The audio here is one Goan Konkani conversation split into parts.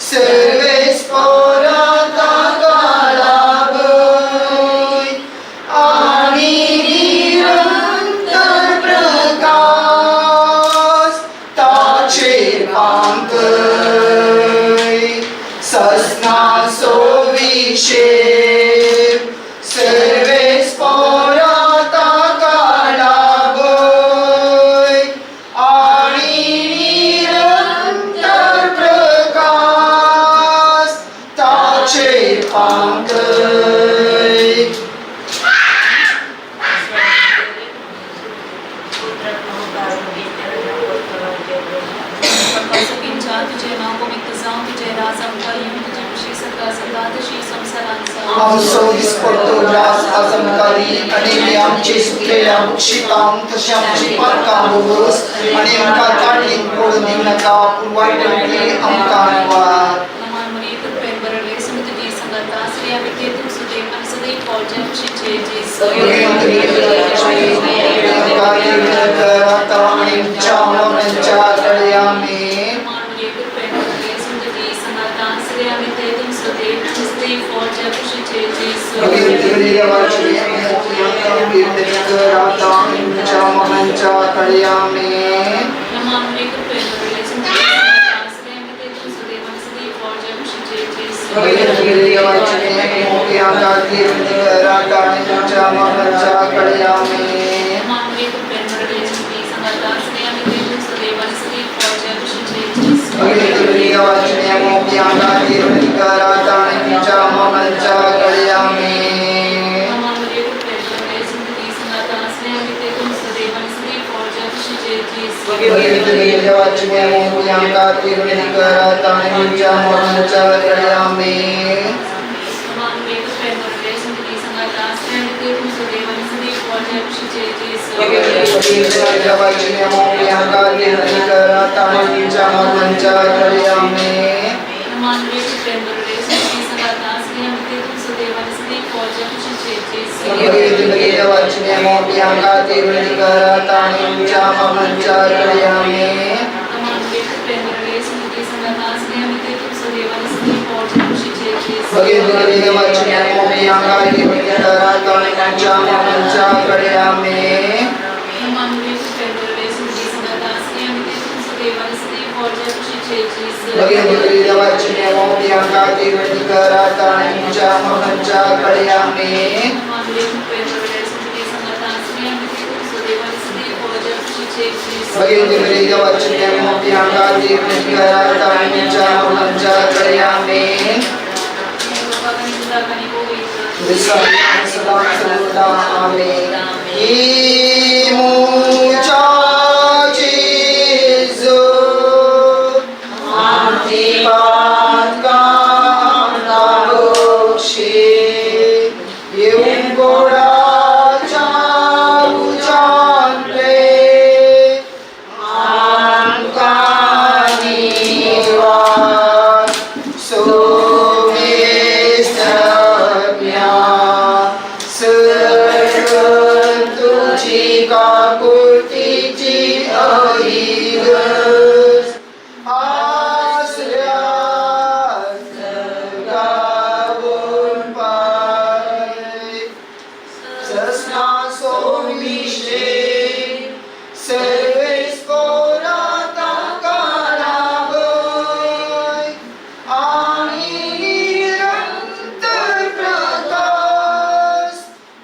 सर्वेस पोरा ताका लाभय आनी निरंतर प्रकाश ताचेर पांकय ससना सोविशेप सर्वेस पोरा ताका लाभय आनी निरंतर प्रकाश ताचेर पांकय. तुझे नांव पवित्र जावं, तुजें राज आमकां येवं, तुजी खुशी सरकार जाता तशी संवसारांत जावं. आमचो दिसपट्टो ग्रास आज आमकां दी आनी आमचे सुकलेल्या बक्षितांक तशें आमची पातकां भोगोस आनी आमकां ताणीक पडून दिवं नाका, पूण वायटांतली आमकां वार. नमान मरिये, कृपेन भरले, सुन तुजी संगता, स्त्रियां भितर तूं सुदेव आनी सदैव फळच्या खुशीचे जेजू. नमान मरिये, कृपेन भरले, सुन तुजी संगता, स्त्रियां भितर तूं सुदेव आनी सदैव फळच्या खुशीचे जेजू. नमान मरिये, कृपेन भरले, सुन तुजी संगता, स्त्रियां भितर तूं सुदेव आनी सदैव फळच्या खुशीचे जेजू. नमान मरिये, कृपेन भरले, सुन तुजी संगता, स्त्रियां भितर तूं सुदेव आनी सदैव फळच्या खुशीचे जेजू. नमान मरिये, कृपेन भरले, सुन तुजी संगता, स्त्रियां भितर तूं सुदेव आनी सदैव फळच्या खुशीचे जेजू. नमान मरिये, कृपेन भरले, सुन तुजी संगता, स्त्रियां भितर तूं सुदेव आनी सदैव फळच्या खुशीचे जेजू. नमान मरिये, कृपेन भरले, सुन तुजी संगता, स्त्रियां भितर तूं सुदेव आनी सदैव फळच्या खुशीचे जेजू. नमान मरिये, कृपेन भरले, सुन तुजी संगता, स्त्रियां भितर तूं सुदेव आनी सदैव फळच्या खुशीचे जेजू. नमान मरिये, कृपेन भरले, सुन तुजी संगता, स्त्रियां भितर तूं सुदेव आनी सदैव फळच्या खुशीचे जेजू. नमान मरिये, कृपेन भरले, सुन तुजी संगता, स्त्रियां भितर तूं सुदेव आनी सदैव फळच्या खुशीचे जेजू. बापा आनी पुताक आनी पवित्र आत्मा. जेजू आमची पातकां आमकां बक्षी, येवूं गोडाच्या उज्यांतले आमकां निवार. सोमेस्तज्ञा सर्व तुझी काकुळतीची अहिगज आसऱ्या गावून पाय. ससना सोविशे सर्वेस पोरा ताका लाभय आनी निरंतर प्रकाश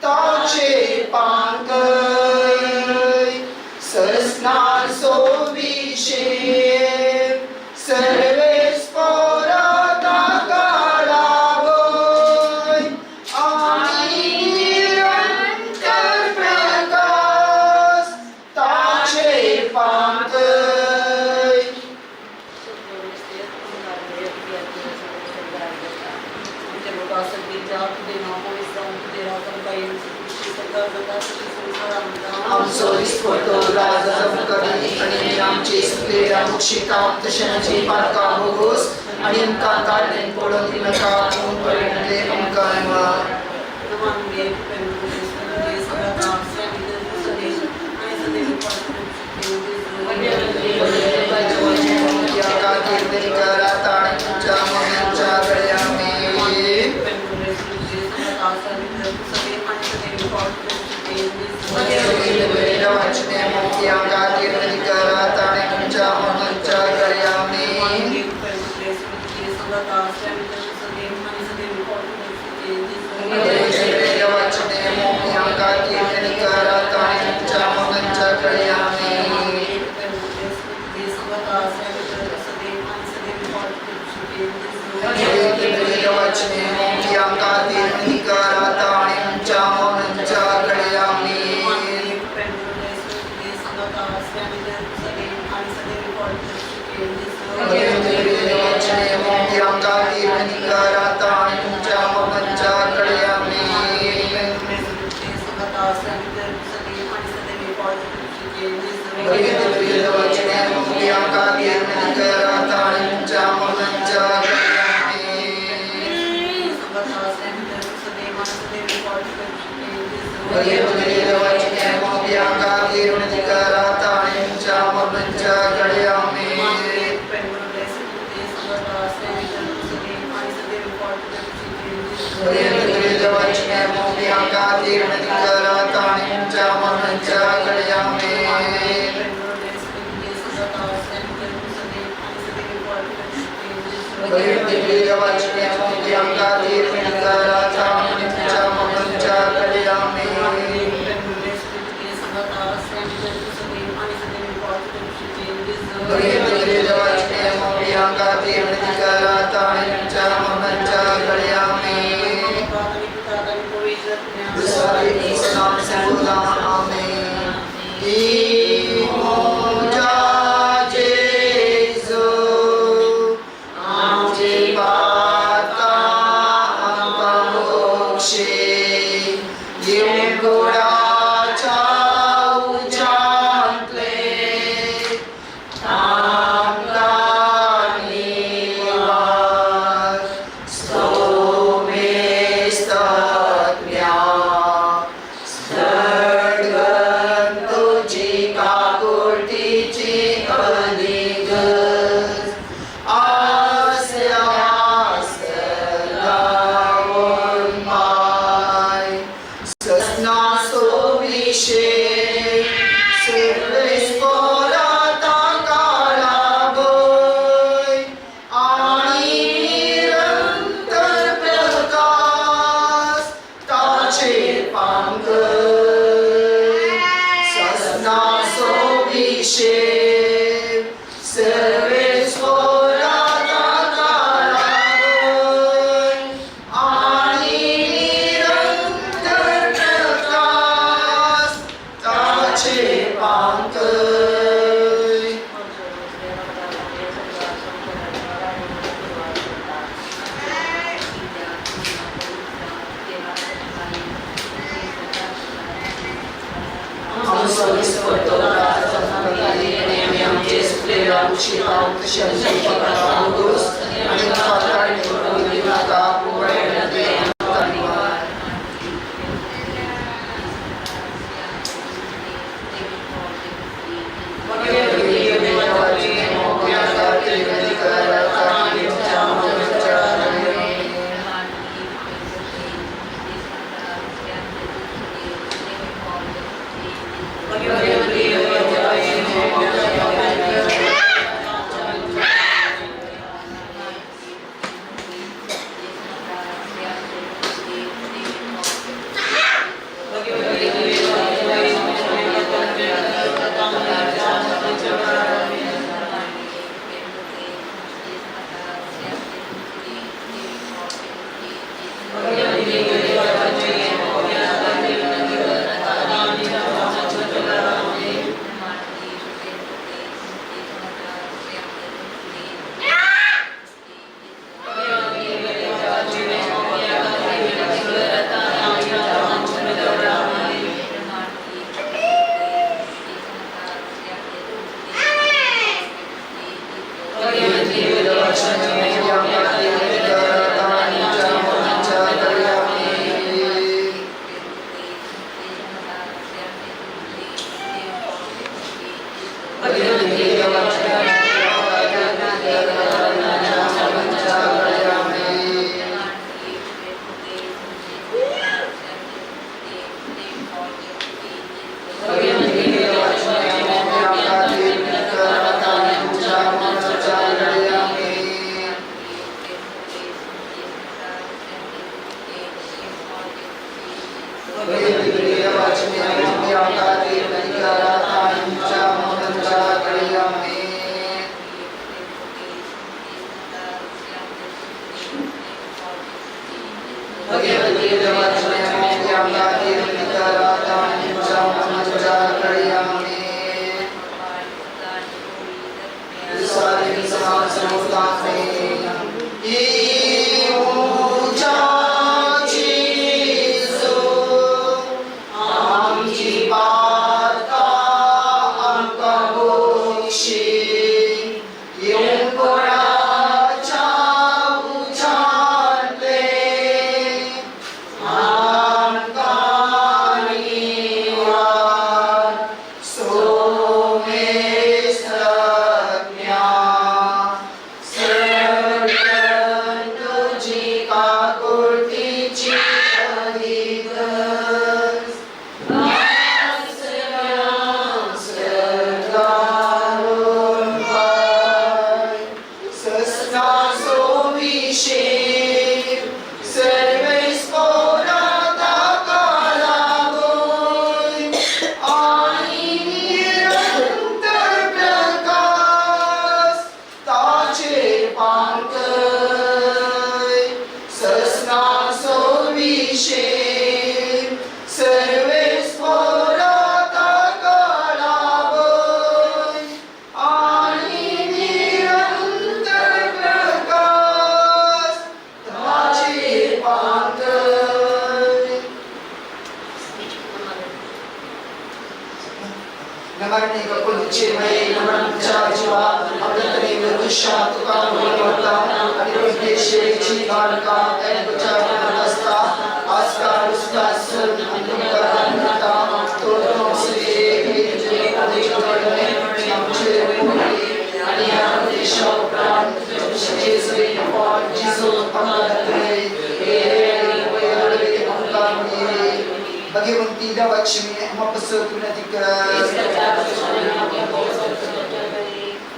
ताचेर पांकय. ससना सोविशे सर्वेस पोरा ताका लाभय आनी निरंतर प्रकाश ताचेर पांकय. आमचो दिसपट्टो ग्रास आमकां दी आनी आमचे सुकलेल्या बक्षितांक तशें आमची पातकां भोगोस आनी आमकां ताळणेन पडून दिनाका, पूण वायटांतले आमकां निवार.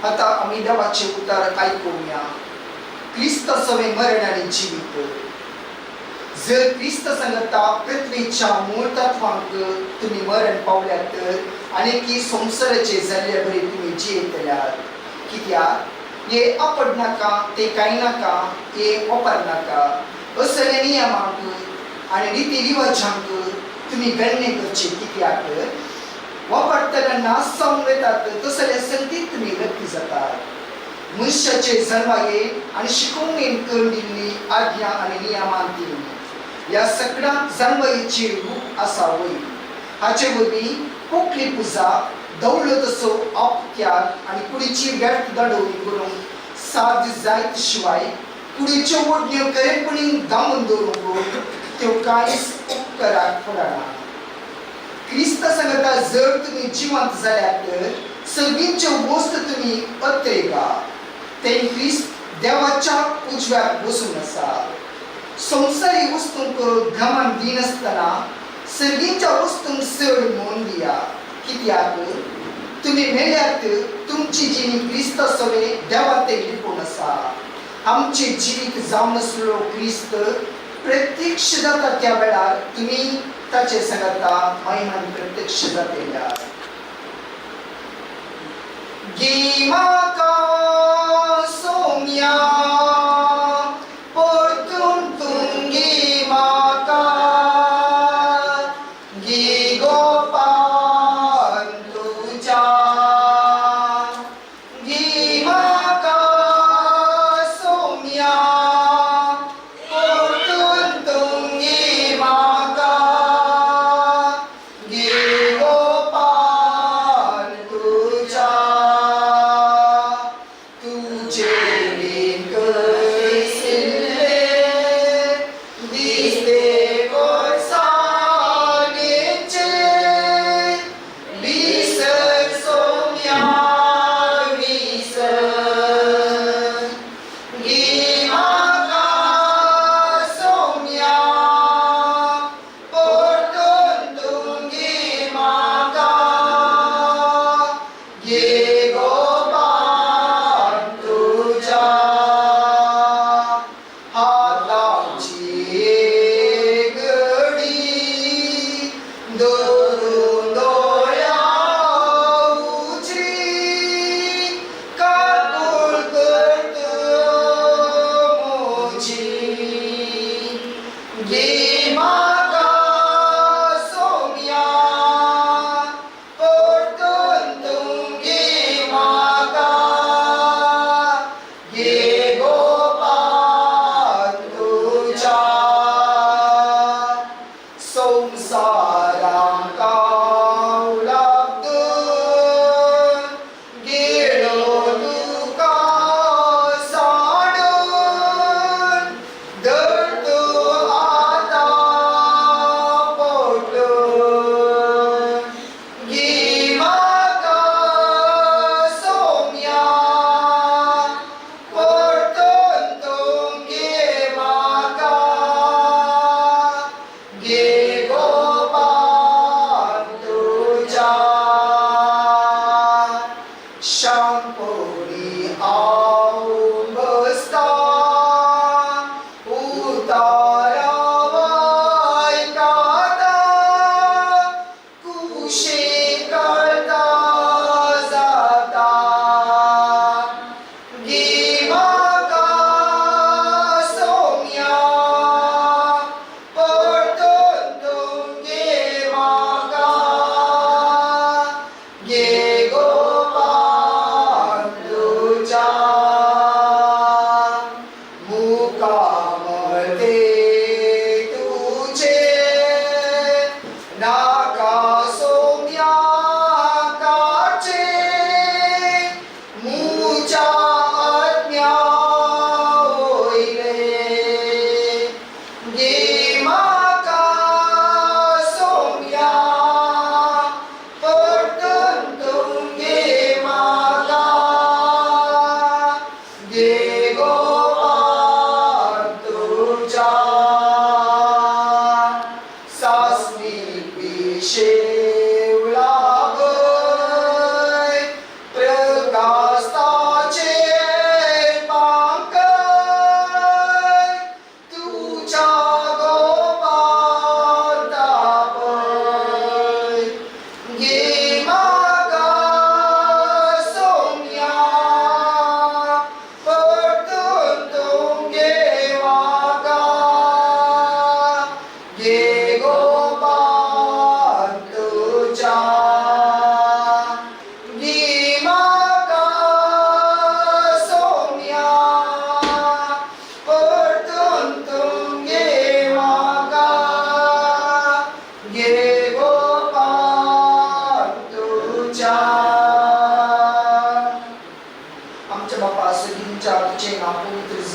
आता आमी देवाचे उतार आयकुया. क्रिस्त सवे मरण आनी जिवीत. जर क्रिस्त संगता पृथ्वीच्या मूळ तत्वांक तुमी मरण पावल्यात तर आनी संवसाराचे जाल्ले बरी तुमी जियेतल्यात. कित्याक हे आपड नाका, ते कांय नाका, हे वापर नाका असले नियमांक आनी रिती रिवाजांक तुमी गण्य करचे. कित्याक वापरतना नाश जावन वतात तसले संगतीत तुमी लक्की जातात. मनशाचे जन्माये आनी शिकोवणेन करून दिल्ली आज्ञा आनी नियमांती ह्या सगळ्यांक जन्मायेचे रूप आसा वय. हाचे वरवीं कोंकणी पुजा दवलो तसो अपत्याग आनी कुडीची व्यर्थ दडोवणी करूंक साध्य जायत शिवाय कुडीच्यो ओडण्यो खरेपणी दामून दवरूंक त्यो कांयच उपकाराक पडना. क्रिस्त संगता जर तुमी जिवंत जाल्यार तर सगळींच्यो वस्त तुमी अत्रेगा. ते क्रिस्त देवाच्या उजव्याक बसून आसा. संवसारी वस्तूंक गमन दिनासतना सगळींच्या वस्तूंक चड मोन दिया. कित्याक तुमी मेल्यात तुमची जिणी क्रिस्त सवे देवा ते लिपून आसा. आमचे जिवीत जावन आसलो क्रिस्त प्रत्यक्ष जाता त्या वेळार तुमी ताचे सांगता महिमान प्रत्यक्ष जातल्या. गिमाका सोम्या परतून तुंगी माका गी गोपान तुझ्या गिमाका सोम्या परतून तुंगी माका गी गोपान तुझ्या तुझे.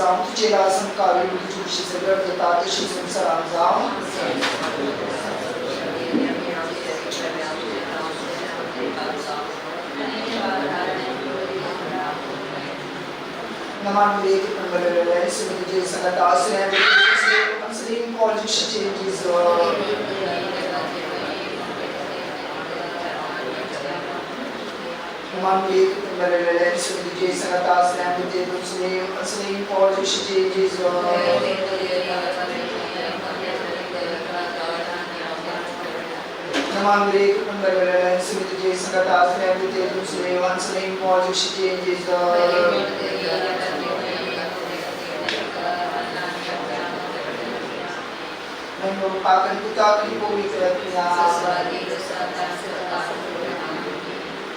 जावं, तुजें राज आमकां येवं, तुजी खुशी सगळ्याक जाता तशी संवसारांत जावं. Naman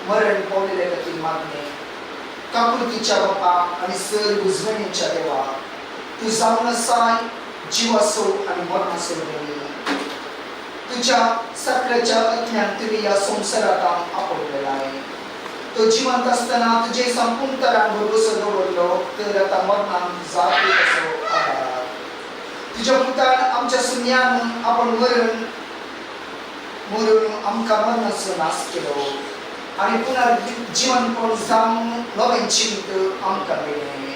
मरण पावलेल्या खातीर मागणें काकुळतीच्या बापा आनी सर बुजवणेच्या देवा, तूं जावन आसाय जिवासो आनी मरणाचो धनी. तुज्या साकराच्या आत्म्यान तुवें ह्या संवसारांत आपवलेलाय. तो जिवंत आसतना तुजे संपूर्ण तरान भरवंसो दवरलो तर आतां मरणान जाप असो आदार. तुज्या पुतान आमच्या सुन्यान आपण मरण मरून आमकां मरणाचो नाश केलो आनी पुनर्जीवनपण जावन नवें जिवीत आमकां मेळ्ळें.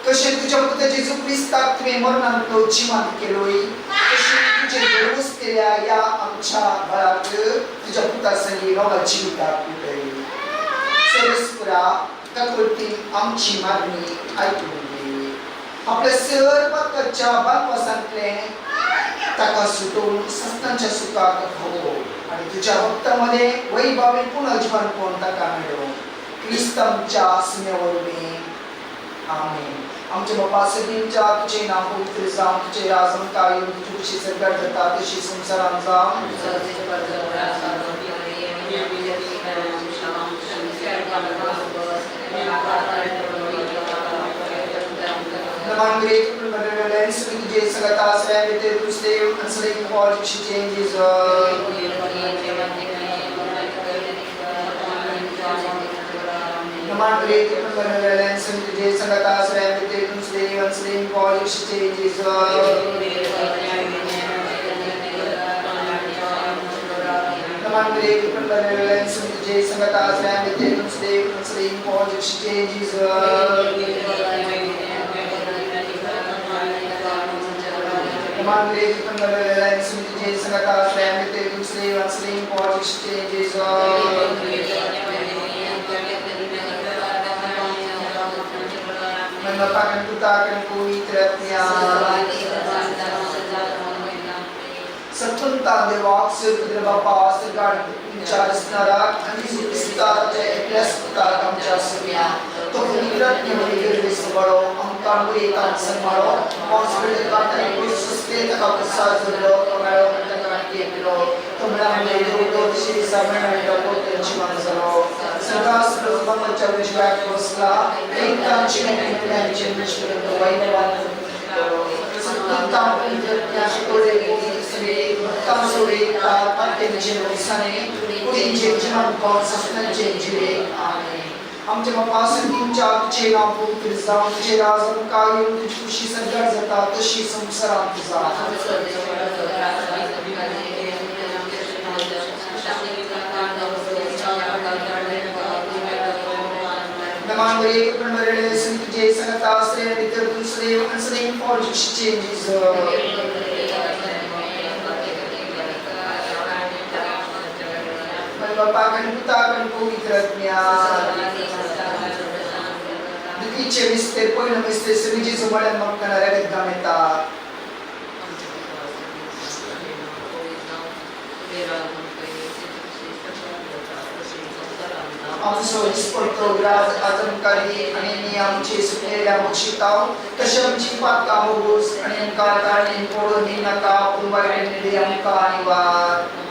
तशें तुज्या पुता जेजू क्रिस्ताक तुवें मरणांतलो जिवंत केलोय, तशें तुजें भरवंसलेल्या ह्या आमच्या बळाक तुज्या पुता संगी नव्या जिविताक उठय. सरस्पुरा काकुळतीन आमची मागणी आयकून घे. आपल्या सर पातकाच्या बालवासांतलें ताका सुटोवन सस्तांच्या सुखाक हवो आनी तुज्या भक्तांमध्ये वैभावे पुनर्जीवनपण ताका मेळो. क्रिस्त आमच्या सुन्या वरवीं. आमेन. आमच्या बापा सदींच्या तुजें नांव पवित्र जावं, तुजें राज आमकां येवं, तुजी खुशी सगळ्याक जाता तशी संवसारांत जावं. आमच्या बापा सदींच्या तुजें नांव पवित्र जावं, तुजें राज आमकां येवं, तुजी खुशी सगळ्याक जाता तशी संवसारांत जावं. आमचो इस्पोर्टोग्राफ आदमकारी आनी आमचे सुकलेल्या मोक्षिताव तशें आमची पातकां मोगूस आनी आमकां ताळणेन पडून दिनाका, पूण वायट आमकां आनी वार.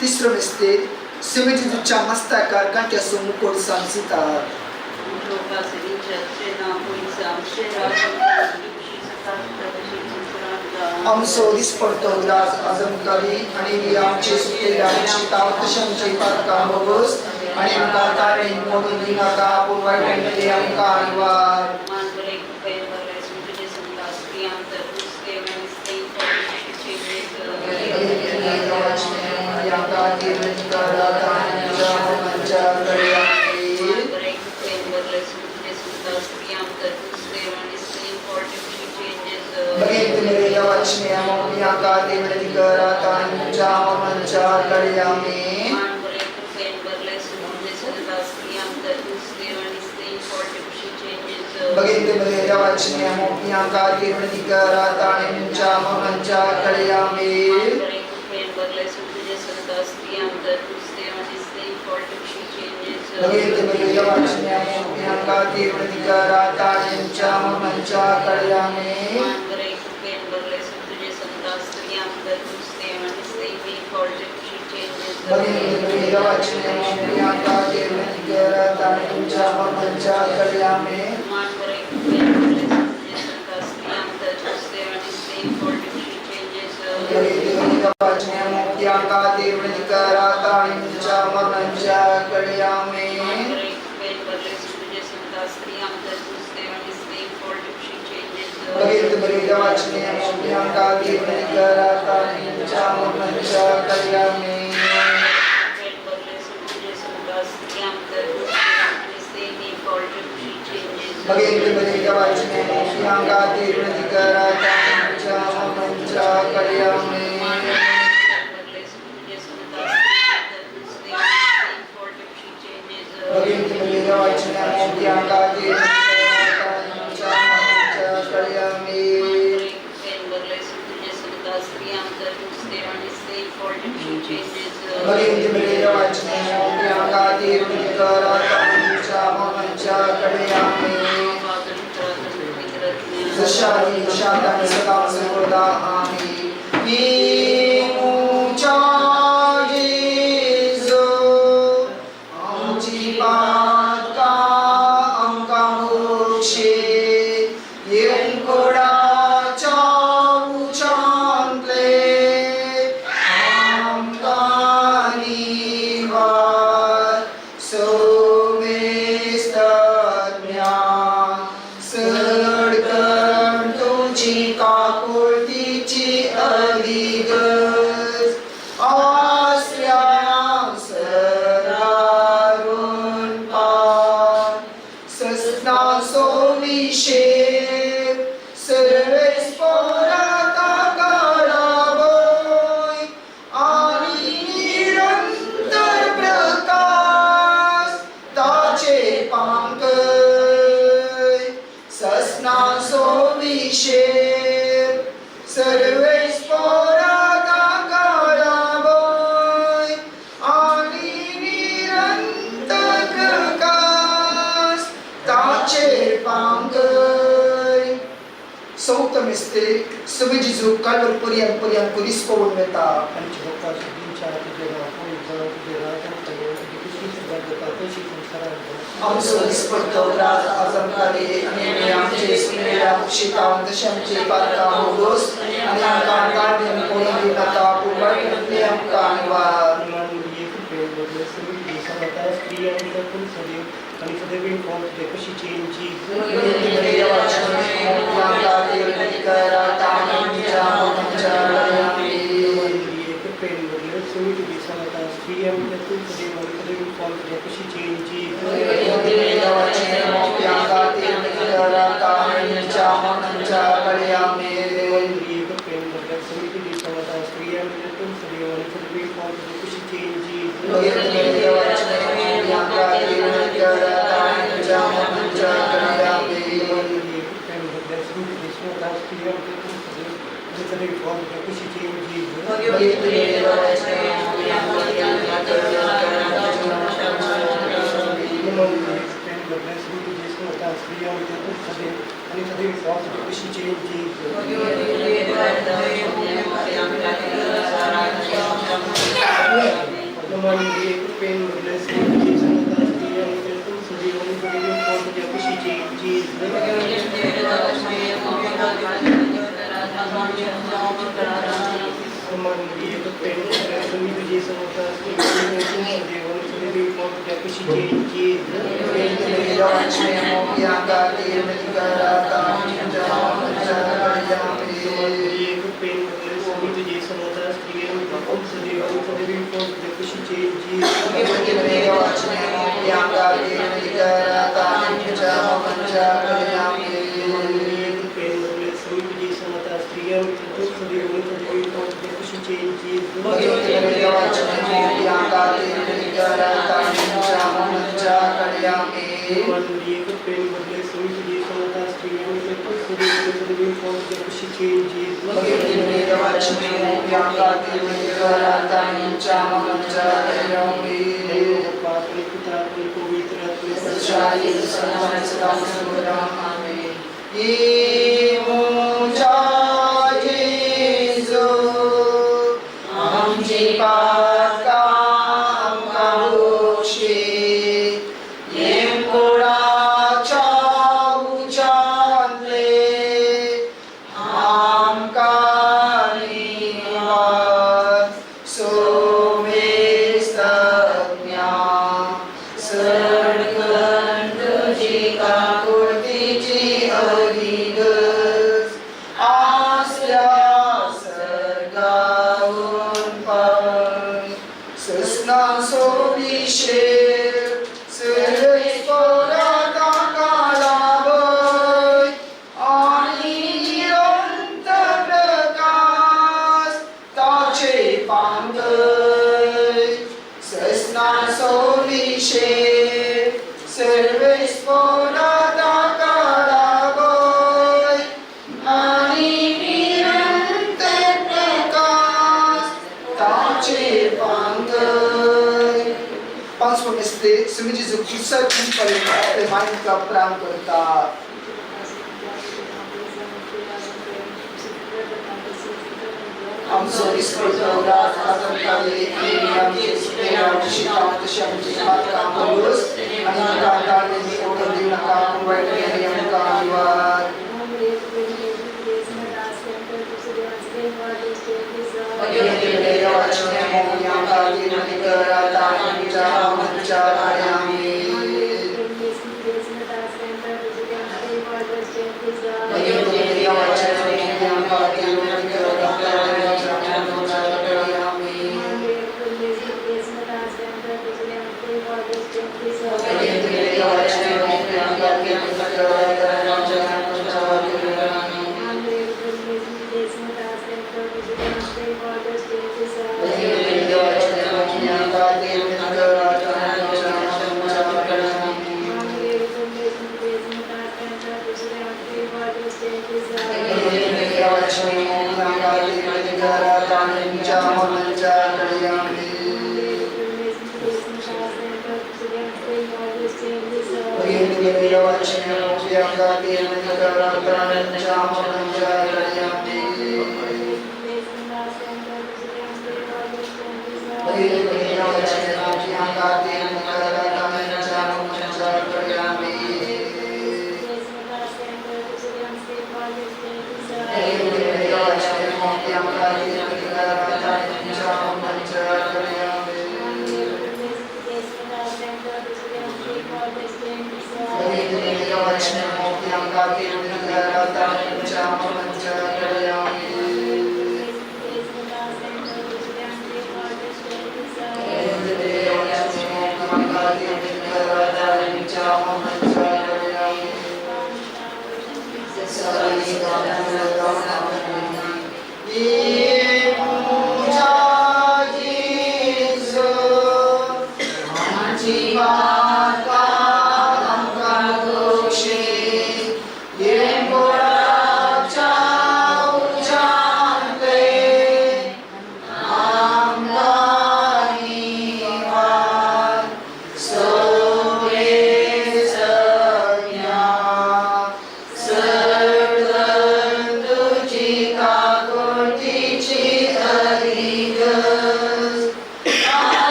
तिसरो मिस्तेर सिमेंटीच्या मस्ताकार गांठ्याचो मुकोट सांचितात. आमचो दिसपडटो उदास आजमकारी आनी आमचे सुकलेले आमची तावतशांची पातकां भोगोस आनी आमकां ताणें मोडून दिनाका पूण वायटांतले आमकां निवार. चवथो मिस्ते सुमी जेजू कालवर पर्यंत पर्यंत पुलीस पळोवन वेता. आमचो दिसपट्टो राज आज आमकां दी आनी आमचे सुनेल्या शितां तशें आमचे पातकां भोगोस आनी आमकां ताळमेळ पडून दिवं नाका पूण वायटांतलें आमकां निवार.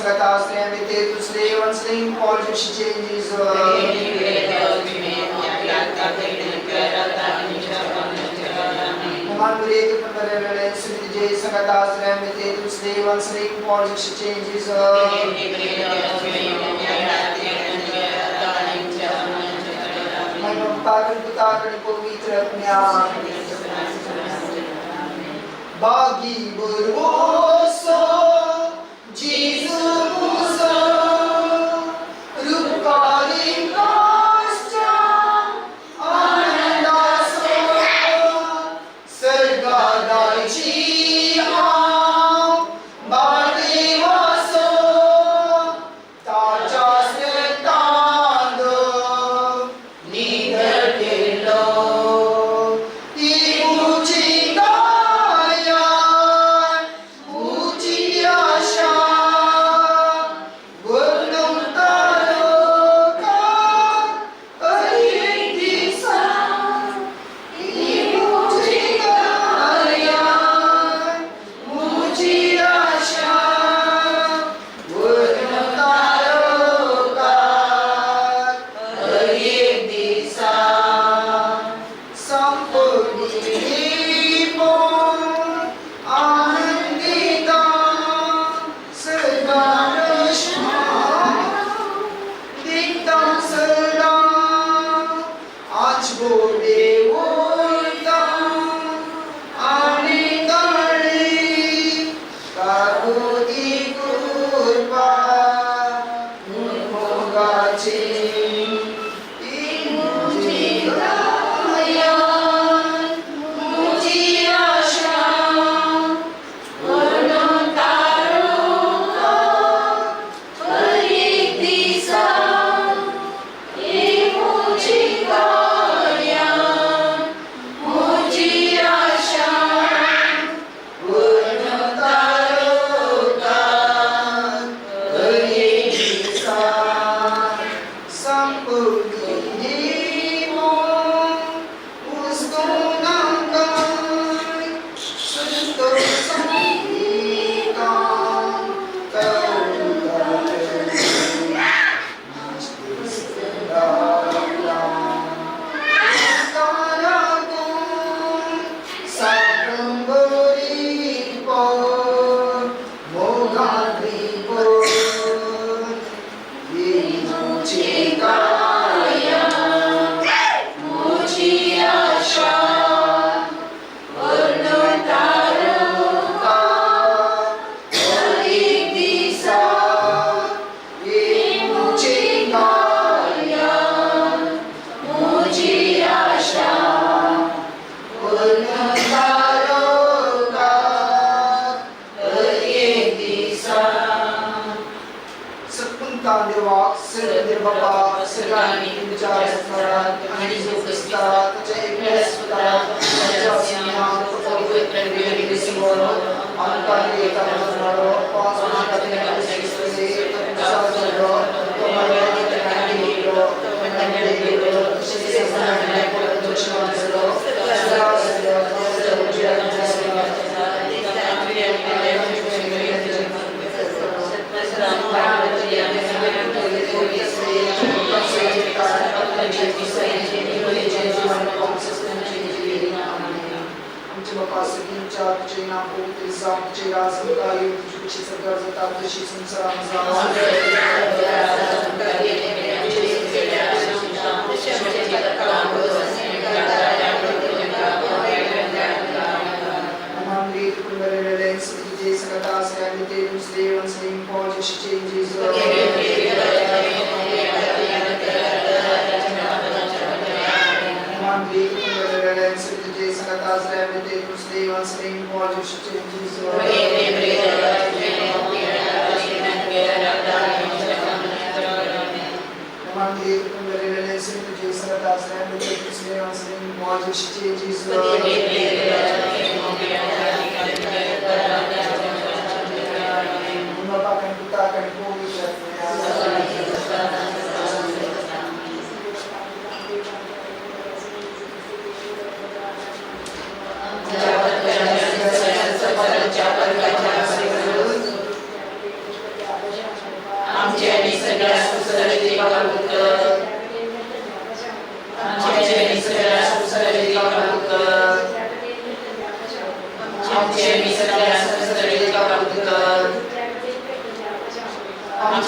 संगता दुसरे वंसलिंग Bagi berdosa Jesus Musa Rupali Pasca Anandaso Sergadai Am Badivaso Tacha Sretando Nidarkelo Ibu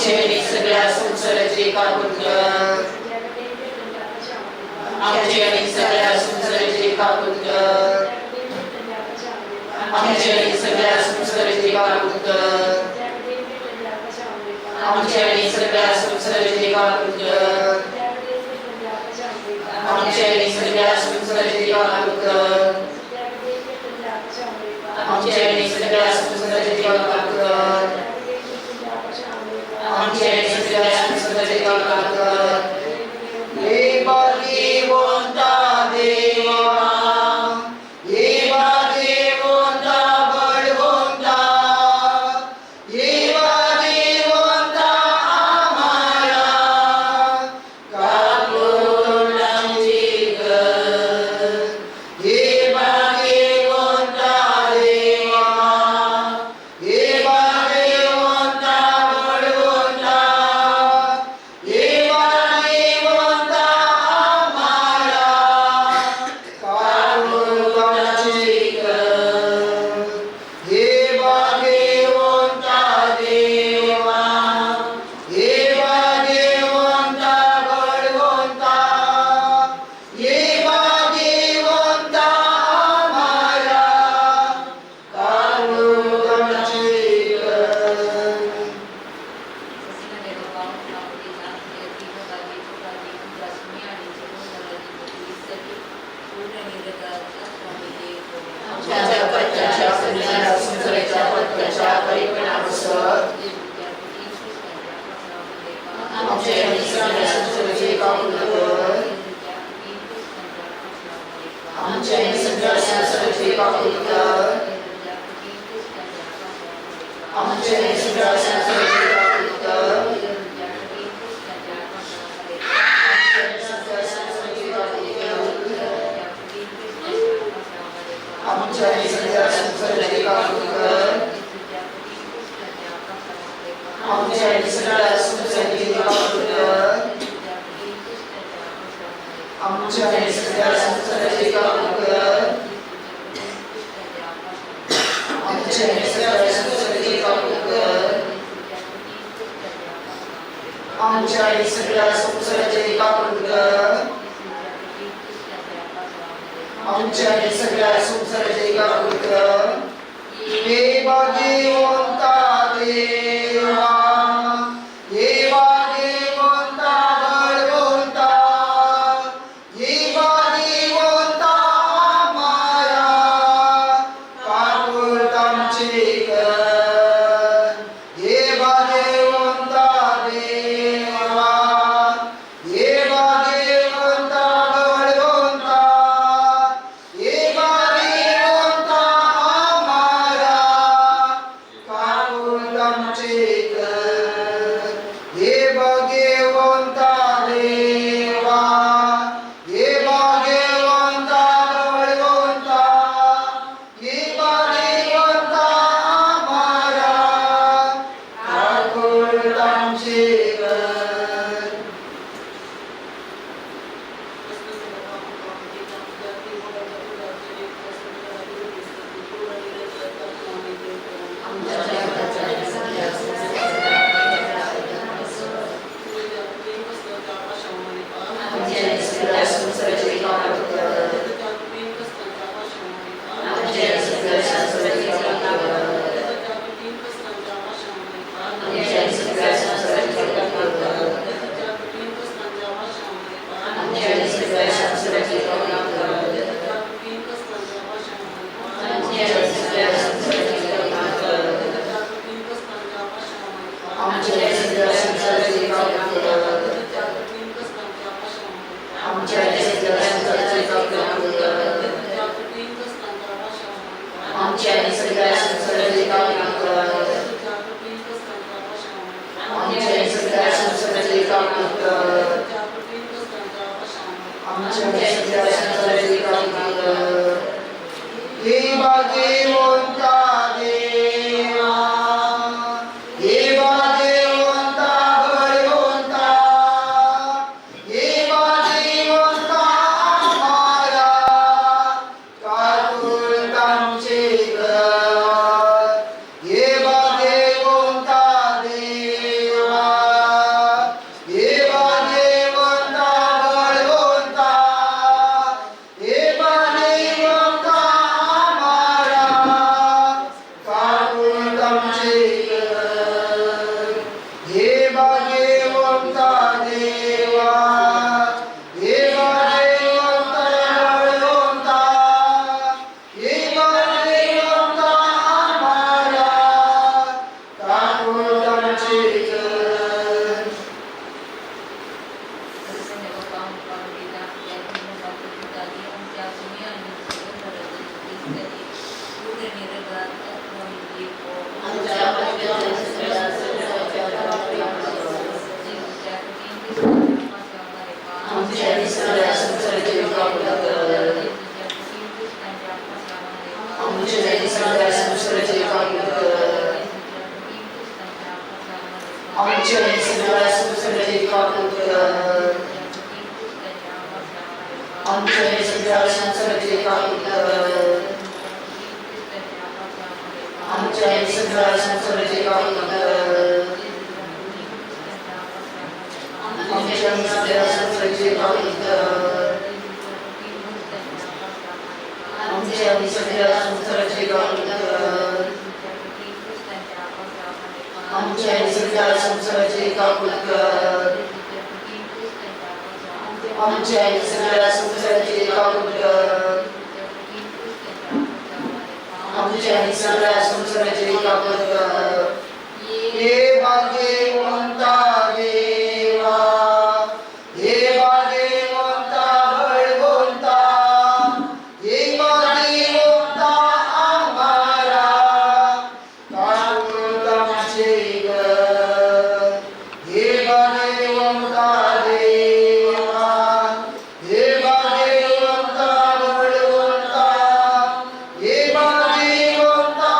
आमचे आनी सगळ्या संवसाराचे काकूट कर. आमचे आनी सगळ्या संवसाराचे काकूट कर. आमचे आनी सगळ्या संवसाराचे काकूट कर. आमचे आनी सगळ्या संवसाराचे काकूट कर. आमचे आनी सगळ्या संवसाराचे काकूट कर. आमचे आनी सगळ्या संवसाराचे काकूट कर. आमचे आनी सगळ्या संवसाराचे काकूट कर. हे भाग्यवंता देवा, हे भाग्यवंता बळवंता, हे भाग्यवंता आम्हाला काकूट आमची कर. हे भाग्यवंता देवा, हे भाग्यवंता बळवंता, हे भाग्यवंता आम्हाला काकूट आमची कर. हे भाग्यवंता देवा, हे भाग्यवंता बळवंता, हे भाग्यवंता आम्हाला काकूट आमची कर. आमच्या पत्त्याच्या सगळ्या संवसाराच्या पत्त्याच्या परिपणानुसार आमचे आनी सगळ्या संवसाराचे काकूट कर. आमचे आनी सगळ्या संवसाराचे काकूट कर. आमचे आनी सगळ्या संवसाराचे काकूट कर. आमचे आनी सगळ्या संवसाराचे काकूट कर. आमच्या आनी सगळ्या संवसाराचे काकूट कर. आमच्या आनी सगळ्या संवसाराचे काकूट कर. आमच्या आनी सगळ्या संवसाराचे काकूट कर. आमच्या आनी सगळ्या संवसाराचे काकूट कर. आमच्या आनी सगळ्या संवसाराचे काकूट कर. आमच्या आनी सगळ्या संवसाराचे काकूट कर. हे भाग्यवंता देवा, हे भाग्यवंता बळवंता, हे भाग्यवंता आम्हाला काकूट आमची कर. हे भाग्यवंता देवा, हे भाग्यवंता बळवंता, हे भाग्यवंता आम्हाला आमच्या सगळ्या संसाराचे काकूत कर. आमच्या सगळ्या संसाराचे काकूत कर. आमच्या सगळ्या संसाराचे काकूत कर. आमच्या सगळ्या संसाराचे काकूत कर. आमच्या सगळ्या संसाराचे काकूत कर. आमच्या सगळ्या संसाराचे काकूत कर. आमच्या सगळ्या संसाराचे काकूत कर. आमच्या सगळ्या संसाराचे काकूत कर. हे भाग्यवंता देवा, हे भाग्यवंता बळवंता, हे भाग्यवंता आम्हाला काकूत आमचे कर. हे भाग्यवंता देवा, हे भाग्यवंता बळवंता, हे भाग्यवंता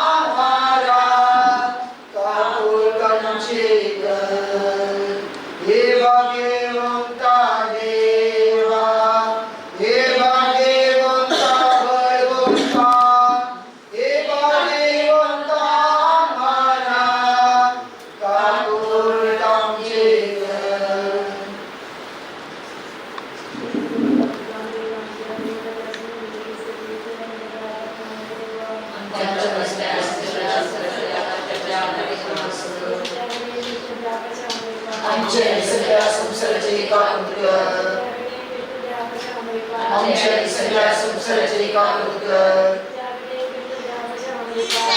आम्हाला काकूत आमचे कर. हे भाग्यवंता देवा, हे भाग्यवंता बळवंता, हे भाग्यवंता आम्हाला काकूत आमचे कर. आमच्या सगळ्या संसाराचे काकूत कर. आमच्या सगळ्या संसाराचे काकूत कर.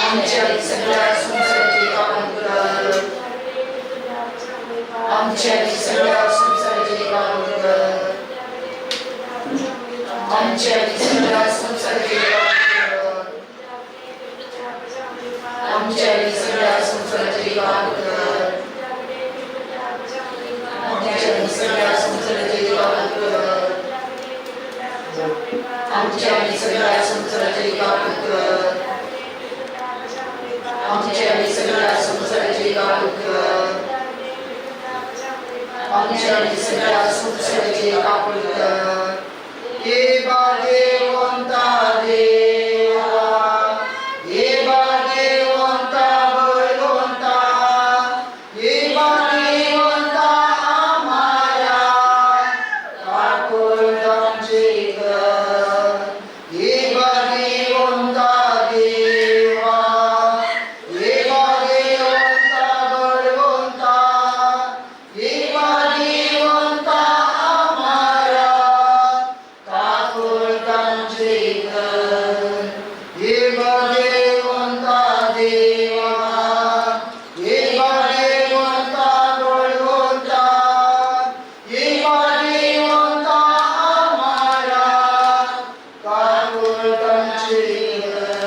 आमच्या सगळ्या संसाराचे काकूत कर. आमच्या सगळ्या संसाराचे काकूत कर. आमच्या सगळ्या संसाराचे काकूत कर. आमच्या सगळ्या संसाराचे काकूत कर. आमच्या सगळ्या संसाराचे काकूत कर. आमच्या सगळ्या संसाराचे काकूत कर. आमच्या सगळ्या संसाराचे काकूत कर. आमच्या सगळ्या संसाराचे काकूत कर. हे भाग्यवंता देवा, हे भाग्यवंता बळवंता, हे भाग्यवंता आम्हाला काकूत आमचे कर. हे भाग्यवंता देवा, हे भाग्यवंता बळवंता, हे भाग्यवंता आम्हाला काकूत आमचे कर. हे भाग्यवंता देवा, हे भाग्यवंता बळवंता, हे भाग्यवंता आम्हाला काकूत आमचे कर.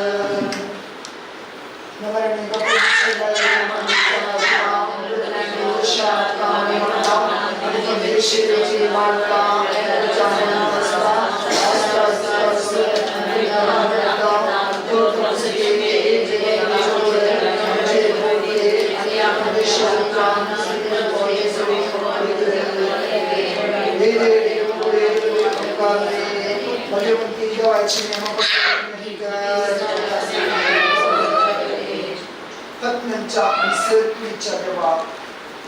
तज्ञांच्या आणि सरकुलीच्या देवा,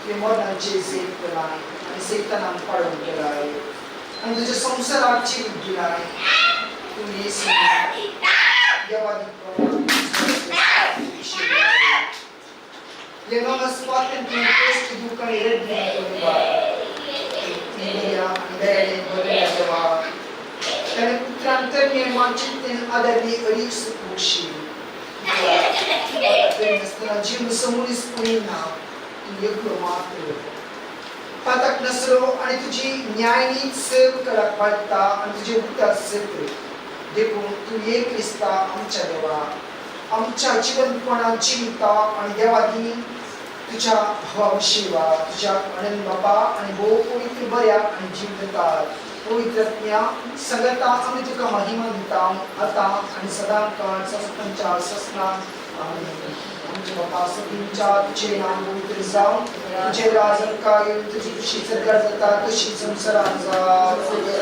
हे मरणाचे झेप केलाय आणि सैतानाक पाडून केलाय आणि तुझ्या संसारात जीवित दिलाय. तू येसू देवा, हे नमस्पात दुःख आणि रडणे आणि दयाने भरलेल्या देवा, त्याने पुत्रांतर निर्माण चित्तेन आदरली अडीच सुखशी नसताना जीव समोरीस कोणी ना, तू एकलो मात्र पातक नसलो आणि तुझी न्यायनीत सेव कराक पाळता आणि तुझे उतर सेव. देखून तू एक क्रिस्ता आमच्या देवा, आमच्या जिवंतपणात जिविता आणि देवादी तुझ्या भावाविषयी वा तुझ्या आनंद बापा आणि भोव पवित्र बऱ्या आणि जीव दितात पवित्रज्ञा सगळता आम्ही तुका महिमा दिता, आता आणि सदाकाळ सस्तांच्या ससना. आमेन. आमच्या बापा सगळींच्या तुझे नाम पवित्र जावं, तुझे राज आमकां येवं, तुजी खुशी सरकार जाता तशी संवसारांत जावं.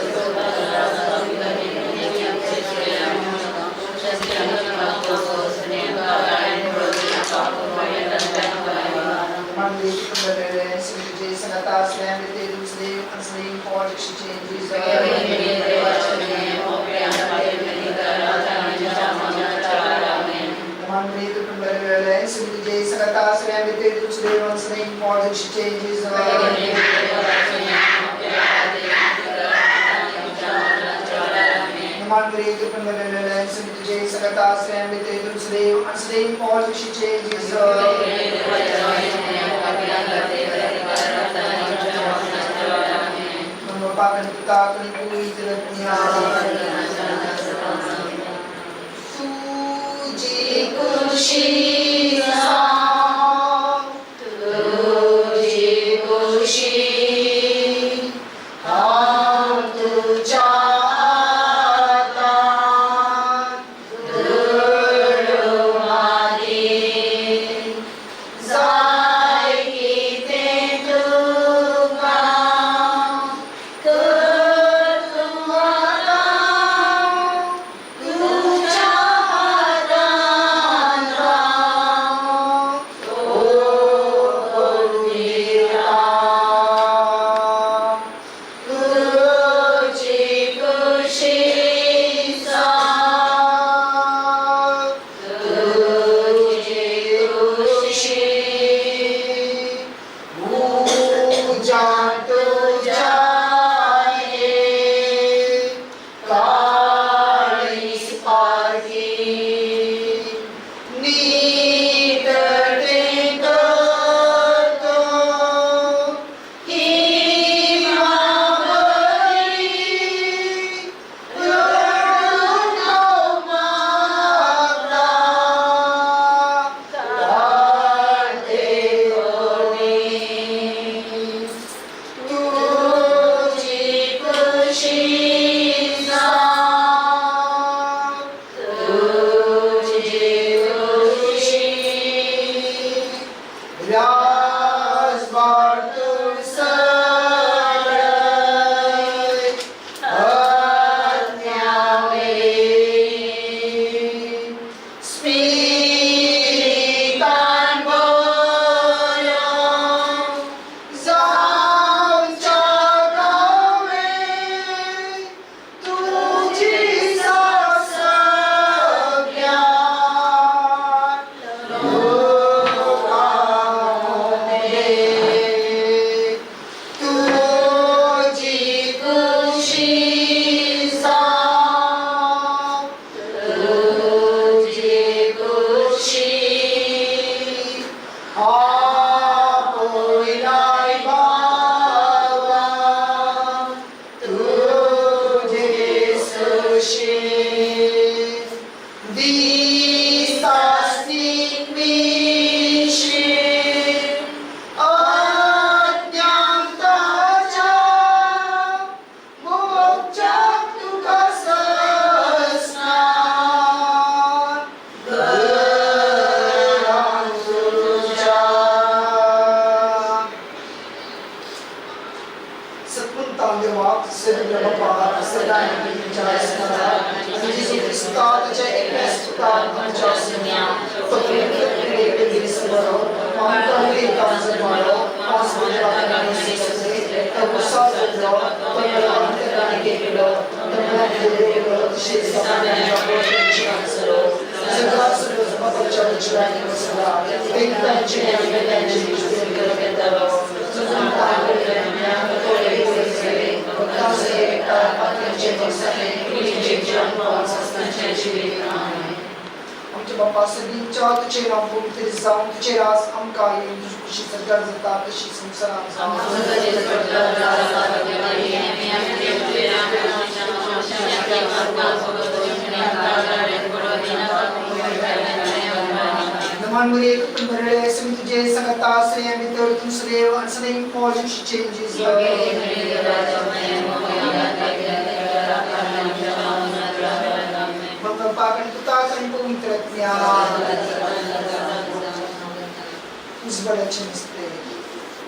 उजवाडाचें नुस्तें.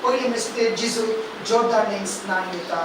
पयलें नुस्तें जेजू जोर्दान न्हंयेंत स्नान घेता.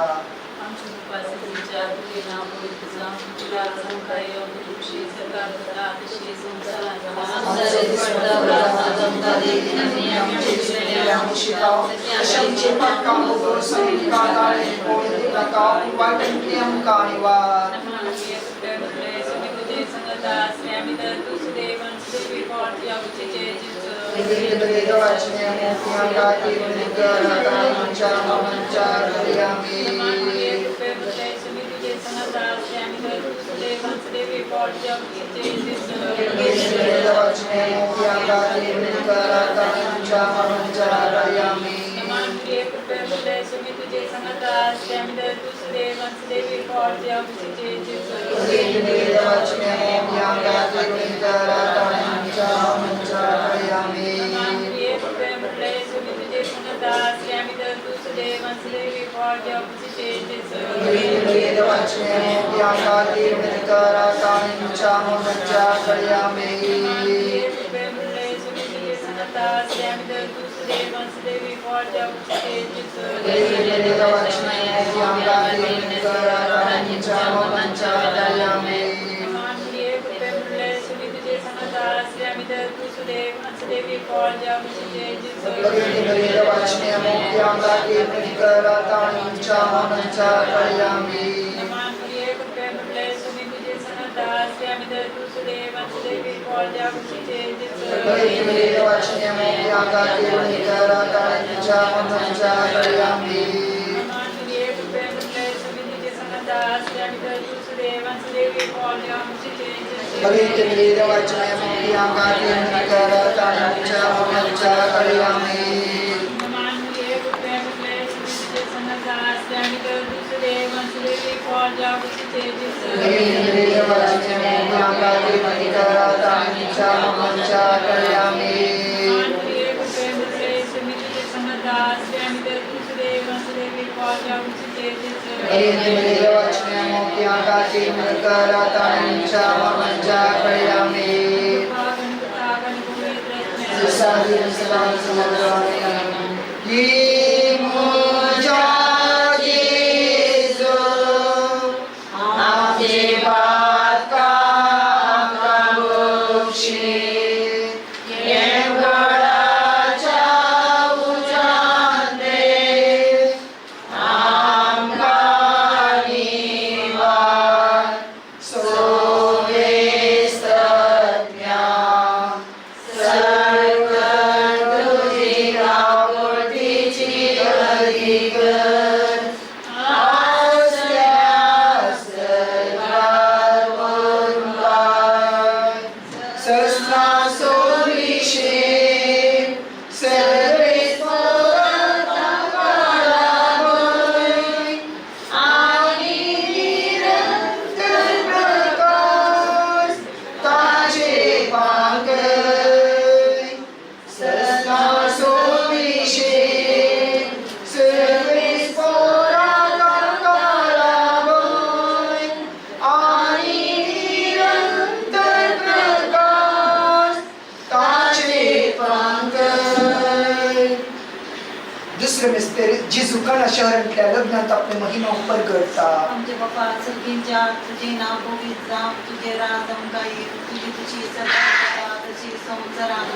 शहरांतल्या लग्नात आपले महिमा परगटता. आमचे बापा सर्गींच्या तुझे नाव पवित्र जावं, तुझे राज आमकां येवं, तुजी तुजी इत्सा जाता तशी संवसारांत.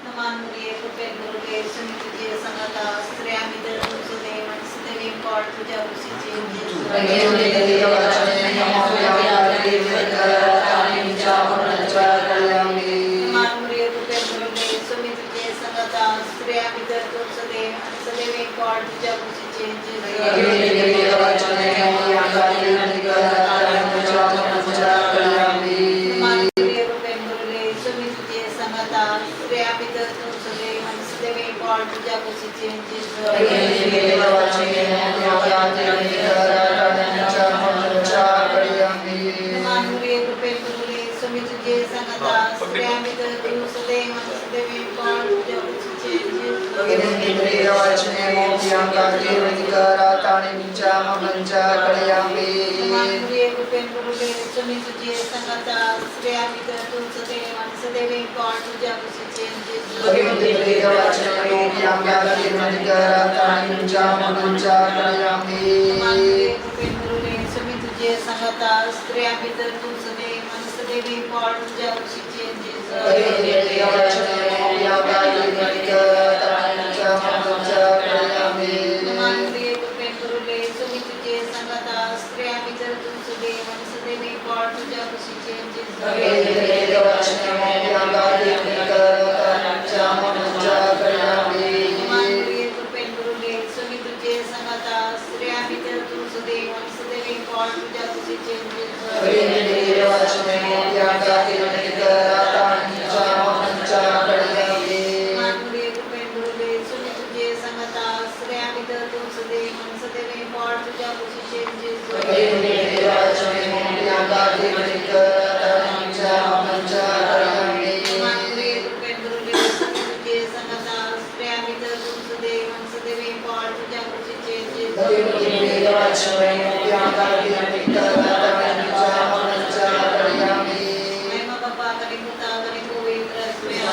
नमान मुरये कृपेन मुरगे सुमी तुझे संगता स्त्रिया मिदर तुझे देव आणि सुदेवी पाड तुझ्या कुशीचे. ममंच्या कडयामे. मानवीय कृपेन गुरुले तुम्ही तुझे संगता स्त्रिया मित्र तुमचं देव आणि सदैव पाठ तुझ्या कुशीचे मानवीय कृपेन गुरुले तुम्ही तुझे संगता स्त्रिया मित्र तुमचं देव आणि सदैव पाठ तुझ्या कुशीचे. मानवीय कृपेन गुरुले तुम्ही तुझे संगता स्त्रिया मित्र तुमचं देव आणि सदैव पाठ तुझ्या कुशीचे. मानवीय कृपेन गुरुले तुम्ही तुझे संगता स्त्रिया मित्र तुमचं देव आणि सदैव पाठ तुझ्या कुशीचे. मानवीय कृपेन गुरुले तुम्ही तुझे संगता स्त्रिया मित्र तुमचं देव आणि सदैव पाठ तुझ्या कुशीचे. मानवीय कृपेन गुरुले तुम्ही तुझे संगता स्त्रिया मित्र तुमचं देव आणि सदैव पाठ तुझ्या कुशीचे. महिमा बापा आणि पुता आणि पवित्र आत्म्या.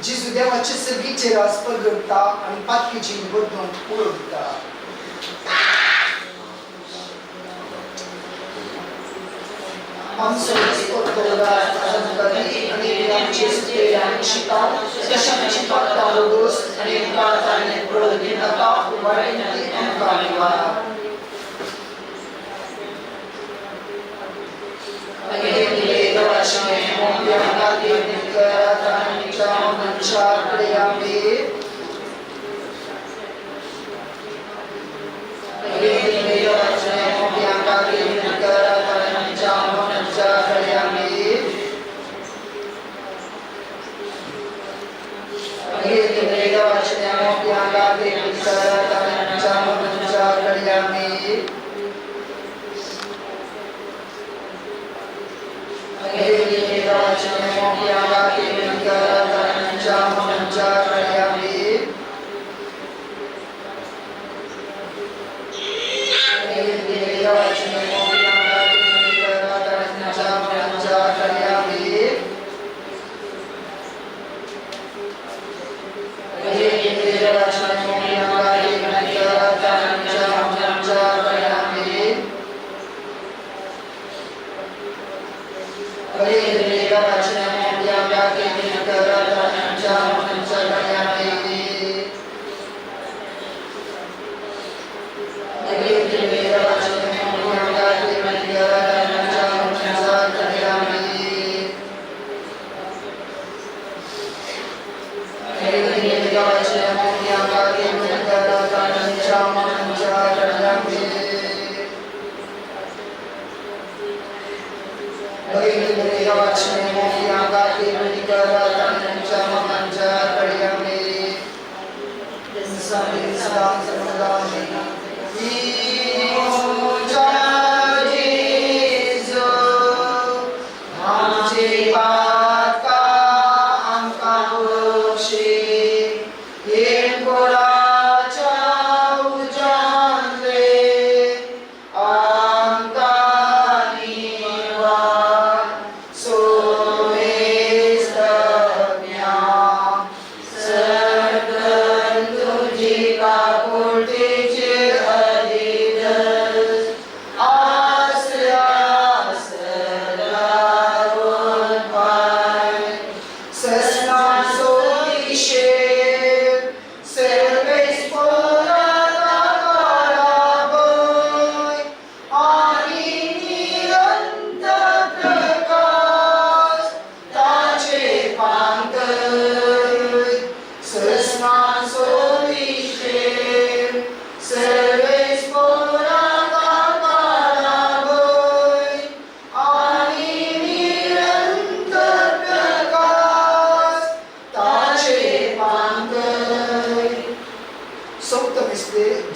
जेजू देवाचे सर्गीचे रास परगडता आणि पातकीची बदलून उडो दिता. आमचो आणि आमचे सुटलेल्या शिकाव तशें आमची पात्रां रोस आनी प्रार्थांनी पडून दिनाका वायटी आमकां निवार.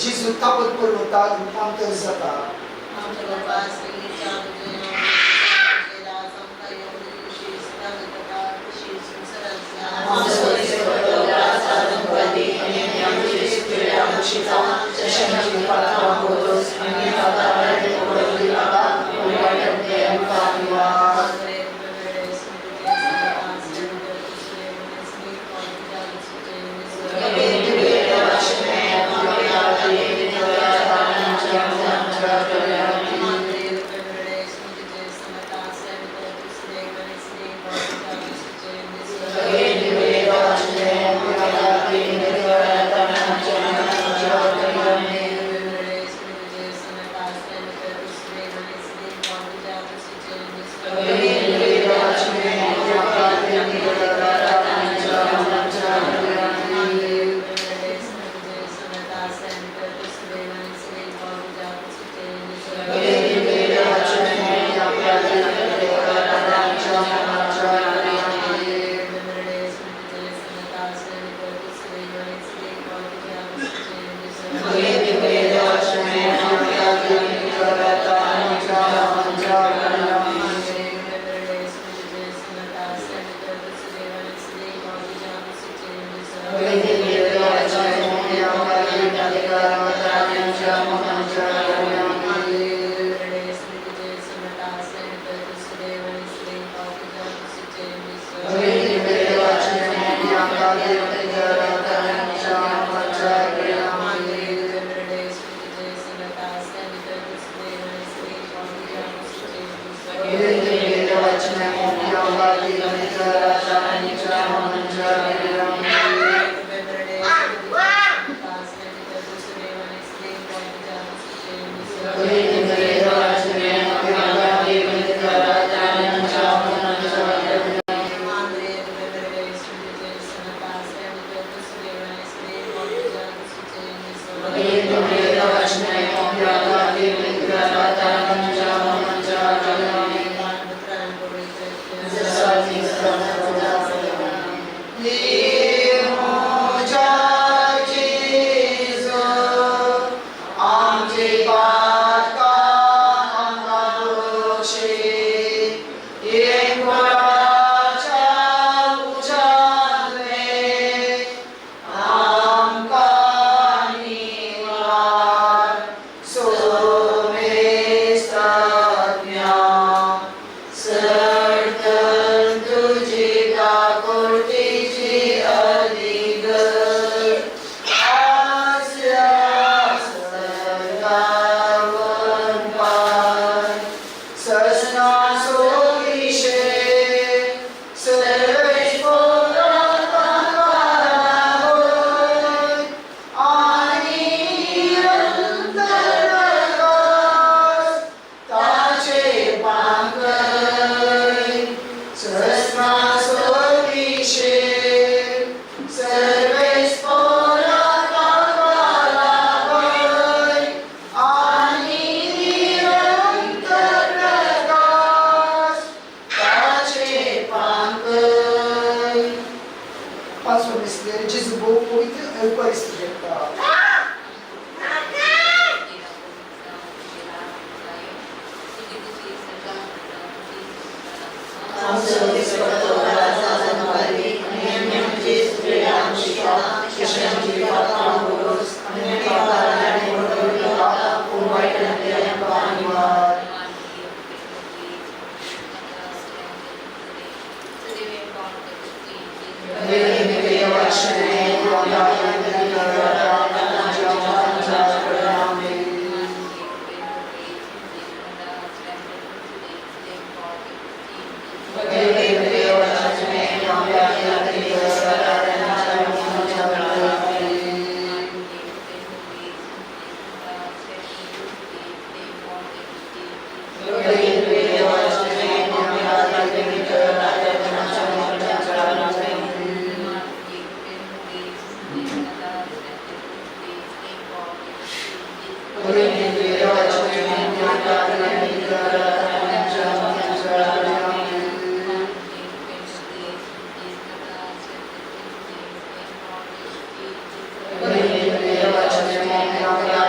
जेजू तापत पर्वतार रुपांतर जाता. Amen.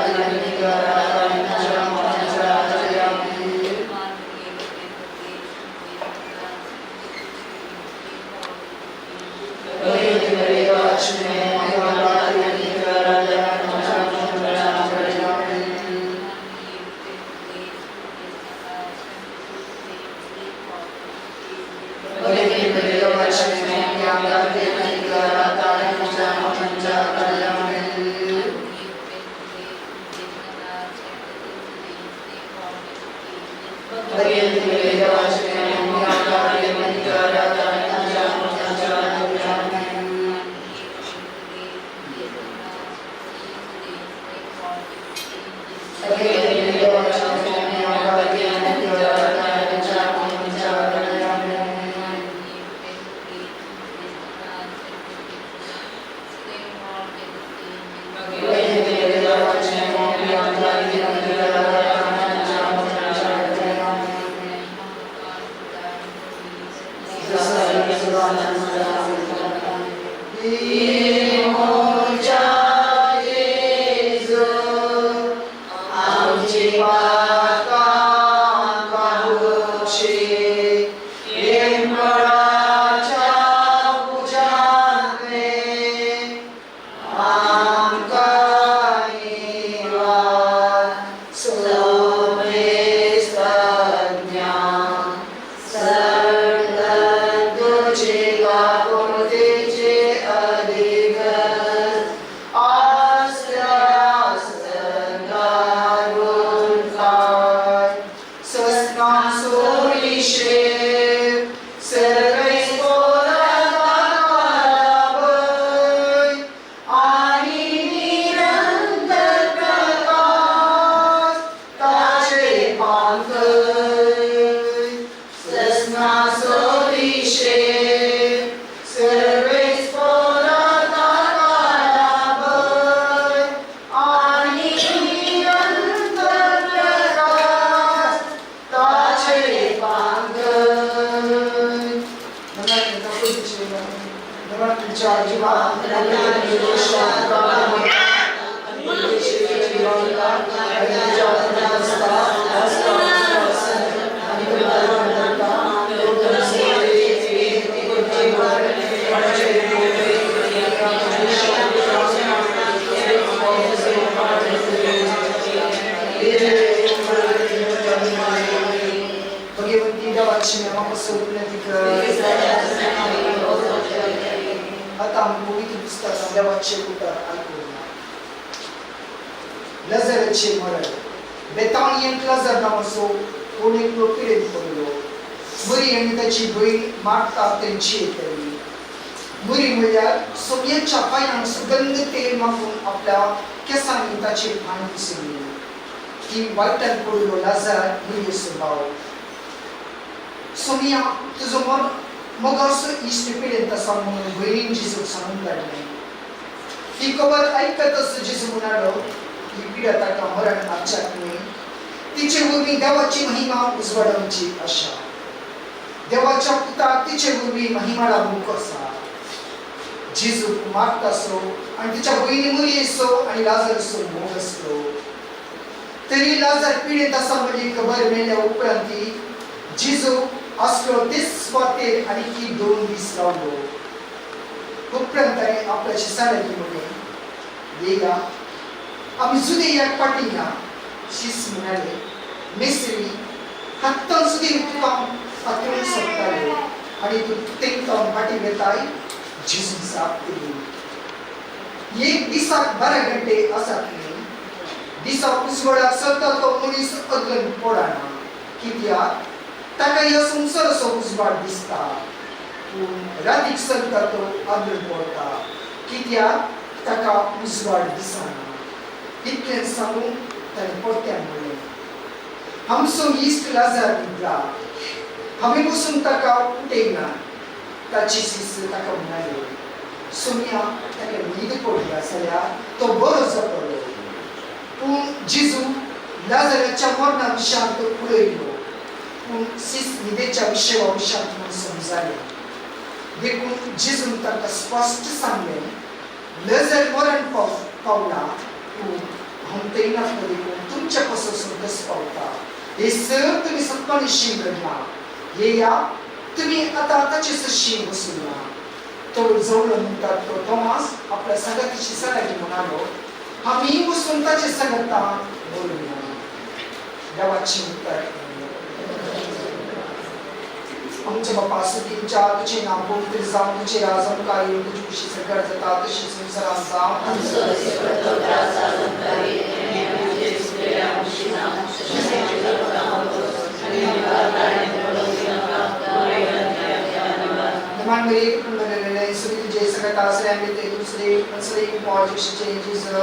स्त्रियांभितर तूं सुदैव आनी सदैव पोट जेजूचे जेजू.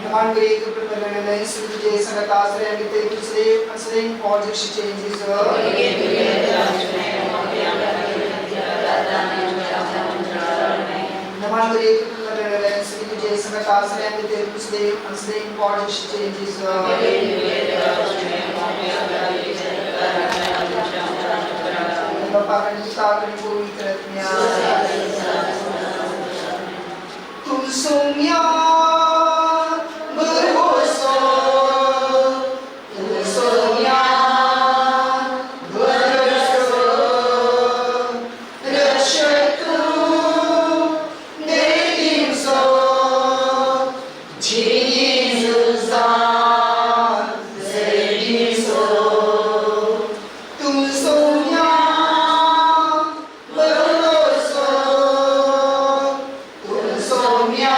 नमान मरिये कृपेन भरलेले येसू तुझे संगता, स्त्रियांभितर तूं सुदैव आनी सदैव पोट जेजूचे जेजू. नमान मरिये कृपेन भरलेले येसू तुझे संगता, स्त्रियांभितर तूं सुदैव आनी सदैव पोट जेजूचे जेजू. बाप्पा आणि पुताक आणि पवित्र आत्म्या. तुमसुम्या भरवसो, तुमसुम्या भरवसो, रक्षतु देवींसो, जेजुसा देवींसो. तुमसुम्या भरवसो, तुमसुम्या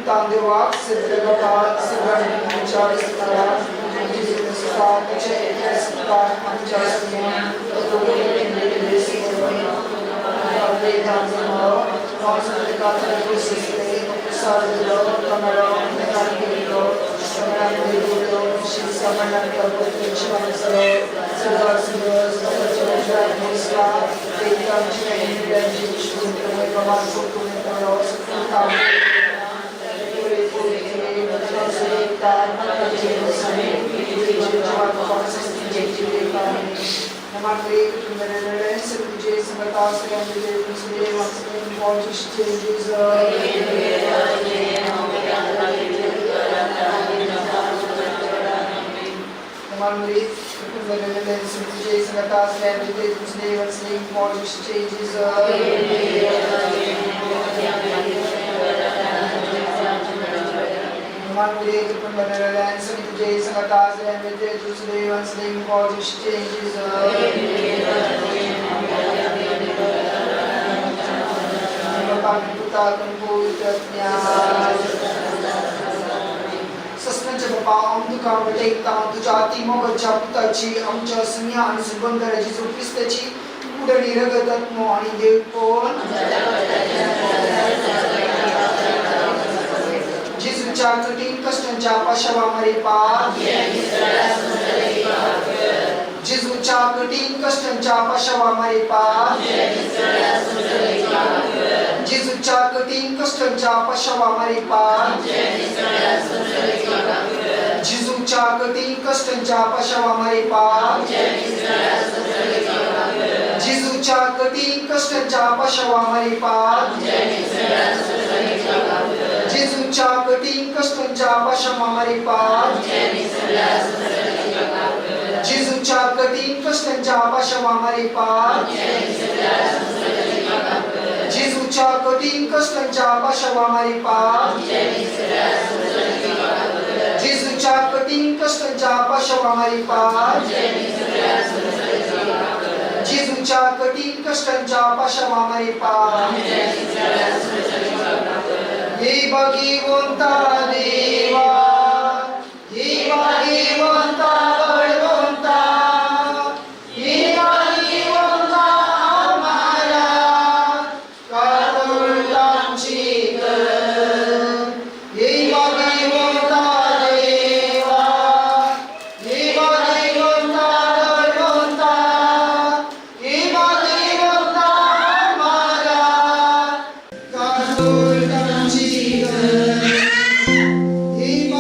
पुतान देवाक सगळ्या बापाक सगळ्या आमच्या विस्ताराक जेजू क्रिस्ताक ताच्या एकल्या सुताक आमच्या सस्नाच्या बापा आमकां वटयता तुज्या अतिमोगाच्या पुताची आमच्या सुन्या आनी सुबंदर जेजू क्रिस्ताची कुडणी रगत आत्मो आनी देवपण जेजूच्या कठीण कष्टांच्या पाशावा मरेपाक जेजूच्या कठीण कष्टांच्या पाशावा मरेपाक जेजूच्या कठीण कष्टांच्या पाशावा मरेपाक जेजूच्या कठीण कष्टांच्या पाशावा मरेपाक जेजूच्या कठीण कष्टांच्या पाशावा मरेपाक जेजूच्या कठीण कष्टांच्या पाशावा मरेपाक जेजूच्या कठीण कष्टांच्या पाशावा मरेपाक जेजूच्या कठीण कष्टांच्या पाशावा मरेपाक जेजूच्या कठीण कष्टांच्या पाशावा मरेपाक जेजूच्या कठीण कष्टांच्या पाशावा मरेपाक हे भगवंता देवा हे भगवंता बळवंता हे भगवंता आम्हाला कातुरतांची कर हे भगवंता देवा हे भगवंता बळवंता हे भगवंता आम्हाला कातुरतांची कर हे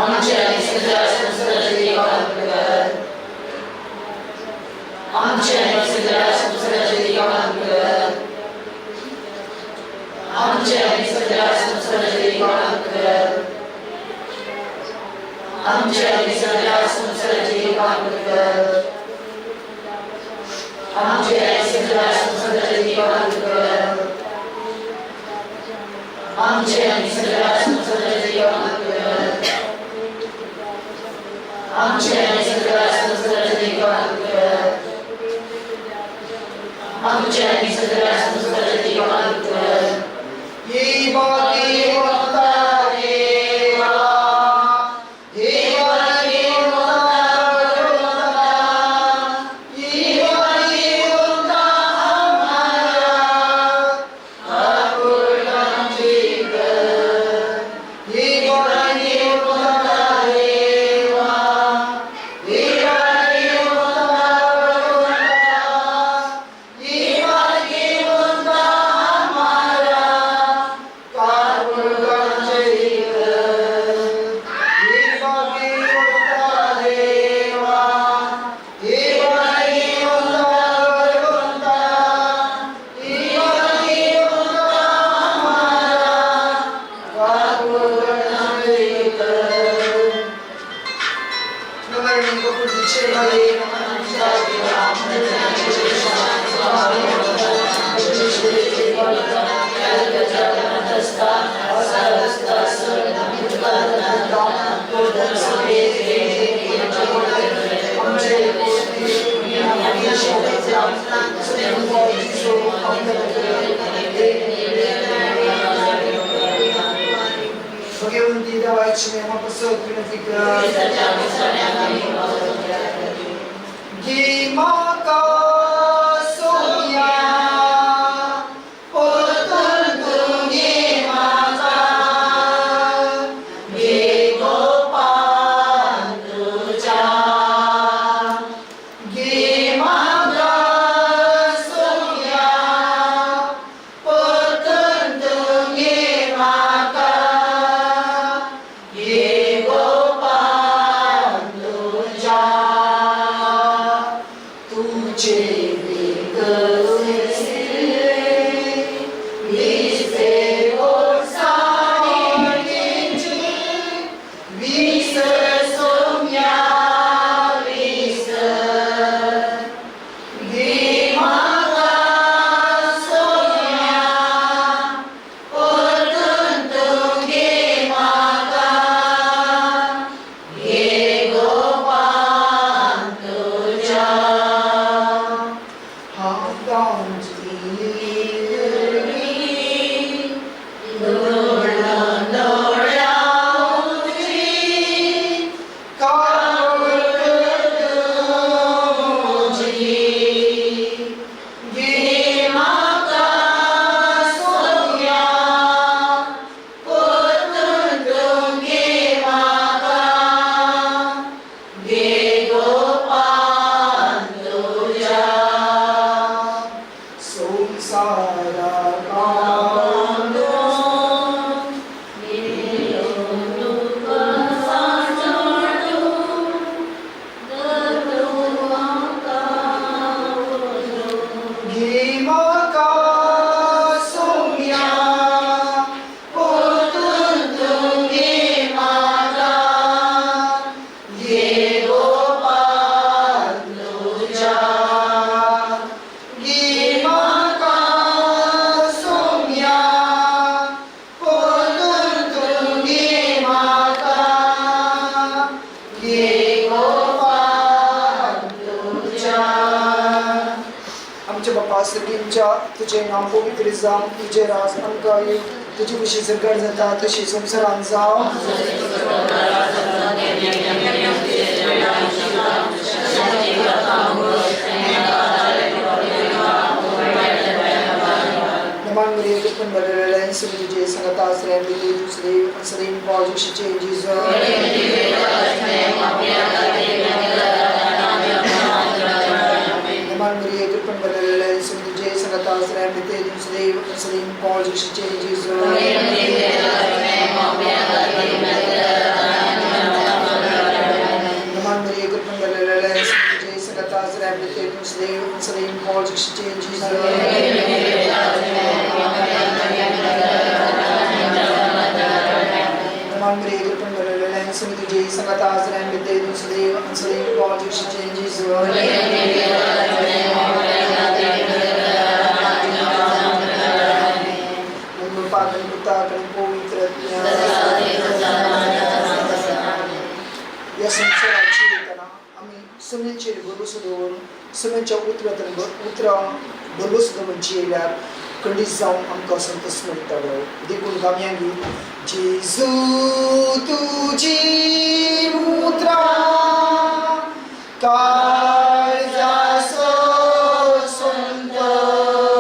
आमचे आनी सगळ्या संवसाराचेर देवा कर. आमचे आनी सगळ्या संवसाराचेर देवा कर. आमचे आनी सगळ्या संवसाराचेर देवा कर. आमचे आनी सगळ्या संवसाराचेर देवा कर. आमचे आनी सगळ्या संवसाराचेर देवा कर. आमचे आनी सगळ्या संवसाराचेर देवा कर. आमचे आनी सगळ्या संवसाराचेर देवा कर. आमचे आनी सगळ्या संवसाराचेर देवा कर. तुझे नांव पवित्र जावं, तुजें राज आमकां येवं, तुजी खुशी सरकार जाता तशी संवसारांत जावं. नमान मरिये कृपेन भरलेले तुझे संगता आसले दुसरे सदैव पावजेशीचे जेजू. नमान मरिये कृपेन भरलेले तुझे संगता आसले दुसरे सदैव पावजेशीचे जेजू. Jesus. सुनीलचेर भरवंसो दवरून सुनीलच्या उतरां भरवंसो दवरून जियेल्यार खंडीत जावन आमकां संतोश मेळटलो. देखून गावया गीत जेजू तुजी उतरां काळजाचो संतोष,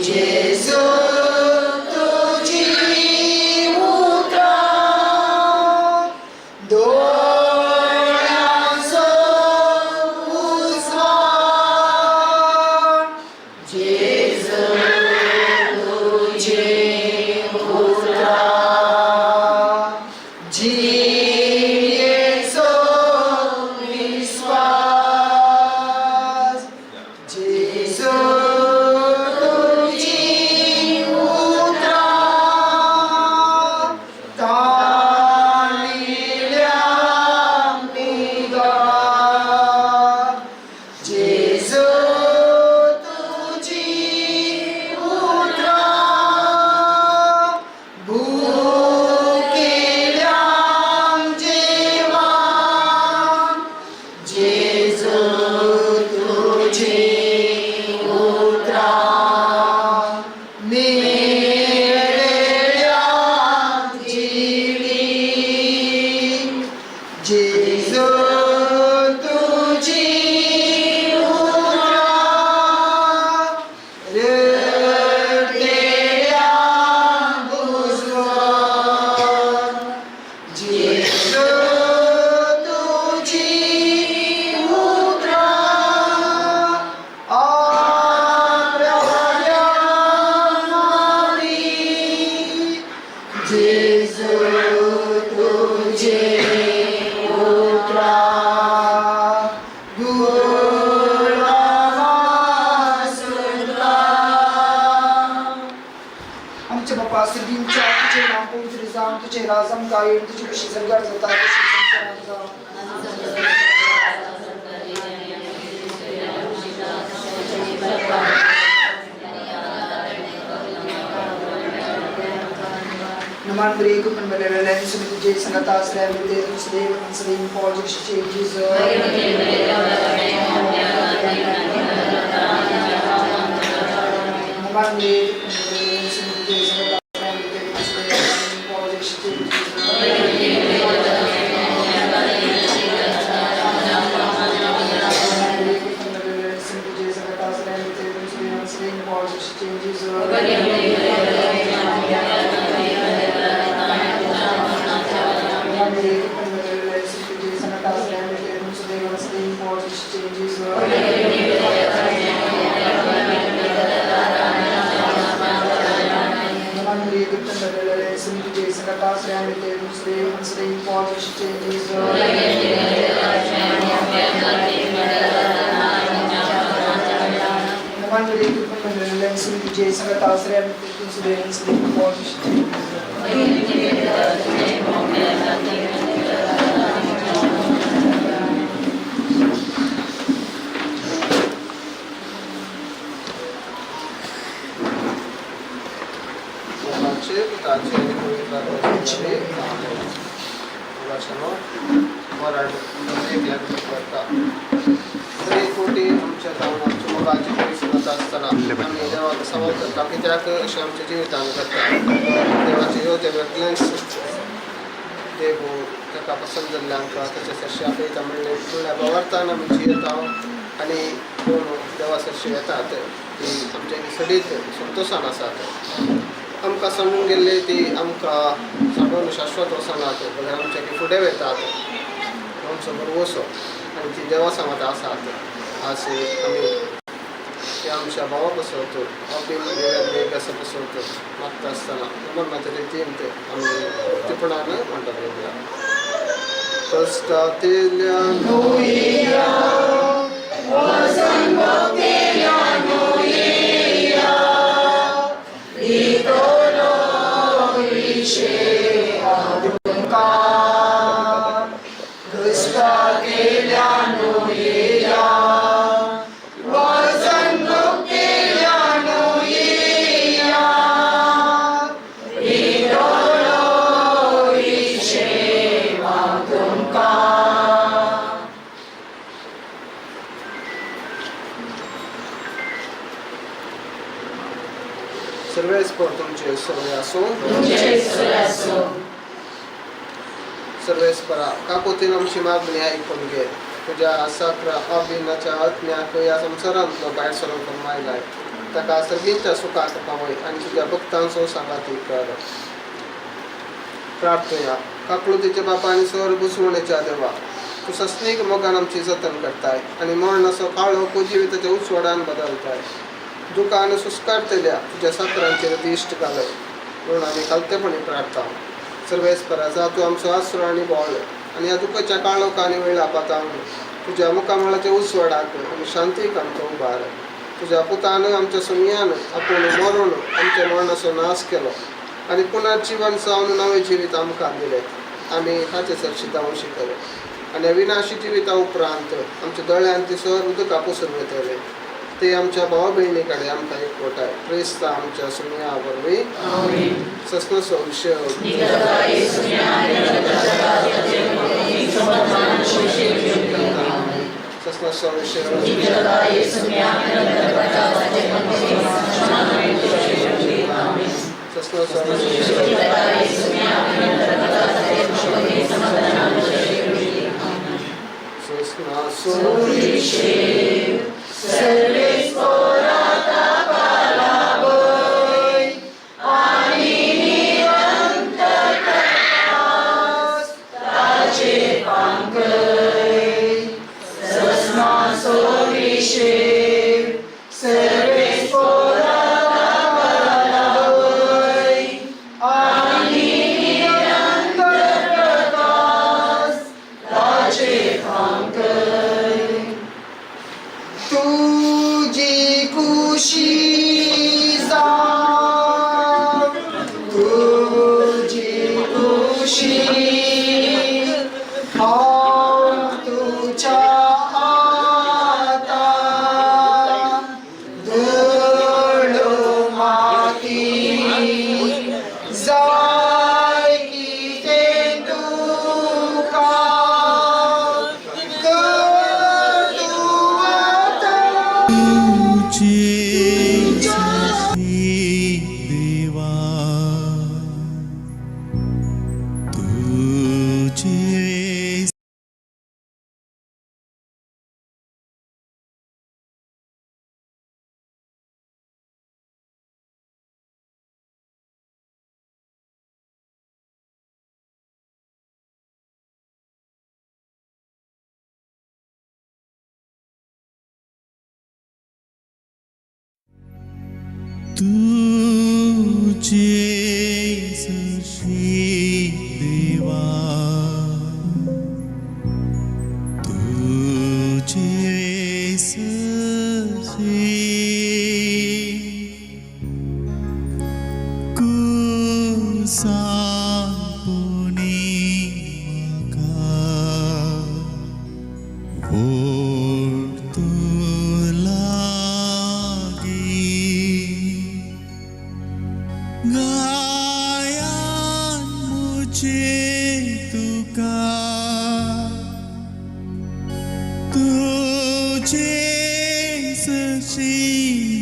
जेजू तुजी उतरां दोळ्यांचो उजवाड, जेजू तुजी उतरां जियेचो विस्वास, जेजू तुजी उतरां ताणिल्या उदक, जेजू तुजी उतरां भुकेल्यांक जेवण, जेजू तुजी उतरां मेळ्ळ्या जिवीत, जेजू तुजी उतरां रडटेल्यांक उजवाड, जेजू तुजी उतरां आग्र्याक मारी, जेजू तुजी उतरां गुलामा सुद्धा. आमच्या बापा सर्गींच्या तुझे नाव पवित्र जावं, तुझे राज आमकां येवन, तुजी कशी जगार जाता तशी संवसारांत जावं. नमान मरिये कृपेन भरलेले येशू तुझे संगत स्त्रियांमध्ये तूं सदैव सदैव पॉल जेजू. नमान मरिये कृपेन भरलेले येशू तुझे संगत स्त्रियांमध्ये तूं सदैव पॉल जेजू. नमान मरिये कृपेन भरलेले येशू तुझे संगत स्त्रियांमध्ये तूं सदैव सदैव पॉल जेजू. नमान मरिये कृपेन भरलेले येशू तुझे संगत स्त्रियांमध्ये तूं सदैव सदैव पॉल जेजू. नमान मरिये कृपेन भरलेले येशू तुझे संगत स्त्रियांमध्ये तूं सदैव सदैव पॉल जेजू. नमान मरिये कृपेन भरलेले येशू तुझे संगत स्त्रियांमध्ये तूं सदैव सदैव पॉल जेजू. बाबाचे, पुताचे आनी पवित्र आत्म्याचे नांवान. वाचनो वराड एकल्याक करता. तरी कोटी आमच्या जावन आमच्या मोगाची परिसरात आसतना आमी देवाक सवाल करता कित्याक अशें आमच्या जिवितान करता. देवाचे ह्यो ते वेगळेच देव ताका पसंत जाल्लें आमकां ताच्या सरशी आपयता म्हणलें म्हणल्यार भावार्थान आमी जियेता आनी कोण देवा सरशी येतात ती आमच्या सडीत संतोशान आसात. आमकां सांडून गेल्ले ती आमकां सांडून शाश्वत वचनात बगर आमच्या फुडें वतात आमचो भरवसो आनी ती देवा सांगात आसात. आज आमी ते आमच्या भावा पसरत अबीन वेगळ्या पसरत मागता आसतना नमनाच्या रितीन ते आमी उक्तेपणान म्हणटात. कश्टांतल्यान सर्वेस्पर तुमचे सगळे असो. सर्वेस्परा काकोतीन आमची मागणी आयकून घे. तुज्या साक्र अभिनाच्या आत्म्याक ह्या संवसारांतलो भायर सरूंक फर्मायलाय, ताका सर्गींच्या सुखाक पावय आनी तुज्या भक्तांचो सांगाती कर. प्रार्थना. काकळुतीच्या बापा आनी स्वर घुसवणेच्या देवा, तूं सस्नीक मोगान आमची जतन करताय आनी मरणाचो काळोख जिविताच्या उजवाडान बदलताय. दुकान सुस्कारतल्या तुज्या साकरांचेर दिश्ट घालय म्हणून आमी खालतेपणी प्रार्थना. सर्वेस्परा जा तूं आमचो आसरो आनी बळ आनी ह्या दुखाच्या काळोख आनी वेळापातान तुज्या मुखामळाच्या उजवाडाक आनी शांतीक आमकां उबार. तुज्या पुतान आमच्या सुमयान आपूण मरून आमच्या मरणाचो नाश केलो आनी पुनर्जिवन जावन नवें जिवीत आमकां दिलें. आमी हाचे सरशी जावं शिकले आनी अविनाशी जिविता उपरांत आमच्या दोळ्यांत ती सर उदकां पुसून वयतले. ते आमच्या भाव भयणी कडेन आमकां एकवटाय क्रिस्त आमच्या सुमया वरवीं. सस्नसो विशय सस्नसो विशय सस्नसो सस्नासो तुझे सशी देवा, तुझे सशी कुसांपुनी म्हाका ओडतो लागी. गायान मुझे तुका तुझे सशी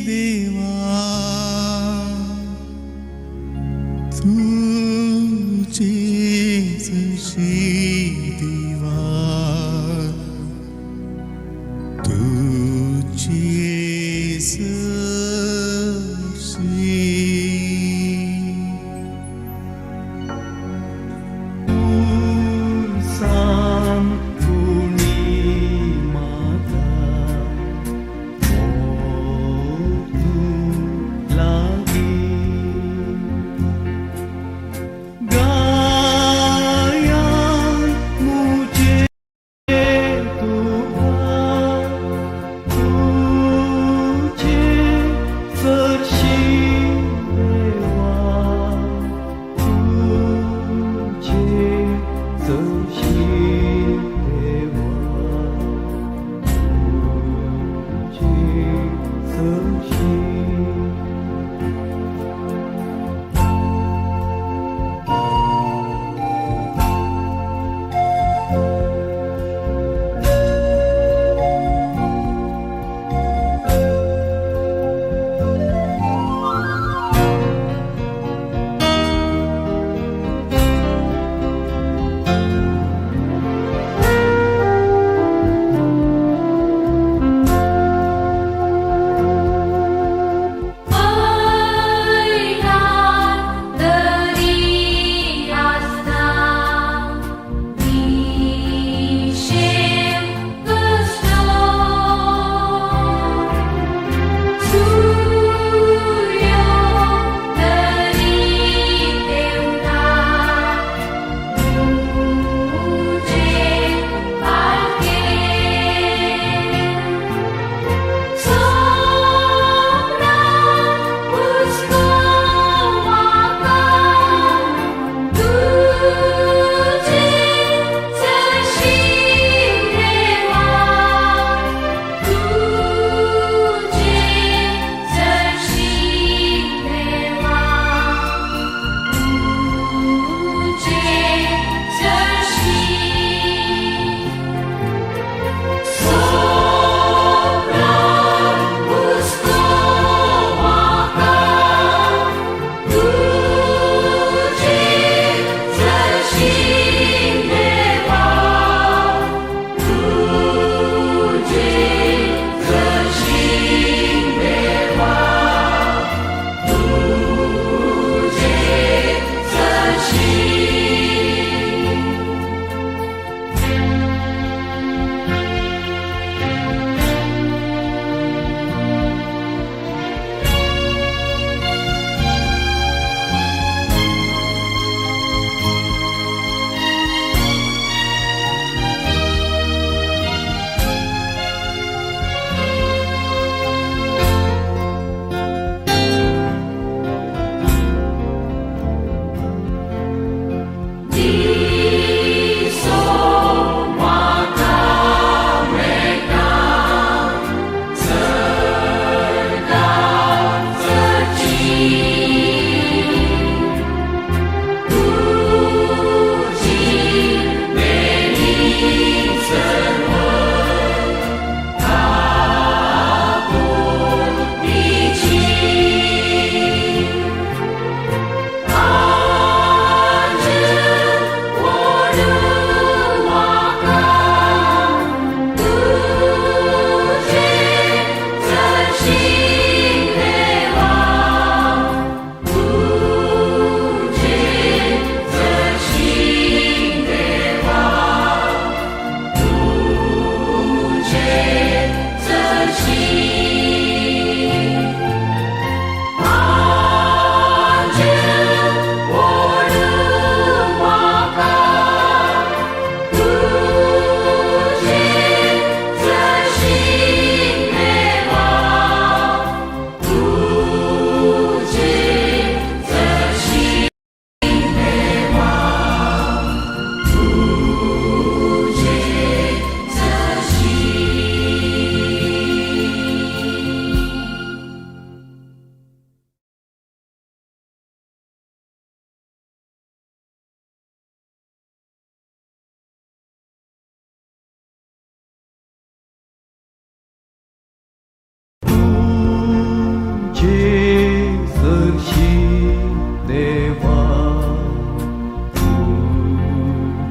देवा, तुझे सशी देवा, तुझे सशी. गाया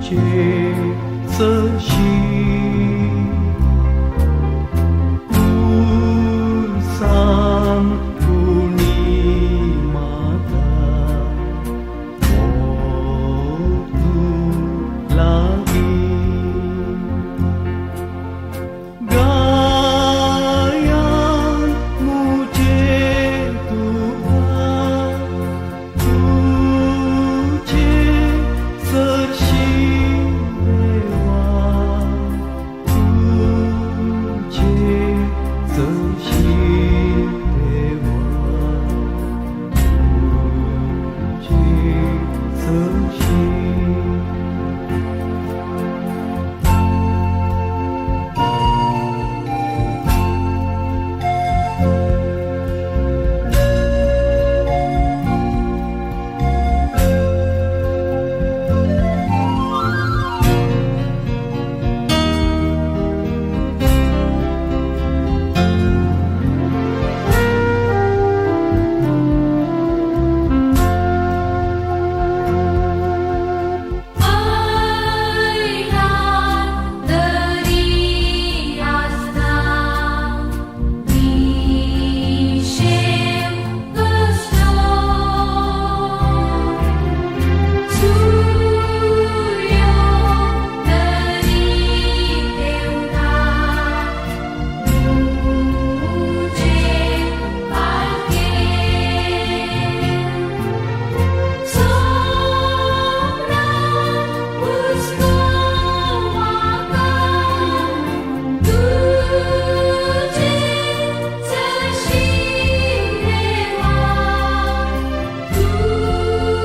तुझे जशी तूं सांग कोणी म्हाका मोग तूं लागीं गायान मुझे तुका तुझे सरशी देवा तुझे सरशी देवा तुझे सरशी. ऐरान दरी आसता निशेव कश्टो सुर्यो तरी देवता तुझे पालखे सोपना पुस्तक म्हाका तुझे जशी देवा तुझे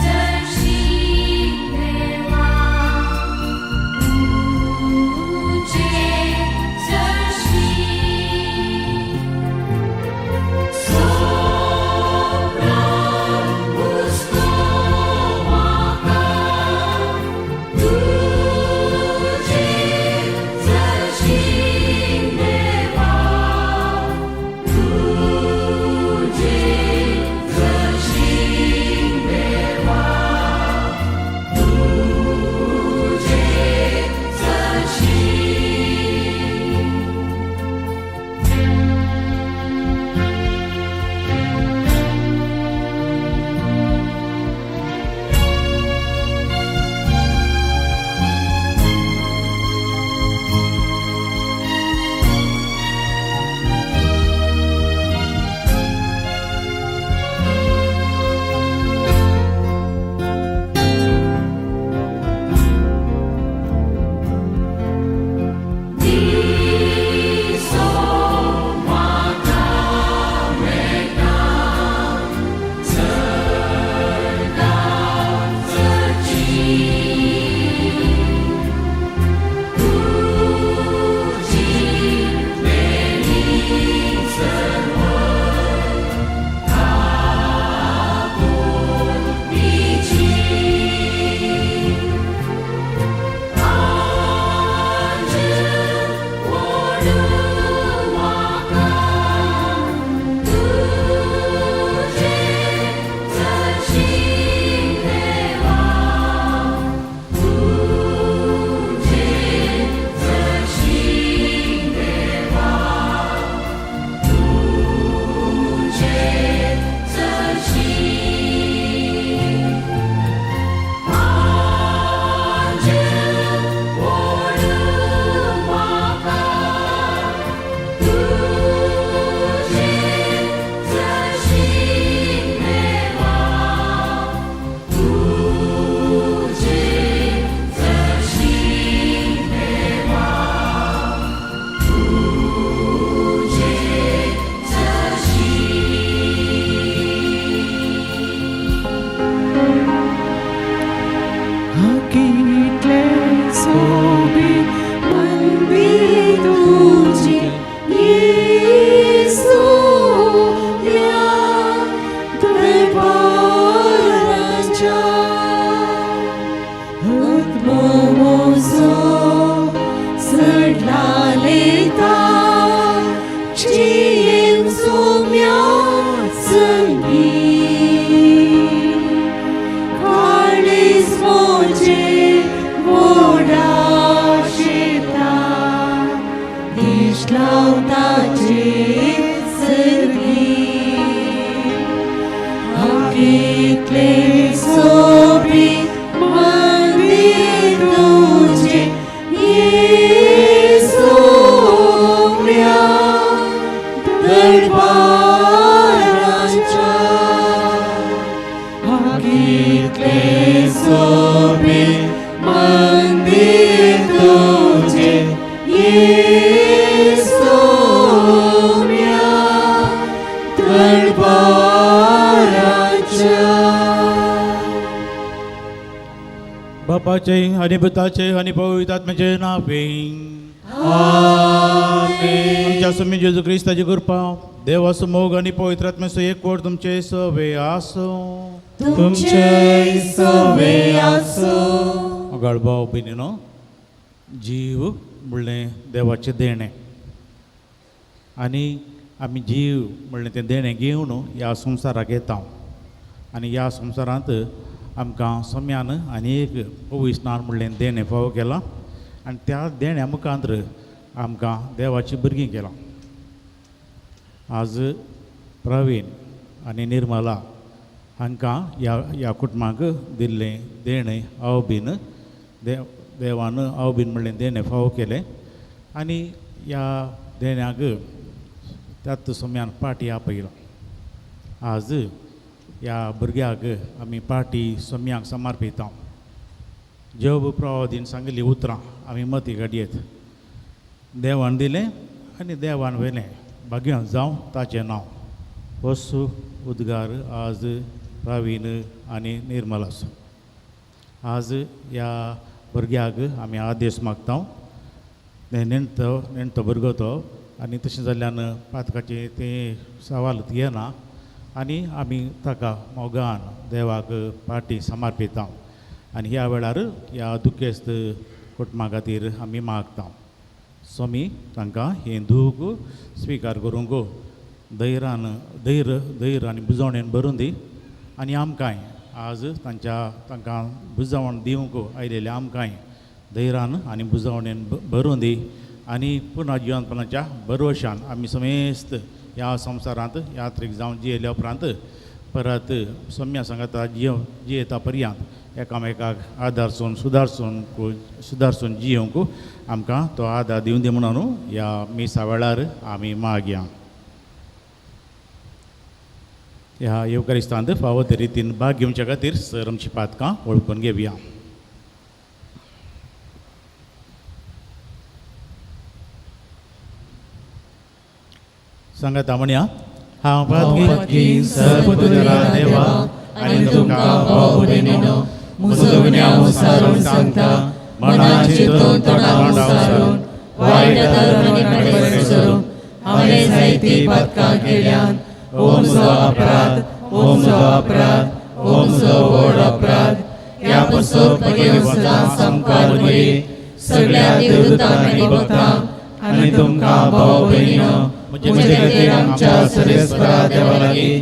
जशी देवा तुझे जशी सोपना पुस्तक म्हाका तुझे जशी देवा तुझे जशी देवा तुझे जशी. दिसो म्हाका मेळटा सर्गात जशी तुझी मेली सर्व आपुलकीची आज ओडू म्हाका तुझे जशी देवा तुझे जशी देवा तुझे जशी आज ओडू म्हाका तुझे जशी देवा तुझे जशी देवा तुझे जशी. कितले सोबीत मंदिर तुझे येसू ह्या दरबाराच्या आत्मो म्हजो चडला लेता जियेम सोम्या संगी काळीज. सोबीत मंदीर तुजें येसोम्या दरबाराच्या. बापाचे आनी पुताचे आनी पवित्र आत्म्याचे नांवे. आमच्या स्वामी जेजू क्रिस्ताची कृपा, देवाचो मोग आनी पवित्र आत्म्याचो एकवट तुमचे सवे आसूं. तुमचे सवे आसूं. मोगाळ भाव भयणीनो, जीव म्हणलें देवाचें देणें आनी आमी जीव म्हणलें तें देणें घेवन ह्या संवसाराक येता आनी ह्या संवसारांत आमकां सोम्यान आनी एक पवित्र स्नान म्हणलें देणें फावो केलां आनी त्या देण्या मुखांतर आमकां देवाचीं भुरगीं केलां. आज प्रवीण आनी निर्मला हांकां ह्या कुटुंबाक दिल्लें देणें आवबीन देवान आवबीन म्हणलें देणें फावो केलें आनी ह्या देण्याक त्याच सोम्यान पाटी आपयलो. आज ह्या भुरग्याक आमी पाटी सोम्यांक समर्पिता. जेव प्रवादीन सांगिल्लीं उतरां आमी मती घडयेत. देवान दिलें आनी देवान व्हेलें, भाग्यान जावं ताचें नांव. वसू उद्गार आज प्रवीण आनी निर्मलाचो. आज ह्या भुरग्याक आमी आदेश मागता. नेणतो नेणतो भुरगो तो आनी तशें जाल्ल्यान पातकाचें तें सवाल येना आनी आमी ताका मोगान देवाक पाटी समर्पिता आनी ह्या वेळार ह्या दुखेस्त कुटुंबा खातीर आमी मागता. स्वामी तांकां हें दूख स्विकार करूंक धैरान धैर धैर आनी बुजवणेन भरून दी आनी आमकांय आज तांच्या तांकां बुजवण दिवंक आयलेलें आमकांय धैरान आनी बुजवणेन भरून दी आनी पुनः जिवनपणाच्या भरवशान आमी समेस्त ह्या संवसारांत यात्रीक जावन जियेल्या उपरांत परत सोम्या सांगाता जियेता पर्यंत एकामेकाक आदारसून सुदारसून सुदारसून जियोवंक आमकां तो आदार दिवं दी म्हणून ह्या मिसा वेळार आमी मागया. ह्या येवकारिस्तांत फावो ते रितीन भाग घेवच्या खातीर सर आमची पातकां वळखून घेवया. सांगात म्हणया, हांव पातकी सर्वपुत्रा देवा आनी तुमकां भाव भयणीनो म्हजो गुन्यांव सारून सांगता, मनाचे तोंडा सारून वायट धर्म आनी कडेन सरून हांवें जायतीं पातकां केल्यान. ओ म्हजो अपराध, ओ म्हजो अपराध, ओ म्हजो व्हड अपराध. ह्या पसत म्हगे सदां सामकार मरे सगळ्या देवदूतांक आनी भक्तांक आनी तुमकां भाव भयणीनो म्हजे खातीर आमच्या सर्वेस्परा देवा लागीं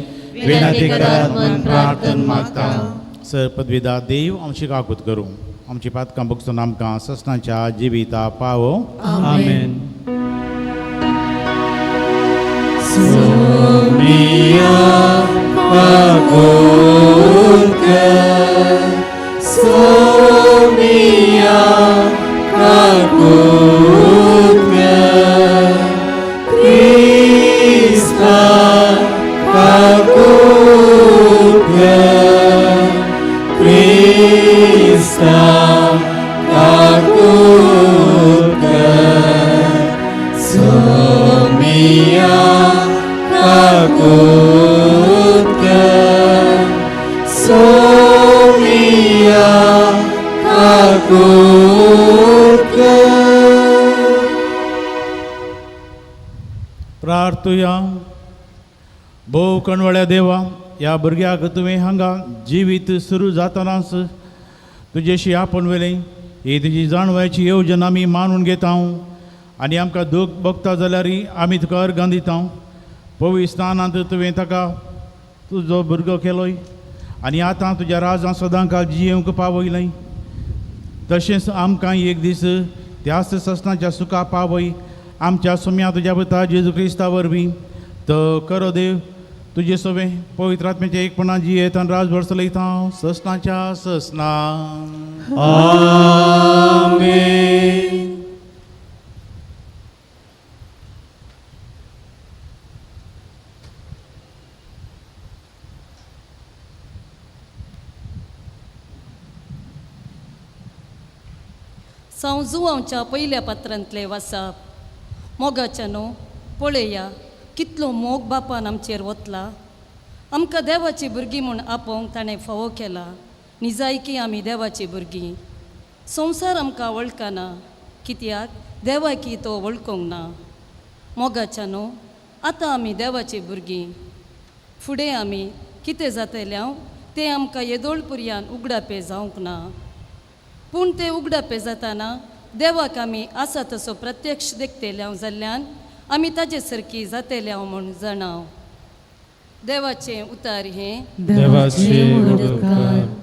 विनंती करात म्हूण प्रार्थना मागता. सर पदवीदा देव आमची काकूत करूं, आमची पातकां भोगसून आमकां ससनाच्या जिविता पावो. आमेन. सोमिया काकूत कर, सोमिया काकूत कर, क्रिस्ता काकूत कर, क्रिस्ता काकूत कर, सोमिया काकूत कर, सोमिया काकूत कर. प्रार्थुया. भोव कणवळ्या देवा, ह्या भुरग्याक तुवें हांगा जिवीत सुरू जातनाच तुजेशी आपोवन व्हेलें. ही तुजी जाणवायची येवजण आमी मानून घेता आनी आमकां दूख भोगता जाल्यार आमी तुका अर्गां दिता. पवित्र स्थानांत तुवें ताका तुजो भुरगो केलोय आनी आतां तुज्या राजां सदां काळ जियेवंक पावयलें. तशेंच आमकां एक दीस त्याच ससनाच्या सुखा पावय आमच्या सोम्या तुज्या पुता जेजू क्रिस्ता वरवीं. तो करो देव तुजे सवें पवित्र आत्म्याच्या एकपणा जियेत आनी राजभर चलयता ससनाच्या ससना. आमेन. सांव जुवांवच्या पयल्या पात्रांतले वासाप. मोगाच्यानो पळया कितलो मोग बापान आमचेर वतला. आमकां देवाची भुरगीं म्हूण आपोवंक ताणें फावो केला. निजायकी आमी देवाची भुरगीं. संवसार आमकां वळखना कित्याक देवाकी तो वळखूंक ना. मोगाच्यानो आतां आमी देवाची भुरगीं. फुडें आमी कितें जातलें हांव तें आमकां येदोळ पुरयान उगडापे जावंक ना. पूण तें उगडापे जाताना देवाक आमी आसा तसो प्रत्यक्ष देखतले हांव जाल्ल्यान आमी ताजे सारकी जातले हांव म्हूण जाणाव. देवाचें उतार हें देवाचे उपकार.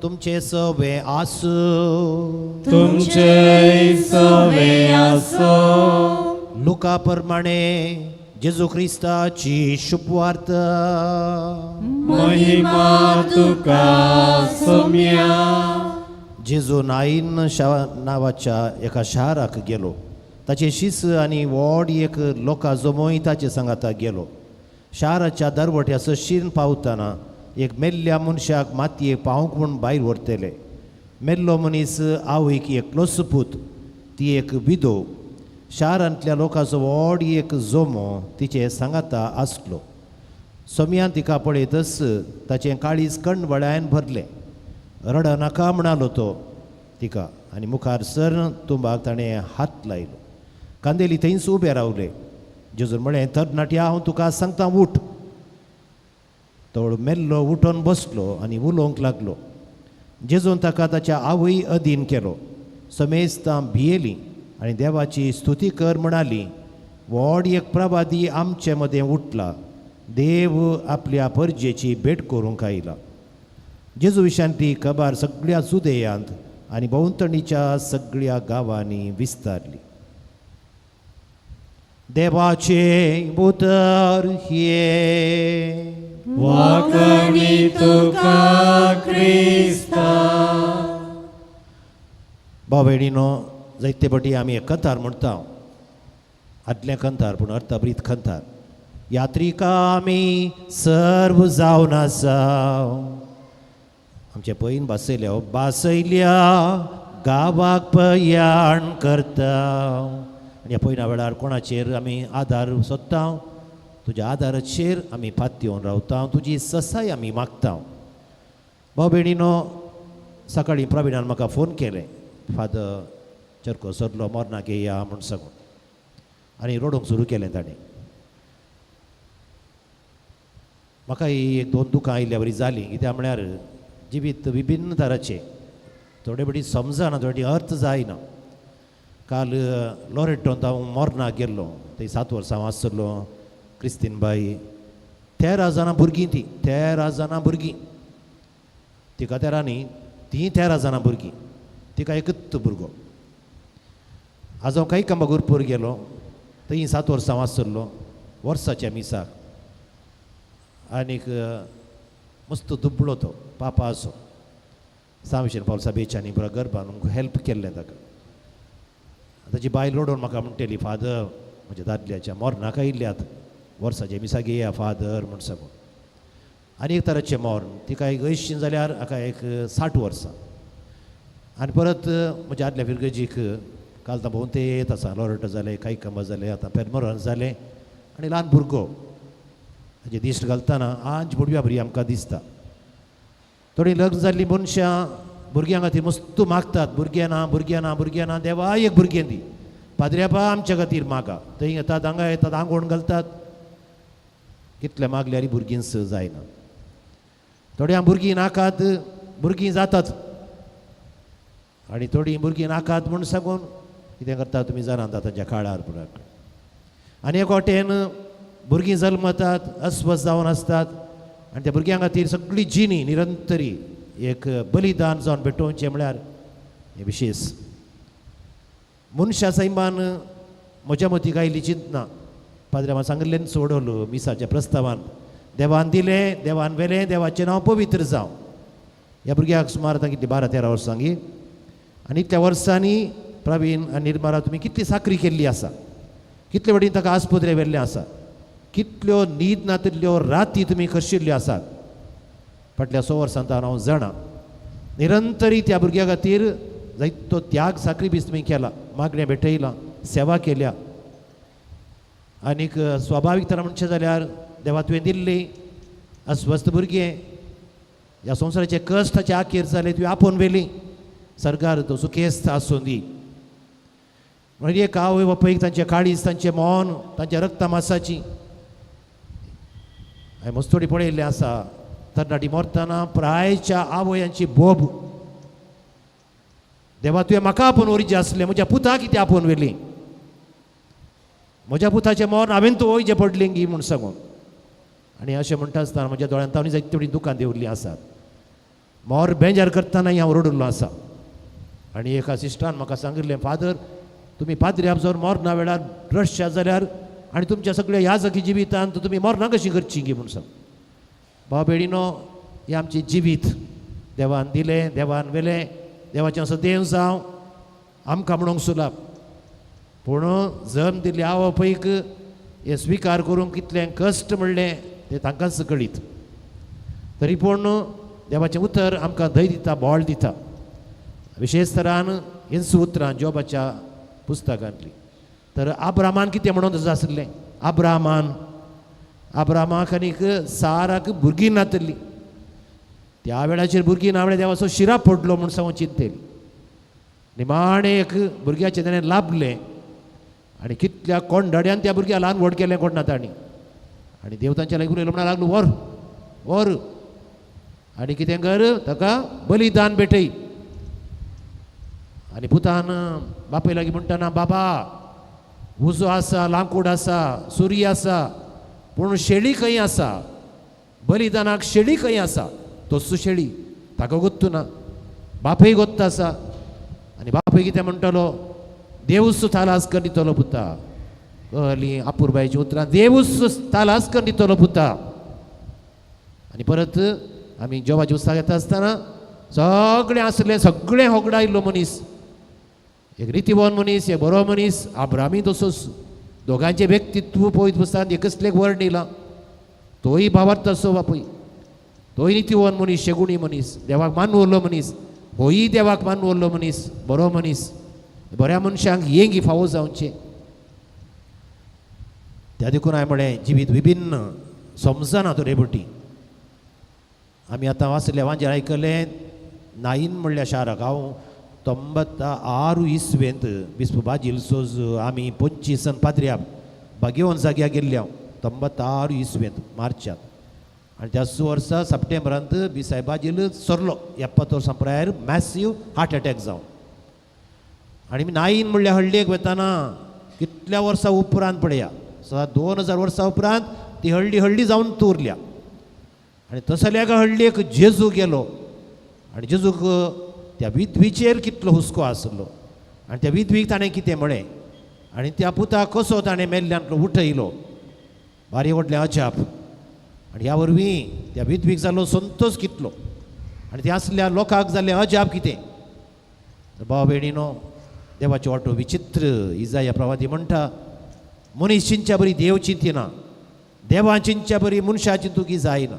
तुमचे सवे आसू तुमचे सवे आसू. लुका प्रमाणे जेजू क्रिस्ताची शुभवार्ता. महिमा तुका सोम्या. जेजू नाईन नांवाच्या एका शाराक गेलो. ताचे शिस आनी व्हड एक लोकां जमोय ताचे सांगाता गेलो. शाराच्या दरवट्या सशीन पावतना एक मेल्ल्या मनशाक मातयेक पावंक म्हूण भायर व्हरतले. मेल्लो मनीस आवयक एकलोच पूत, ती एक विधव. शारांतल्या लोकांचो व्हड एक जमो तिचे सांगाता आसलो. सोमयान तिका पळयतच ताचें काळीज कणवळ्यान भरलें. रडनाका म्हणालो तो तिका आनी मुखार सर तुंबाक ताणें हात लायलो. कांदेली थंयच उबे रावले. जेजून म्हळें, तरणाट्या हांव तुका सांगता उठ. तो मेल्लो उठोन बसलो आनी उलोवंक लागलो. जेजून ताका ताच्या आवय अधीन केलो. समेस्तां भियेलीं आनी देवाची स्तुती कर म्हणाली. व्हड एक प्रवादी आमचे मदें उठला, देव आपल्या परजेची भेट करूंक आयला. जेजू विशांती खबर सगळ्या जुदेयांत आनी भोंवतणीच्या सगळ्या गांवांनी विस्तारली. देवाचें उतर हें. वाकणी तुका क्रिस्ता. भाव भयणीनो, जायते फावटी आमी एक कंतार म्हणटा, आदलें कंतार पूण अर्थाभरीत कंतार. यात्रिका आमी सर्व जावन आसा. आमचे पयन बासयल्या बासयल्या गांवाक पयाण करता. आनी ह्या पयना वेळार कोणाचेर आमी आदार सोदता, तुज्या आदाराचेर आमी पातयेवन रावता, तुजी ससाय आमी मागता. भाव भयणीनो, सकाळीं प्रवीणान म्हाका फोन केलें, फादर चरको सरलो मोरनाक येया म्हूण सांगून, आनी रडूंक सुरू केलें ताणें. म्हाका ही एक दोन दुकां आयिल्ल्या वरी जालीं, कित्याक म्हळ्यार जिवीत विभिन्न तराचें, थोडे फावटी समजना, थोडे अर्थ जायना. काल लोरेटोंत हांव मोरनाक गेल्लो, थंय 7 वर्सां हांव आसलो. क्रिस्तीन बाई 13 जाणां भुरगीं, ती 13 जाणां भुरगीं, तिका 13 न्ही, तीं 13 जाणां भुरगीं, तिका एकूच भुरगो. आज हांव कांय कामां गुरपूर गेलो, थंय 7 वर्सां हांव आसलो, वर्साच्या मिसाक. आनीक मस्त दुबळो तो पापा असो, सांविशेन पावसा बेचानी पुरा गरबान हेल्प केल्लें ताका. ताची बायल रडोवन म्हाका म्हणटली, फादर म्हज्या दादल्याच्या मोरनाक आयिल्ल्यात, वर्साच्या मिसाक येया फादर म्हूण सांगून. आनी एक तराचें मोर्न, तिका एक 80 जाल्यार हाका एक 60 वर्सां. आनी परत म्हज्या आदल्या फिरगजीक काल तां भोंवते येत आसा, लोरटो जालें, कांय जालें, आतां पेरमोरान जालें. आनी ल्हान भुरगो हाजे दिश्ट घालतना आंज बुडव्या बरी आमकां दिसता. थोडीं लग्न जाल्लीं मनशां भुरग्यां खातीर मस्त मागतात, भुरगें ना, भुरगें ना, भुरगें ना, देवा एक भुरगें दी, पाद्र्यापा आमच्या खातीर मागा. थंय येतात, हांगा येतात, आंगवण घालतात, कितलें मागल्यार भुरगीं स जायना. थोड्यां भुरगीं नाकात, भुरगीं जातात, आनी थोडीं भुरगीं नाकात म्हूण सांगून कितें करता तुमी जाणात तांच्या काळार पुराक. आनी एक वाटेन भुरगीं जल्मतात, अस्वस्थ जावन आसतात, आनी त्या भुरग्यां खातीर सगळी जिणी निरंतरी एक बलिदान जावन भेटोवचें म्हळ्यार हें विशेश. मनशा सैमान म्हज्या मतीक आयली चिंतना, पाद्र्यान सांगिल्लें सोडवलो मिसाच्या प्रस्तावान, देवान दिलें, देवान व्हेलें, देवाचें नांव पवित्र जावं. ह्या भुरग्याक सुमार आतां कितलीं 12-13 वर्सां गी, आनी इतल्या वर्सांनी प्रवीण आनी निर्मला तुमी कितली साकरी केल्ली आसा, कितले वडीन ताका आस्पत्रे व्हेल्लें आसा, कितल्यो न्हीद नातिल्ल्यो राती तुमी खर्शिल्ल्यो आसात. फाटल्या 100 वर्सांत हांव जाणा निरंतरी त्या भुरग्या खातीर जायतो त्याग साकरी बीस तुमी केला, मागणें भेटयलां, सेवा केल्या. आनीक स्वाभावीक तरा म्हणचें जाल्यार देवा तुवें दिल्ली अस्वस्थ भुरगें ह्या संवसाराचे कश्ट ताचे आखेर जाले, तुवें आपोवन व्हेली, सरकार तो सुखेस्त आसूं दी. म्हणजे एक आवय बापायक तांचें काळीज, तांचें मन, तांच्या रक्ता मासाची हांवें मस्तोडी पळयल्लें आसा. तरणाटी मरतना प्रायच्या आवयांची बोब, देवा तुवें म्हाका आपोवन व्हरचें आसलें, म्हज्या पुताक कितें आपोवन व्हेली, म्हज्या पुताचें मरण हांवें तो वयचें पडलें गी म्हूण सांगून. आनी अशें म्हणटा आसतना म्हज्या दोळ्यांत तांणी जायते थोडीं दुकां देंवल्लीं आसात. मोर बेजार करतनाय हांव रडिल्लो आसा. आनी एका सिस्टरान म्हाका सांगिल्लें, फादर तुमी पाद्र्याब जर मरणा वेळार रडशात जाल्यार आनी तुमच्या सगळ्या याजकी जिवितांत तुमी मरणां कशीं करचीं गी म्हूण सांग. भाव भयणीनो, हें आमचें जिवीत देवान दिलें, देवान व्हेलें, देवाचें असो देव जावं आमकां म्हणूंक सुलाप. पूण जल्म दिल्ली आवय बापायक हें स्विकार करूंक कितलें कश्ट म्हणलें तें तांकांच कळीत. तरी पूण देवाचें उतर आमकां धैर्य दिता, बळ दिता. विशेश तरान हेंच उतरां जोबाच्या पुस्तकांतली. तर आब्रामान कितें म्हणून आसलें, आब्रामान आब्रामाक आनीक साराक भुरगीं नातली, त्या वेळाचेर भुरगीं ना म्हळ्यार देवाचो शिरा पडलो म्हूण सांगून चिंतेली. निमाणें एक भुरग्याचें ताणें लाभलें आनी कितल्या कोंडाड्यान त्या भुरग्याक ल्हान व्हड केलें कोण ना तांणी. आनी देव तांच्या लागीं उलयलो, म्हणा लागलो व्हर व्हर आनी कितें कर ताका बलिदान भेटय. आनी पुतान बापाय लागीं म्हणटना, बाबा उजो आसा, लांकूड आसा, सुरी आसा, पूण शेळी खंय आसा? बलिदानाक शेळी खंय आसा? तोसू शेळी ताका गोत्तू ना, बापूय गोत्त आसा. आनी बापूय कितें म्हणटलो? देवूच थालास कर दितलो पुता. कहली अपुरबायची उतरां, देवूच थालास कर दितलो पुता. आनी परत आमी जेवाची उस्ताक येता आसतना सगळें आसलें, सगळें होगडायल्लो मनीस, एक रितीवन मनीस, एक बरो मनीस, आब्रामी तसोच. दोगांचें व्यक्तित्व पळयत पुस्तकांत एकसलेक वर्णिलां. तोय भावार्थ असो बापूय, तोय नितीवन मनीस, शेगुणी मनीस, देवाक मानवल्लो मनीस, होय देवाक मानवल्लो मनीस, बरो मनीस. बऱ्या मनशांक येंगी फावो जावचें. त्या देखून हांवें म्हळें जिवीत विभिन्न समजना तो रेबटी. आमी आतां वाचले वांजेर आयकलें नाईन म्हणल्या शाराक हांव 96 इसवेंत बिस्प बाजील सोज आमी 25 पाद्र्या बागेवन जाग्यार गेल्ले हांव 96 इसवेंत मार्चांत. आनी त्याच वर्सा सप्टेंबरांत बिसाय बाजील सरलो 70 वर्सां प्रायर मॅसीव हार्ट एटॅक जावन. आनी नाईन म्हणल्या हळ्ळेक वतना कितल्या वर्सां उपरांत पळया, 2000 वर्सां उपरांत ती हळ्ळी हळ्ळी जावन उरल्या. आनी तसल्या एका हळ्ळेक जेजू गेलो आनी जेजूक त्या विधवीचेर कितलो हुस्को आसलो आनी त्या विधवीक ताणें कितें म्हळें आनी त्या पुताक कसो ताणें मेल्ल्यांतलो उठयलो, बारी व्हडलें अजाप. आनी ह्या वरवीं त्या विधवीक जाल्लो संतोश कितलो आनी त्या आसल्या लोकांक जाल्लें अजाप कितें. भाव भयणीनो, देवाच्यो वाटो विचित्र. इजाया प्रवादी म्हणटा, मनीस चिंतच्या बरी देव चिंतिना, देवा चिंतच्या बरी मनशां चिंतूकी जायना.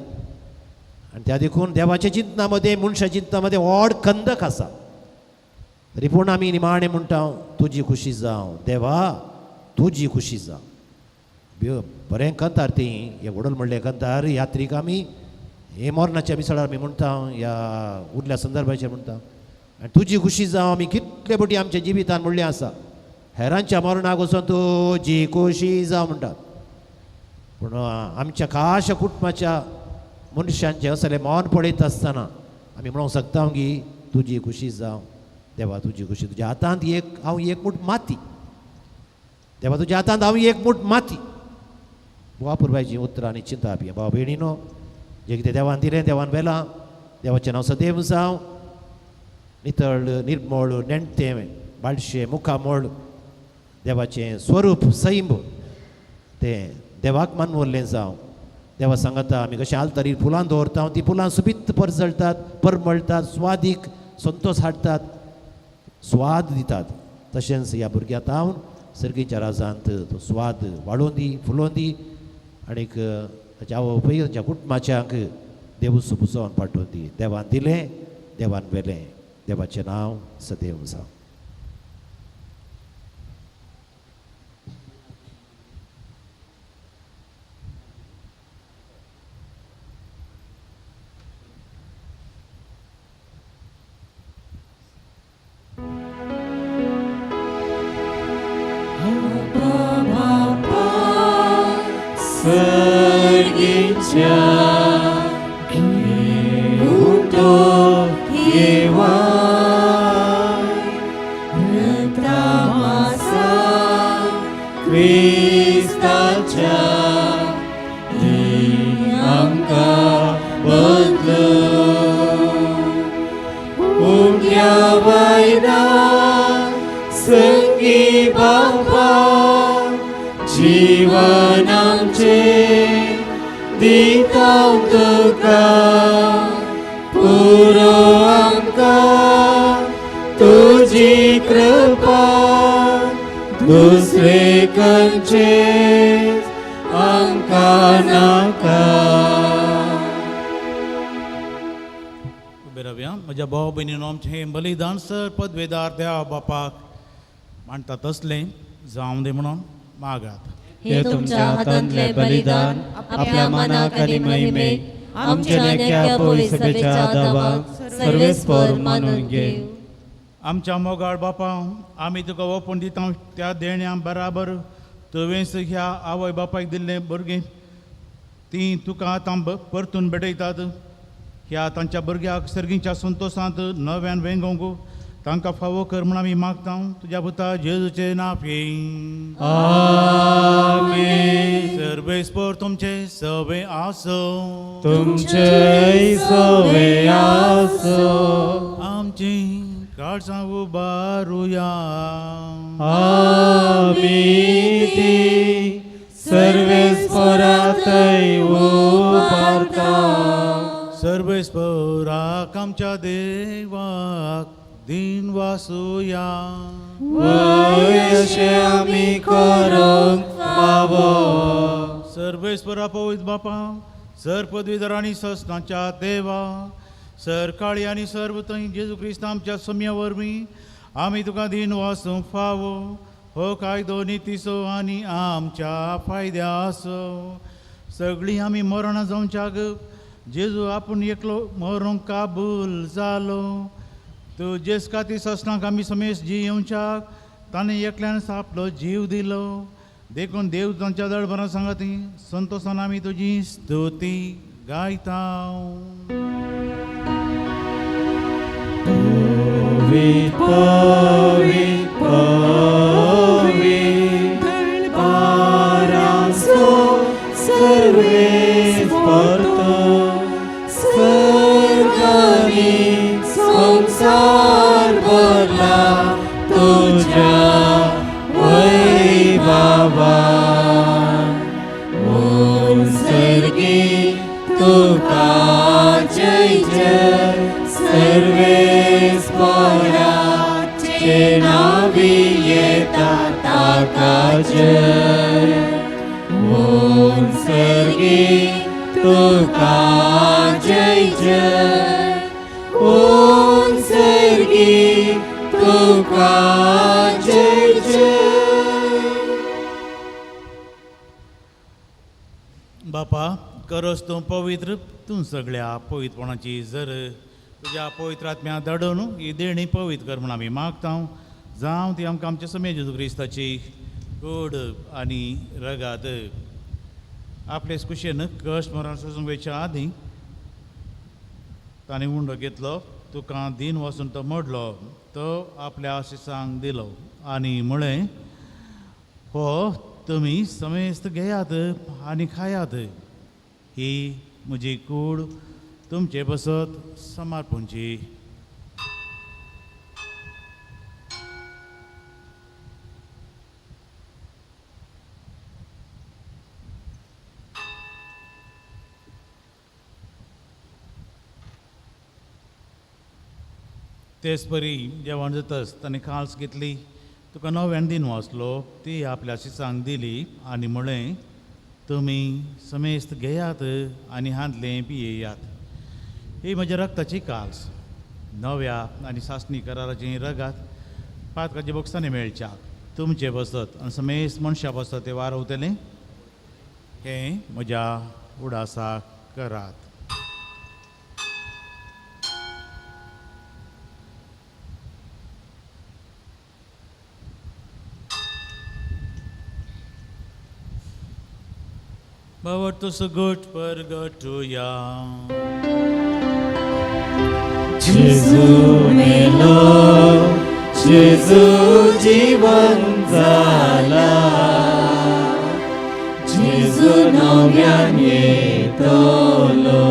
आनी त्या देखून देवाच्या चिंतना मदें मनशा चिंतना मदें व्हड कंदक आसा. तरी पूण आमी निमाणें म्हणटा, तुजी खुशी जावं देवा, तुजी खुशी जावं. बरें कंतार ती, हे व्हडल म्हणलें कंतार यात्रीक आमी हे मरणाच्या मिसळार आमी म्हणटा, ह्या उरल्या संदर्भाचेर म्हणटा. आनी तुजी खुशी जावं आमी कितले पटी आमच्या जिवितान म्हणलें आसा. हेरांच्या मरणाक वचून तुजी खुशी जावं म्हणटात, पूण आमच्या खाशा कुटुंबाच्या मनशांचें असलें मौन पळयत आसतना आमी म्हणूंक शकता की तुजी खुशी जावं देवा, तुजी खुशी. तुज्या हातांत एक हांव एक मूठ माती, देवा तुज्या हातांत हांव एक मूठ माती. वापुरबायचीं उतरां आनी चिंता पी. भाव भयणीनो, जें कितें देवान दिलें देवान व्हेलां, देवाचें नांव सदैव जावं. नितळ निर्मळ नेणटें बाळशें मुखामळ देवाचें स्वरूप सैम तें देवाक मानवल्लें जावं. देवा सांगता आमी कशें आलतरीर फुलां दवरता, तीं फुलां सुबीत परजळटात, परमळटात, स्वादीक संतोश हाडटात, स्वाद दितात. तशेंच ह्या भुरग्या तावन सर्गीच्या राजांत तो स्वाद वाडोवन दी, फुलोवन दी आनीक ताच्या आवय बापूय ताच्या कुटुंबाच्यांक देव सुपुसोवन पाठोवन दी. देवान दिलें देवान व्हेलें, देवाचें नांव सदैव जावं. बलिदान सर पदवेदार देवा बापाक मांडटा तसलें जावं दी म्हणून मागात. हे तुमच्या हातांतले बलिदान आपल्या मनाक आनी महिमेक आमच्या नेक्या पवित्रतेच्या दावाक सर्वेस्पर मानून घे. आमच्या मोगाळ बापा, आमी तुका ओपून दिता त्या देण्या बराबर तुवेंच ह्या आवय बापायक दिल्लें भुरगीं तीं तुका आतां परतून भेटयतात. ह्या तांच्या भुरग्याक सर्गीच्या संतोशांत नव्यान वेंगोवंक तांकां फावो कर म्हूण आमी मागता तुज्या पुता जेजूचे नाफी. आमेन. सर्वेस्पर तुमचे सवे आसो. तुमचेय सवे आसो. आमची काळजां उबारुया. आमी ती सर्वेस्परातय उबारता. सर्वेस्पराक आमच्या देवाक दिन वासुया. वय अशें आमी करूंक फावो. सर्वेस्परा पवित्र बापा, सर पदवीधर आनी सस्नाच्या देवा, सर काळी आनी सर्व थंय जेजू क्रिस्त आमच्या सम्या वरवीं आमी तुका दिन वासूंक फावो. हो कायदो नितीचो आनी आमच्या फायद्याचो. सगळीं आमी मरणां जावच्याक जेजू आपूण एकलो मरूंक काबूल जालो. तूं जेस खातीर ससनाक आमी समेस जियेवच्याक ताणें एकल्यान आपलो जीव दिलो. देखून देव तांच्या दळभरां सांगाती संतोसान आमी तुजी स्तुती गायता. पवित्र पवित्र पवित्र पारासो सर्वेस्पर सर्गानी संसार भरला तुझ्या वैभवान. सर्गी तुका जय जय सर्वेस्पराचे नावी येता ताका जय. सर्गी तुका जय जय. सर्गी तुका जय जय. बापा करस तूं पवित्र, तूं सगळ्या पवित्रपणाची जर तुज्या पवित्र आत्म्या धाडून ही देणी पवित्र कर म्हूण आमी मागता. जावं ती आमकां आमच्या समेज जेजू क्रिस्ताची गोड आनी रगात. आपले कुशेन कश्ट मरण सोसूंक वयच्या आदीं ताणें उंडो घेतलो, तुका दिन वचून तो मोडलो, तो आपल्या आशिसांक दिलो आनी म्हळें, हो तुमी समेस्त घेयात आनी खायात, ही म्हजी कूड तुमचे बसत समर्पणची. तेच परी जेवण जातच ताणें खाल्स घेतली, तुका नव्यान दिन वाचलो, ती आपल्या शिसांक दिली आनी म्हळें, तुमी समेस्त घेयात आनी हांतलें पियेयात. ही म्हज्या रक्ताची काल्स, नव्या आनी सासणी कराराची रगात पातकाच्या बोक्सांनी मेळच्या तुमचे बसत आनी समेस्त मनशां बसत ते वारवतलें. हें म्हज्या उडासाक करात. भवतु सुगुट परगटुया. जेजू मेलो, जेजू जीवन जाला, जेजू नव्यान येतलो.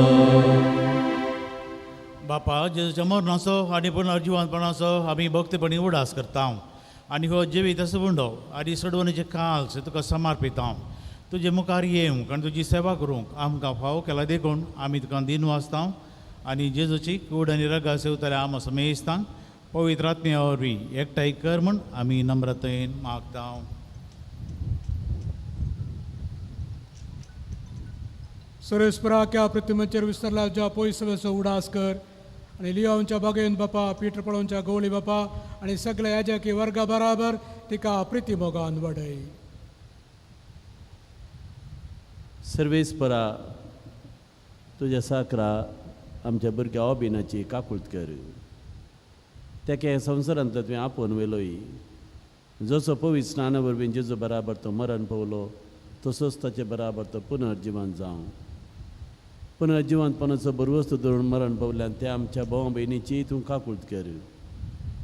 बापा जेजूच्या मरणाचो आनी पुनर्जिवनपणाचो आमी भक्तपणी उडास करता आनी हो जिवीत असो उंडो आनी सडवणीचे काल्स तुका समर्पिता. तुजे मुखार येवंक आनी तुजी सेवा करूंक आमकां फावो केला देखून आमी तुका दिन वाचता आनी जेजूची कूड आनी रगा सेवतल्या आम समेस्तांक पवित्र आत्म्या वरवीं एकठांय कर म्हूण आमी नम्रतेन मागता. सुरेशपुरा क्या प्रतिमेचेर विसरला ज्या पयसवेचो उडास कर आनी लियोनच्या बागेन बापा, पीटर पळोवच्या गवळी बापा आनी सगळ्या याजकी वर्गा बराबर तिका प्रिती मोगान वाडय. सर्वेस्परा तुज्या साकरा आमच्या भुरग्या अभिनाची काकूळत कर. तेका ह्या संवसारांतलो तुवें आपोवन व्हेलोय. जसो पवित्र स्नाना वरवीं जेजू बराबर तो मरण पावलो तसोच ताचे बराबर तो पुनर्जिवन जावं. पुनर्जिवनपणाचो बरवस्त धरून मरण पावल्यान त्या आमच्या भाव भयणीची तूं काकूळत कर.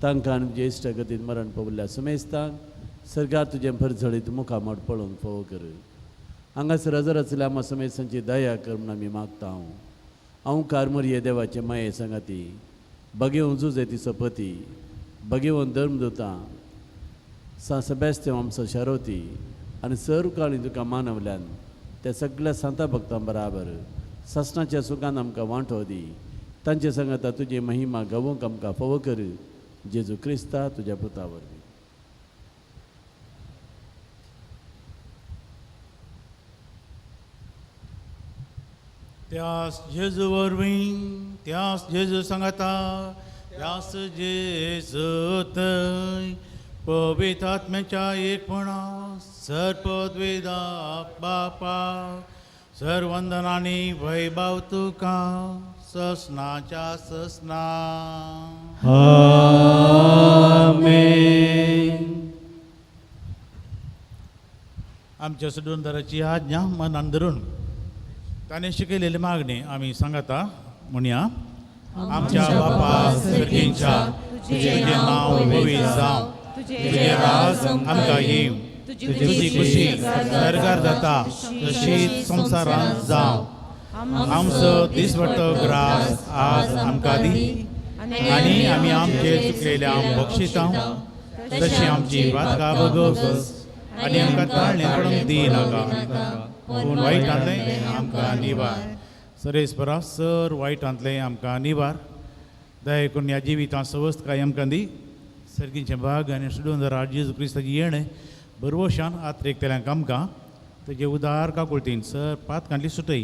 तांकां आनी तुजे इश्टागतीन मरण पाविल्ल्या सुमेस्तांक सरकार तुजें भरझळीत मुखामळ पळोवंक फावो कर. हांगासर हजर आसल्या आमकां समेस्तांची दया कर म्हूण आमी मागता. हांव कारमोरये देवाचे माये सांगाती बगेवन जुजे तिचो पती बगेवन धर्मदुतां सा सेबेस्त्यांव आमचो शारोती आनी सर्व काळी तुका मानवल्यान त्या सगळ्या सांता भक्तां बराबर सासणाच्या सुखान आमकां वांटो दी. तांचे सांगाता तुजी महिमा गावोंक आमकां फावो कर. जेजू क्रिस्ता तुज्या पुता वरवीं. त्यास जेजू वरवीं, त्यास जेजू सांगाता, त्यास जेजू थंय पवित्र आत्म्याच्या एकपणा सर्पद्वेदा बापा सर्वंदनानी वैभव तुका ससनाच्या ससना. आमेन. आमच्या सुडूनदाराची आज्ञा मनान धरून ताणें शिकयलेली मागणी आमी सांगता म्हणया. आमच्या बापा सर्गींच्या, तुजें नांव पवित्र जावं, तुजें राज आमकां येवं, तुजी खुशी सरकार जाता तशीच संवसारांत जावं. आमचो दिसवटो ग्रास आज आमकां दी आनी आमी आमचे चुकलेल्या बक्षितां तशी आमची वातकां बगोवस आनी आमकां ताळणें पडूंक दी नाका, पूण वायटांतलें आमकां निवार. सरेस्परा सर वायटांतलें आमकां निवार. दया करून ह्या जिवितांत सवस्तकाय आमकां दी. सर्गीचें भाग आनी सुडून जेजू क्रिस्ताची येणें बरवशान आत्रेकतल्यांक आमकां तुजे उदार काकुळतीन सर पातकांतली सुटय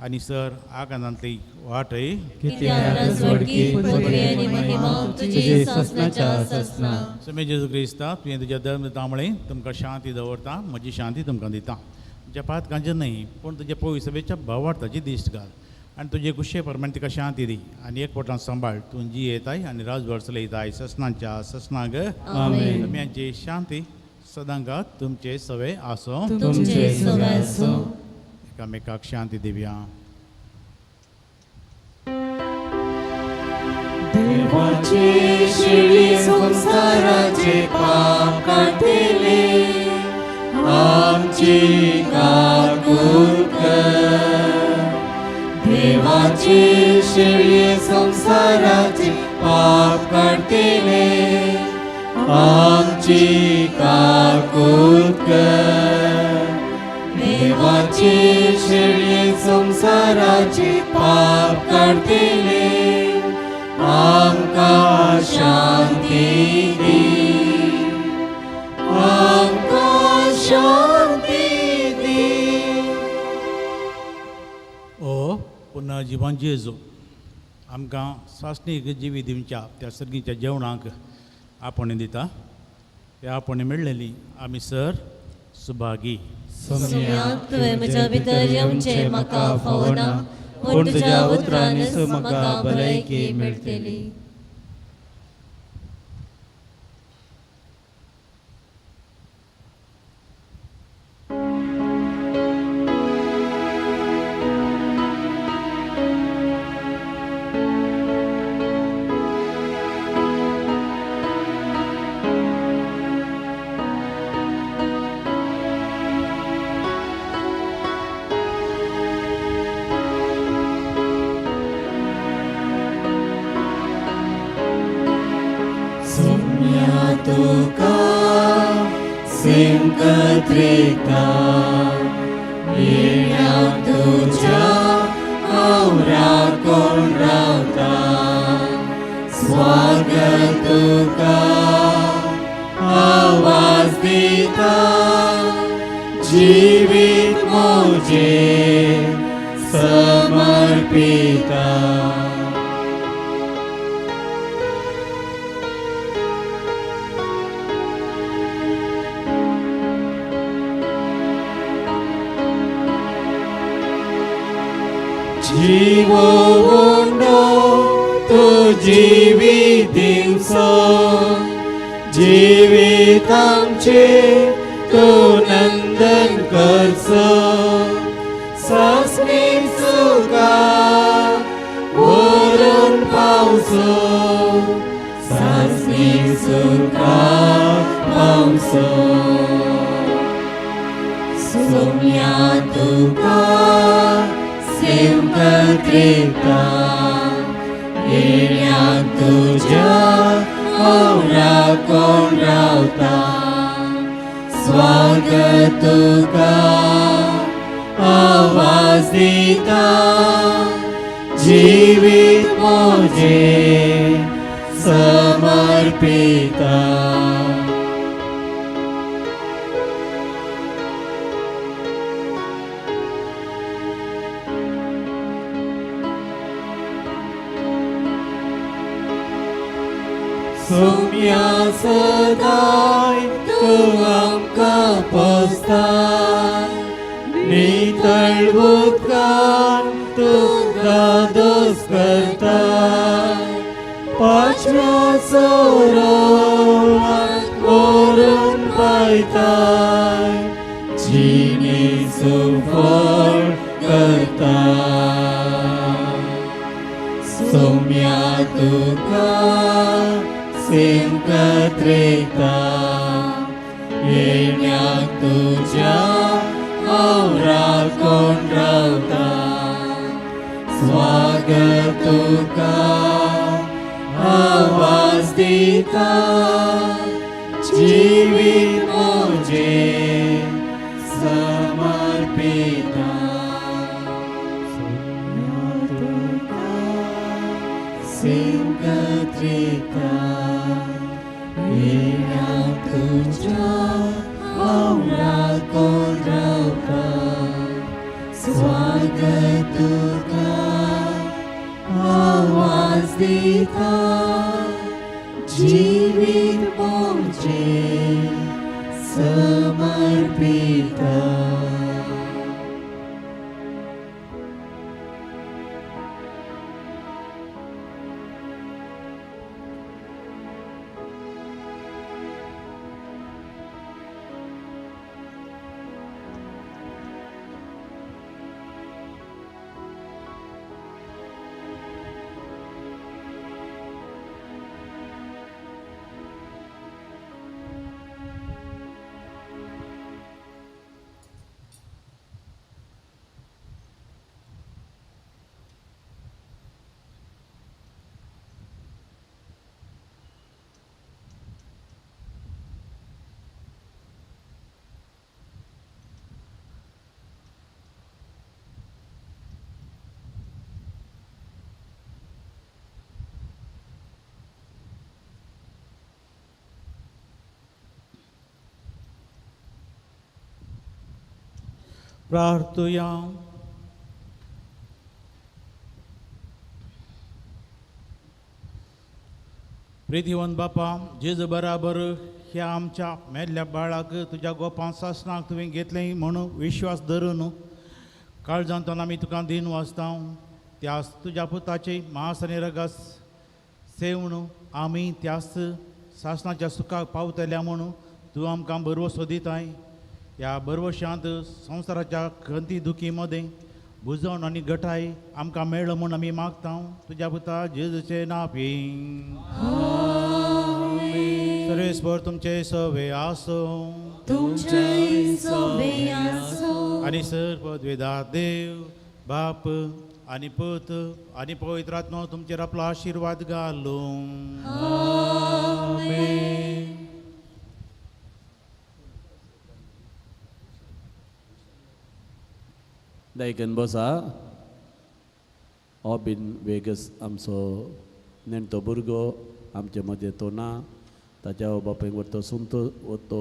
आनी सर आकांतांतली वाटय. समे जेजू क्रिस्ता, तुवें तुज्या धर्म तांबळे तुमकां शांती दवरता, म्हजी शांती तुमकां दिता. तुज्या पातकांचेर न्हय पूण तुज्या पवित्र सभेच्या भावार्थाची दिश्ट घाल आनी तुजे कुशे प्रमाण तिका शांती दी आनी एक पोटान सांबाळ. तूं जी येताय आनी राजभर चलयताय ससनाच्या ससनाग. आमेन. तुमची शांती सदांकाळ तुमचे सवे आसो. तुमचे सवे आसूं. एकामेकाक शांती दिवया. देवाचे शेळी संसाराचे पाप काडटले, आमची काकूळ कर. देवाचे शेळी संसाराचे पाप काडटले, आमची काकूळ कर. देवाचे शेळी संसाराचे पाप काडटले, आमकां शांती दी, आमकां शांती दी. ओ पुन्हा जिवन जेजू, आमकां सासणीक जिवी दिवच्या त्या सर्गीच्या जेवणाक आपण दिता, त्या आपण मेळ्ळेली आमी सर सुभागी. सोम्या, तुवें म्हज्या भितर येवचें म्हाका फावना, पूण तुज्या उतरानच म्हाका भलायकी मेळटली. सिंकत्रिता येण्या तुज्या हांव राखून रावता, स्वागत तुका आवाज दिता, जिवीत म्हजें समर्पिता. जीवो उंडो तू जीवी दिवसो, जिवितांचे तू नंदन करसो, सासणी सुखा वरून पावसो, सासणी सोम्या तुका सेवकत रेता येण्याक तुज्या हांव कोण रावता स्वागत तुका आवाज दिता जिवीत म्हजें समर्पिता. सोम्या सदाय तूं आमकां पोसताय नितळ उदकान तूं दादोस करताय पांचव्या सोरोवाक व्हरून पायताय जिणे सुफळ करताय. सोम्या तुका सेवकत रेता येण्याक तुज्या हांव राखून रावता स्वागत तुका आवाज दिता जिवीत म्हजें समर्पिता. सोम्या तुका सेवकत रेता येण्याक तुज्या हांव राखून रावता स्वागत तुका आवाज दिता जिवीत म्हजें समर्पिता. प्रार्थुया. प्रितीवंत बापा जेजू बराबर ह्या आमच्या मेल्ल्या बाळाक तुज्या गोपां सासणाक तुवें घेतलें म्हणून विश्वास धरून काळजांतल्यान आमी तुका दिन वाचता. त्याच तुज्या पुताचे मांस आनी रगास सेवन आमी त्याच सासणाच्या सुखाक पावतल्या म्हणून तूं आमकां बरवसो दिताय. ह्या बरवशांत संवसाराच्या खंती दुखी मदें बुजवण आनी गटाय आमकां मेळ्ळो म्हूण आमी मागता तुज्या पुता जेजूचे नापी. सर्वेस्पर तुमचे सवे आसूं तुमचे सवे आसूं. आनी सर्वद्वेदा देव बाप आनी पूत आनी पवित्र आत्मो तुमचेर आपलो आशिर्वाद घालूं. आमेन. दायकन बसा. ऑबिन वेगस आमचो नेणटो भुरगो आमचे मदें तो ना. ताच्या बापायक व्हरतो सुंतो तो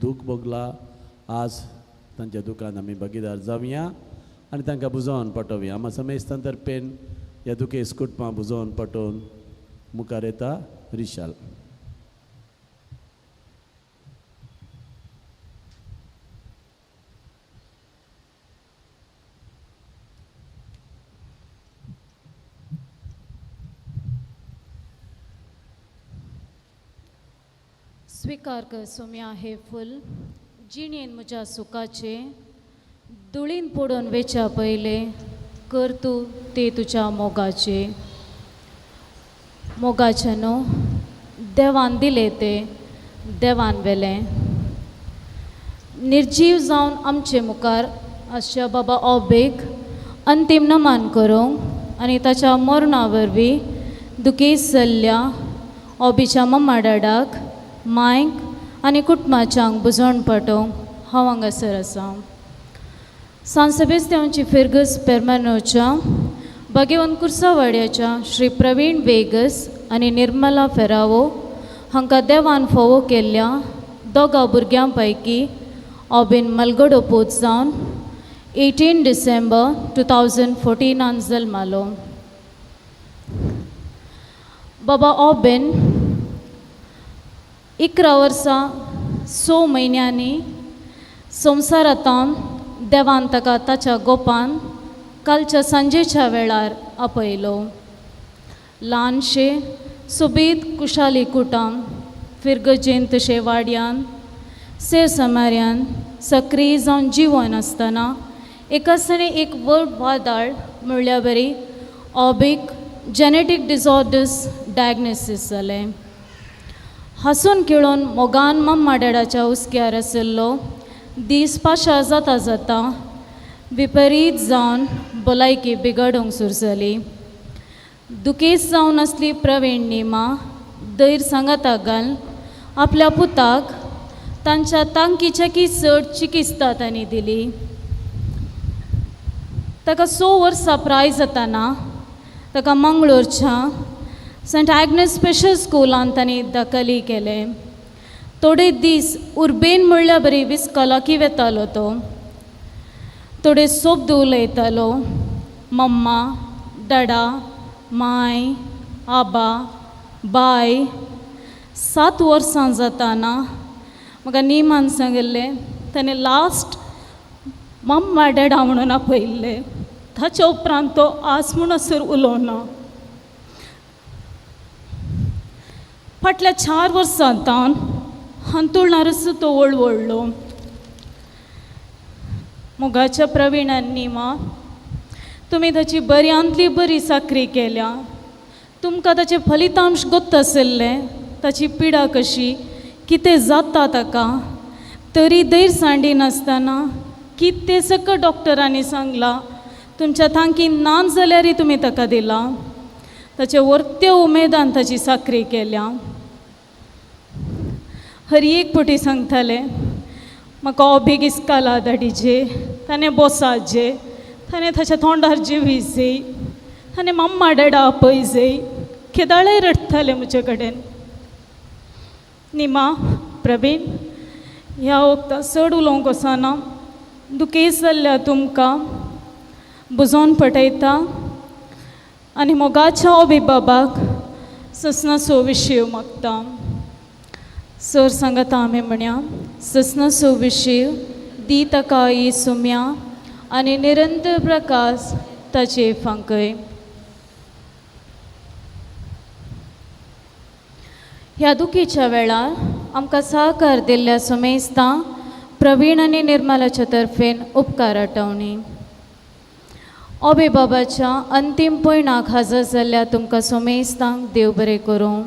दूख भोगला. आज तांच्या दुकान आमी भागीदार जावया आनी तांकां बुजोवन पाठोवया. आमा समेस्तान तर्फेन ह्या दुखेस कुटुंबां बुजोवन पाठोवन मुखार येता रिशाल. स्वीकार कर सोम्या हे फूल जिणेन म्हज्या सुखाचे धुळीन पडून वेच्या पयले कर तूं ते तुज्या मोगाचे. मोगाचे न्हू देवान दिले ते देवान वेलें. निर्जीव जावन आमचे मुखार आसच्या बाबा ओबेक अंतीम नमन करूंक आनी ताच्या मरणा वरवीं दुखेस्त जाल्ल्या ओबीच्या मम्मा डाडाक, मांयक आनी कुटुंबाच्यांक बुजवण पाठोवंक हांव हांगासर आसा. सान सेबेस्त्यांवची फिर्गज पेरमानोच्या बागेवन कुर्सावाड्याच्या श्री प्रवीण वेगस आनी निर्मला फेरावो हांकां देवान फावो केल्ल्या दोगां भुरग्यां पैकी ऑबीन मलगडो पूत जावन 18 डिसेंबर 2014 जल्मालो. बाबा ऑबीन 11 वर्सां 6 म्हयन्यांनी संवसारांत देवान ताका ताच्या गोपान कालच्या सांजेच्या वेळार आपयलो. ल्हानशे सोबीत कुशाली कुटाम फिरगजेन तशें वाड्यान सेव समार्यान सक्रीय जावन जिवन आसतना एकासणे एक व्हड वादळ म्हणल्या बरी ऑबीक जेनेटीक डिसऑर्डर्स डायग्नोसीस जालें. हांसून खेळून मोगान मम्मा डॅडाच्या हुस्क्यार आशिल्लो दीस पाशा जाता जाता विपरीत जावन भलायकी बिगडूंक सुरू जाली. दुखेस्त जावन आसली प्रवीण निमा धैर्य सांगाता घालून आपल्या पुताक तांच्या तांकीच्याकी चड चिकित्सा तांणी दिली. ताका 6 वर्सां प्राय जाताना ताका मंगळूरच्या सेंट आग्नेस स्पेशल स्कुलान तांणी दाखली केलें. थोडे दीस उर्बेन म्हणल्यार बरी विस्कलाकी वेतालो तो. थोडे शब्द उलयतालो, मम्मा, डाडा, माय, आबा, बाय. 7 वर्सां जाताना म्हाका निमान सांगिल्लें ताणें लास्ट मम्मा डॅडा म्हणून आपयल्लें. ताच्या उपरांत तो आज म्हणसर उलोवना. फाटल्या 4 वर्सां तावन हांतुळणारच तो वळवळ्ळो. मोगाच्या प्रवीणान निमा तुमी ताची बऱ्यांतली बरी चाकरी केल्या. तुमकां ताचें फलितांश गोत्त आशिल्लें, ताची पिडा कशी कितें जाता ताका, तरी धैर्य सांडिनासतना कितें सगळं डॉक्टरांनी सांगलां तुमच्या तांकीन ना जाल्यारय तुमी ताका दिलां. ताचे वर्त्य उमेदान ताची चाकरी केल्या. हर एक पटी सांगताले म्हाका ओबीक इस्काला धाडीजे, ताणें बोसाजे, ताणें ताच्या तोंडार जेवी, ताणें मम्मा डॅडा आपयजे. केदाळय रडटाले म्हजे कडेन. निमा, प्रवीण, ह्या वखदां चड उलोवंक वचना. दुखेस्त जाल्ल्या तुमकां बुजोवन पटयता आनी मोगाच्या ओबी बाबाक ससनासो विशीव मागता. सर सांगता आमी म्हणया, ससनासो विशीव दी ताका ही सुम्या आनी निरंतर प्रकाश ताचे फांकय. ह्या दुखीच्या वेळार आमकां सहकार दिल्ल्या सुमेस्तां प्रवीण आनी निर्मलाच्या तर्फेन उपकार आटवणी. ओबे बाबाच्या अंतीम पयणाक हजर जाल्ल्या तुमकां सुमेस्तांक देव बरें करूं.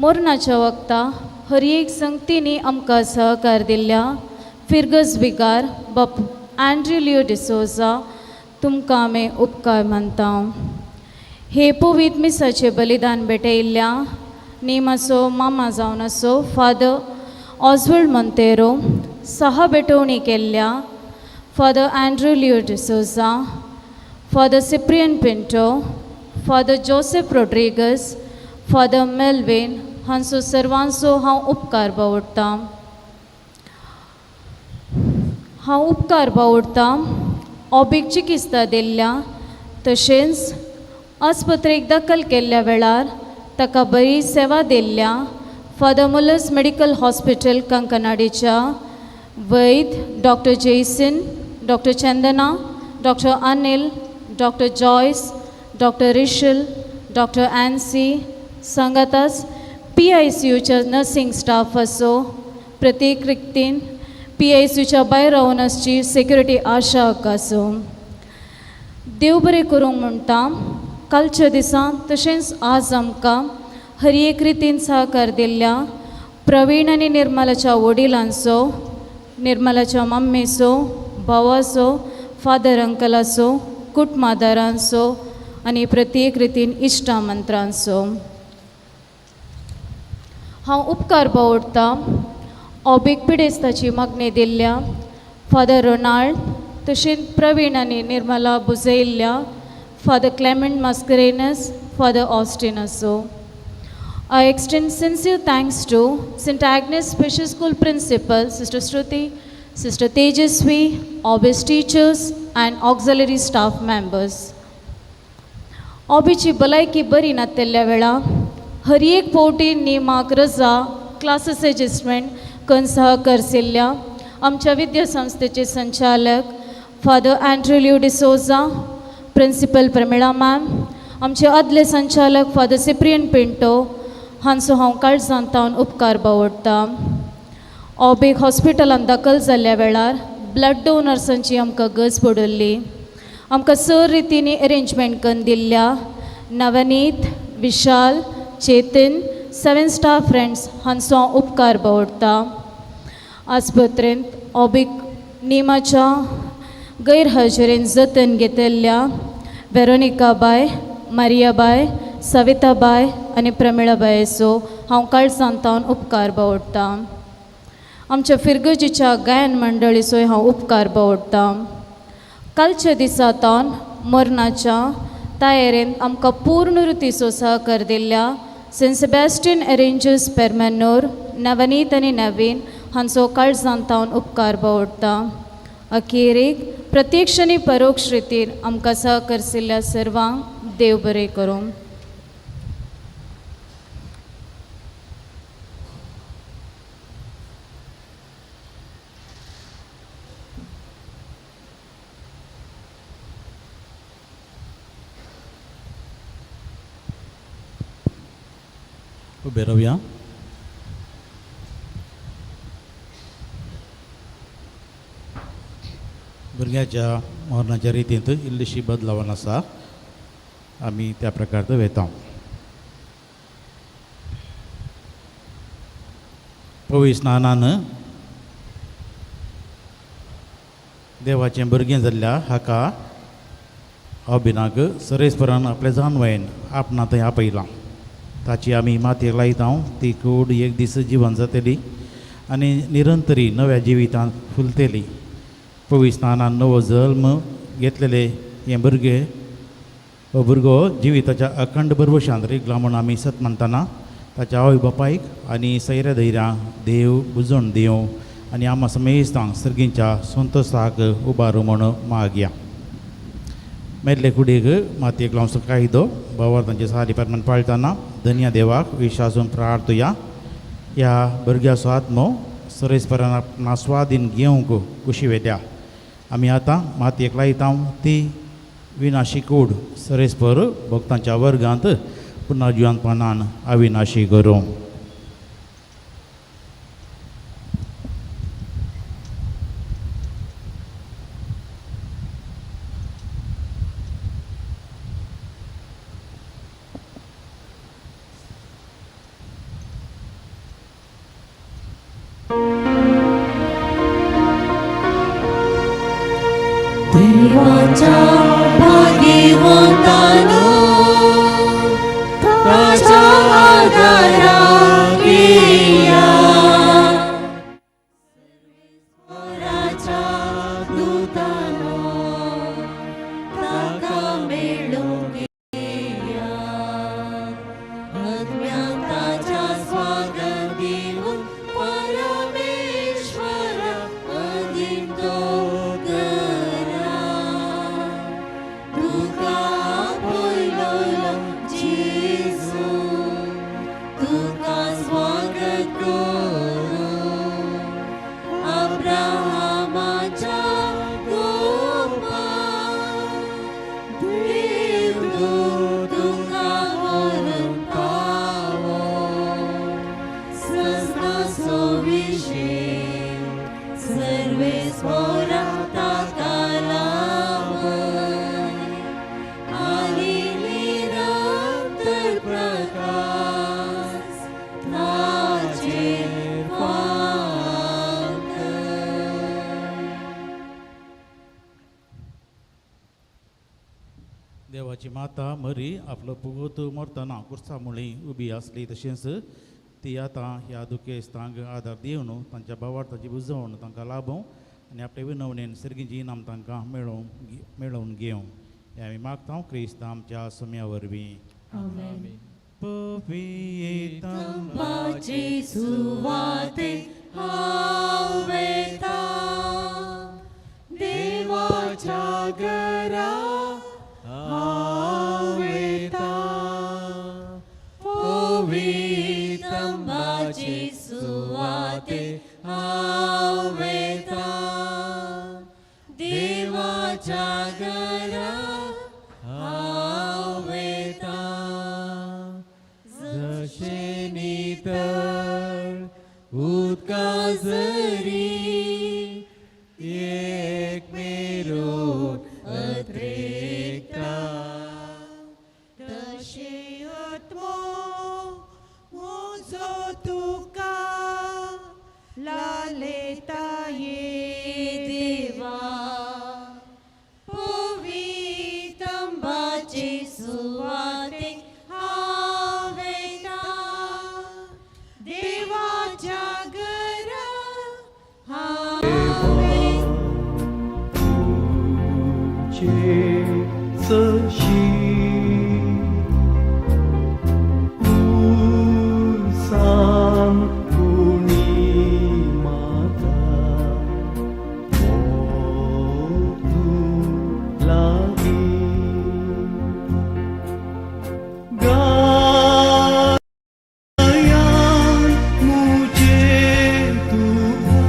मोरणाच्या वखदां हर एक संगतींनी आमकां सहकार दिल्ल्या फिर्गज विगार बाप एन्ड्र्यू लियो डिसोजा तुमकां आमी उपकार मानता. हे पवित्र मिसाचें बलिदान भेटयल्ल्या नेमाचो मामा जावन आसो फादर ऑजवल्ड मोंतेरो, सहा भेटवणी केल्ल्या father Andrew Leo D'Souza, father Cyprian Pinto, father Joseph Rodrigues, father Melvin हांचो सर्वांचो हांव उपकार बावडटां. हांव उपकार बावडटां ओबीक चिकित्सा दिल्ल्या तशेंच आस्पत्रेक दाखल केल्ल्या वेळार ताका बरी सेवा दिल्ल्या फादर मुलर्स मेडिकल हॉस्पिटल कंकनाडीच्या वैद doctor Jason, doctor Chandana, doctor Anil, doctor Joyce, doctor Rishal, doctor Ancy, सांगाताच PICUच्या nursing staff आसो प्रतीक रिक्तीन, PICUच्या भायर रावन आसची सेक्युरिटी आशा आसो. देव बरें करूंक म्हणटा कालच्या दिसा तशेंच आज आमकां हर एक रितीन सहकार दिल्ल्या प्रवीण आनी निर्मलाच्या वडिलांचो निर्मलाच्या मम्मीचो, भावाचो, फादर अंकलाचो, कुटुंबादारांचो आनी प्रत्येक रितीन इश्टा मंत्रांचो. हांव उपकार बावडटा ओबीक पिडेस्ताची मागणी दिल्ल्या फादर रोनाल्ड, तशेंच प्रवीण आनी निर्मला बुजयल्ल्या फादर क्लेमेंट मास्करेनस, फादर ऑस्टिनाचो. I extend sincere thanks to St. Agnes Special School Principal, Sister Shruti, Sister Tejasvi, Obis teachers, and auxiliary staff members. ऑबीची भलायकी बरी नातिल्ल्या वेळा हर एक फावटी नेमाक रजा, क्लासीस एडजस्टमेंट करून सहकरसिल्ल्या आमच्या विद्यासंस्थेचे संचालक father Andrew Leo D'Souza, principal Pramila ma'am, आमचे आदले संचालक फादर सिप्रियन पिंटो हांचो हांव काळजांत तावन उपकार बावडटा. ऑबीक हॉस्पिटलांत दाखल जाल्ल्या वेळार ब्लड डोनर्सांची आमकां गरज पडिल्ली. आमकां सर रितींनी अरेंजमेंट करून दिल्ल्या नवनीत, विशाल, चेतन, सेवन स्टार फ्रेंड्स हांचो हांव उपकार बावडटा. आस्पत्रेंत ऑबीक निमाच्या गैरहजेरेन जतन घेतिल्ल्या वेरोनिका बाय, मारिया बाय, सविता बाय आनी प्रमिळा बायेचो हांव काळजांत तावन उपकार बावडटा. आमच्या फिरगर्जीच्या गायन मंडळीचोय हांव उपकार बावडटा. कालच्या दिसा तावन मरणाच्या तयारेंत आमकां पूर्ण रितीचो सहकार दिल्ल्या सेंट सेबॅस्टियन एरेंजर्स पेरमेनोर, नवनीत आनी नवीन हांचो काळजांत तावन उपकार बावडटा. अखेरेक प्रत्यक्ष आनी परोक्ष रितीन आमकां सहकरसिल्ल्या सर्वांक देव बरें करूं. उबे रावया. भुरग्याच्या मरणाच्या रितींत इल्लीशी बदलावन आसा, आमी त्या प्रकार वेता. पवित्र स्नानान देवाचें भुरगें जाल्ल्या हाका अभिनाक सरेस्परान आपल्या जानवयन आपणा थंय आपयलां. ताची आमी मातयेक लायता, ती कूड एक दीस जिवन जातली आनी निरंतरी नव्या जिवितांत फुलतली. पवित्र स्नानान नवो जल्म घेतलेले हें भुरगें हो भुरगो जिविताच्या अखंड भरवशांत रिगला म्हूण आमी सत मानतना ताच्या आवय बापायक आनी सैऱ्या धैर्या देव बुजोवन दिवं आनी आमा समेस्तांक सर्गींच्या संतोसाक उबारू म्हूण मागया. मेल्ले कुडीक मातयेक लावचो कायदो भावार्थांचे सारी प्रमाण पाळटाना धन्या देवाक विश्वासून प्रार्थुया. ह्या भुरग्याचो आत्मो सरेस्परान आपणा स्वाधीन घेवंक कुशी वेत्या. आमी आतां मातयेक लायता ती विनाशी कूड सरेस्पर भक्तांच्या वर्गांत पुनर्जिवंतपणान अविनाशी करूं. देवाच्या भाग्यवंतानो ताच्या आदाराक येया, सर्वेस्पराच्या दुतानो ताका मेळूंक येया, आत्म्याक ताच्या स्वागत दिवन परमेश्वर अदीन तो करा. तुका आपयलोलो जेजू तुका स्वागत करूं, अब्राहमाच्या गोपान देवदूत तुका व्हरून पावो, सजनाचो विशेक सर्वेस्परा ताका लावय, आनी निरंतर प्रकाश ताचेर फांकय. देवाची माता मरी आपलो पुगूत मरतना कुर्सा मुळी उबी आसली, तशेंच ती आतां ह्या दुखेस्तांक आदार दिवन तांच्या भावार्थाची बुजोवन तांकां लाभोवं आनी आपले विनवणेन सर्गीची इनाम तांकां मेळोवन घेवं हें आमी मागता क्रिस्त आमच्या सोम्या वरवीं. पवित्रबाची सुवाते हांव वेता, देवाच्या घरा हांव वेता, पवित्रबाची सुवाते हांव वेता, देवाच्या घरा हांव वेता. जशें नितळ उदका जरी एक मेरून अद्रेकता, तशें आत्मो म्हजो तुका लालेता ये देवा, पवित्रबाची सुवाते हांव वेता, देवाच्या घरा हांव वेता. तुझे उसान कुणी माता मोतू लागी गायान मुझे तुका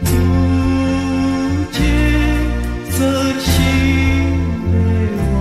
तुझे सरशी देवा.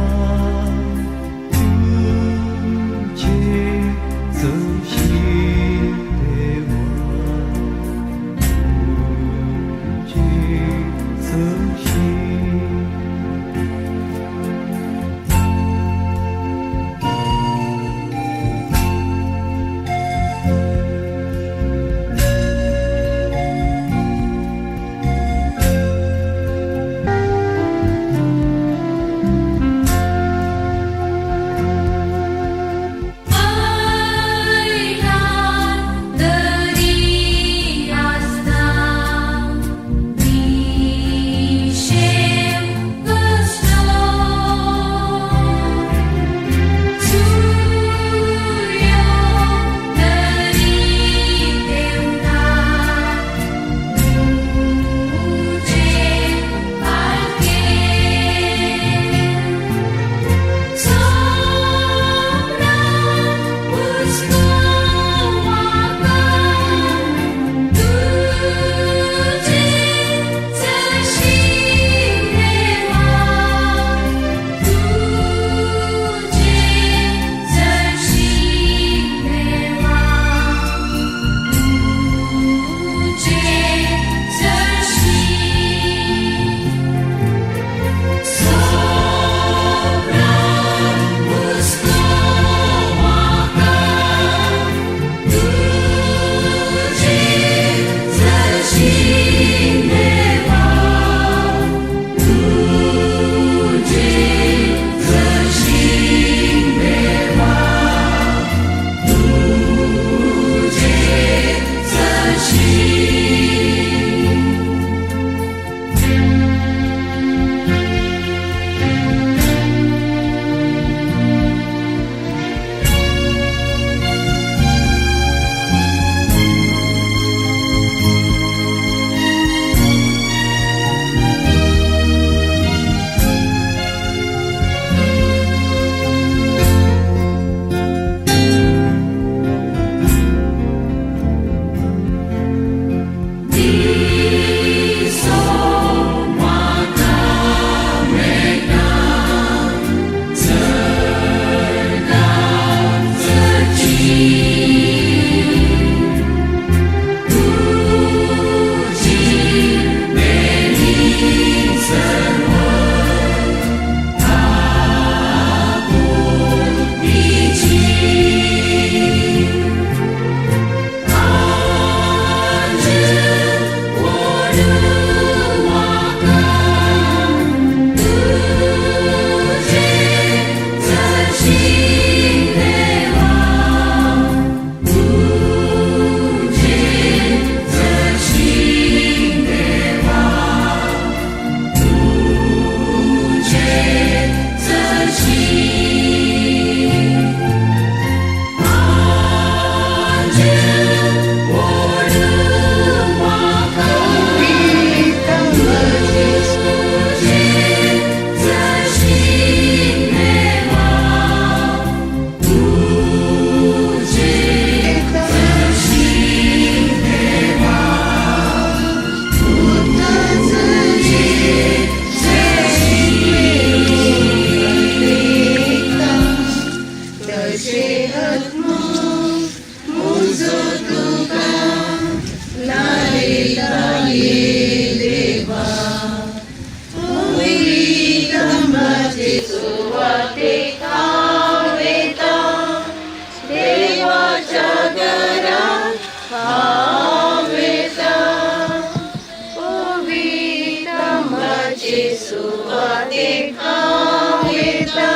सुवातेक हांव वयता,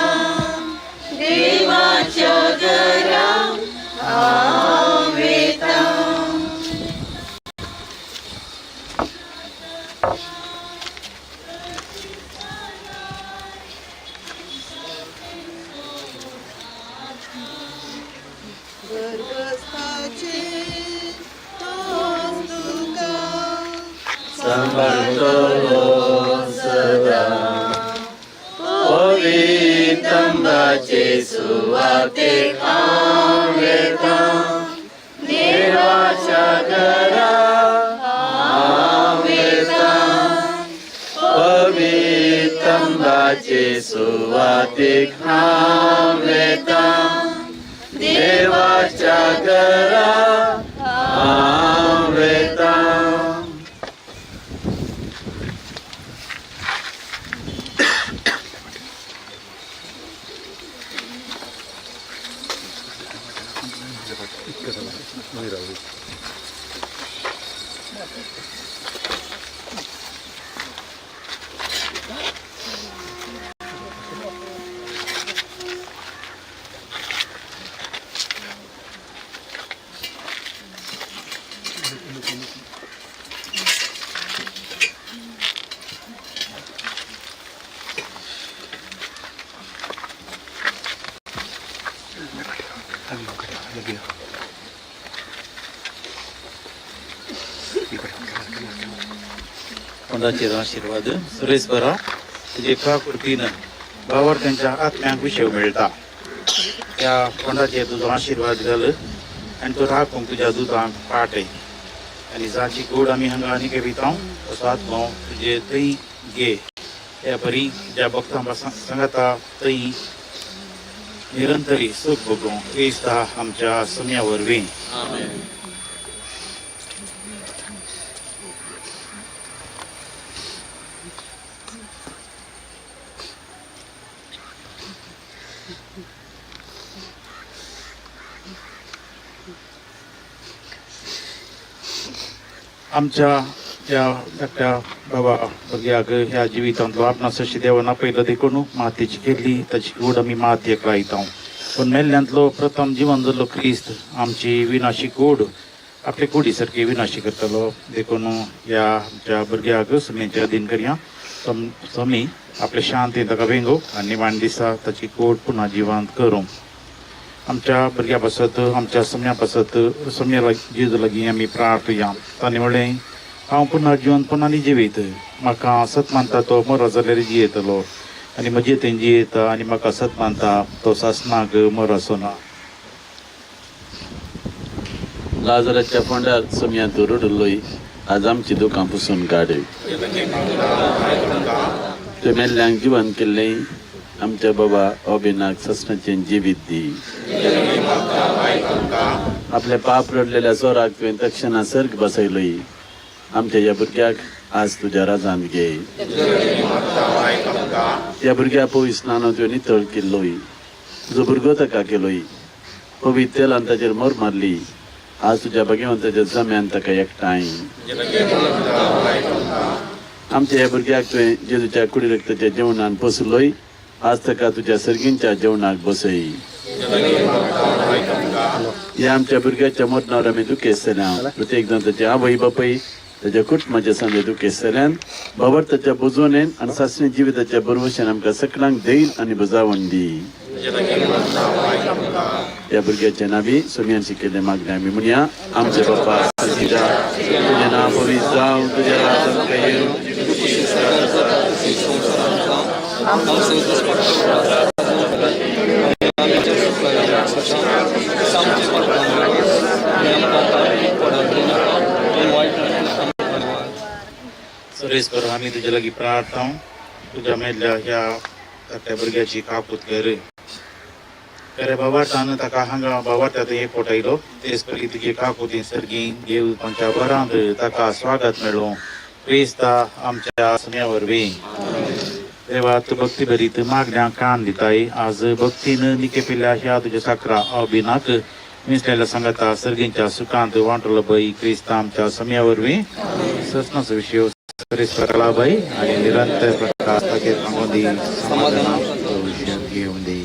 देवाच्या घरा हांव वयता. गर्भस्थाचे तोच तुका सांबाळटलो सदां, पवित्रंबाचे सुवातेक हांव वयता, देवाच्या घरा हांव वयता, पवित्रंबाचे सुवातेक हांव वयता, देवाच्या घरा हांव वयता. कोणाचेर आशिर्वाद सुरेश बरा तुजे कृतीन बावर त्यांच्या आत्म्यांक विशय मेळटा. त्या कोणाचेर तुजो आशिर्वाद घाल आनी तो राखूंक तुज्या दुतांक पाटय आनी जाची गोड आमी हांगा आनी कविता तसो आत्मो तुजे थंय घे त्या परी तुज्या भक्तां सांगाता थंय निरंतरी सूख भोगूं क्रिस्ता आमच्या सम्या वरवीं. आमच्या ह्या धाकट्या बाबा भुरग्याक ह्या जिवितांतलो आपणा सशी देवान आपयलो देखून मातयेची केल्ली ताची कूड आमी मातयेक लायता. पूण मेल्ल्यांतलो प्रथम जिवन जाल्लो क्रिस्त आमची विनाशी कूड आपले कुडी सारकी विनाशी करतलो देखून ह्या आमच्या भुरग्याक सुमेच्या अधीन करया. स्वामी आपले शांती ताका वेंगो आनी निमाण दिसा ताची कूड पुन्हा जिवंत करूं. आमच्या भुरग्या पासत आमच्या सम्या पासत सम्या जेजू लागीं आमी प्रार्थया. ताणें म्हणलें हांव पुनर्जिवन जिवंतपणान जिवीत, म्हाका सत मानता तो मरो जाल्यार जियेतलो आनी म्हजे थंय जियेता आनी म्हाका सत मानता तो सासनाक मरो आसना. लाजराच्या फोंडार सम्या तूं रडलोय, आज आमची दुकां पुसून काड. तुवें मेल्ल्यांक जिवन केल्लें आमच्या बाबा अभिनाक ससनाचें जिवीत दी. आपले पाप रडलेल्या जोराक तुवें दक्षिणा सर्ग बसयलोय, आमच्या ह्या भुरग्याक आज तुज्या राजान घे. ह्या भुरग्या पवित्र स्नान तुवें नितळ केल्लोय, तुजो भुरगो ताका केलोय, पवित्र तेलान ताचेर मोर मारली, आज तुज्या भगवंताच्या जम्यान ताका एकठांय. आमच्या ह्या भुरग्याक तुवें जेजूच्या कुडी रक्ताच्या जेवणान पोसलोय, आज ताका तुज्या सर्गींच्या जेवणाक बसय. ह्या आमच्या भुरग्याच्या मरणावर आमी दुखेस्तल्या, प्रत्येक जाण ताचे आवय बापूय ताच्या कुटुंबाच्या सांजे दुखेस्तल्यान बाबर ताच्या बुजवणेन आनी सासणी जिविताच्या बरवशान आमकां सकलांक देईल आनी बुजावण दी. ह्या भुरग्याच्या नावी सोमयान शिकयल्ले मागणें आमी म्हणया. आमचे बापा सजीरा, तुजें नांव पवित्र जावं, तुजें राज आमकां येवं, सुरेश बरो आमी तुज्या लागीं प्रार्थना तुज्या मेल्ल्या ह्या धाकट्या भुरग्याची काकूत कर. खरे बाबार्थान ताका हांगा बाबार्था थंय एकवट आयलो तेच परी तुजे काकुती सर्गी देव तांच्या बरांत ताका स्वागत मेळूं क्रिस्ता आमच्या सम्या वरवीं. देवा तूं भक्ती भरीत मागण्या कान दिताय, आज भक्तीन निकेपिल्ल्या ह्या तुज्या साकरा अभिनाक मिसलेल्या सांगाता सर्गींच्या सुखांत वांटलो बाई क्रिस्ता आमच्या सम्या वरवीं. ससनाचो विशय सुरेश बाई आनी निरंतर ताचेर दी, समाधान घेवन दी.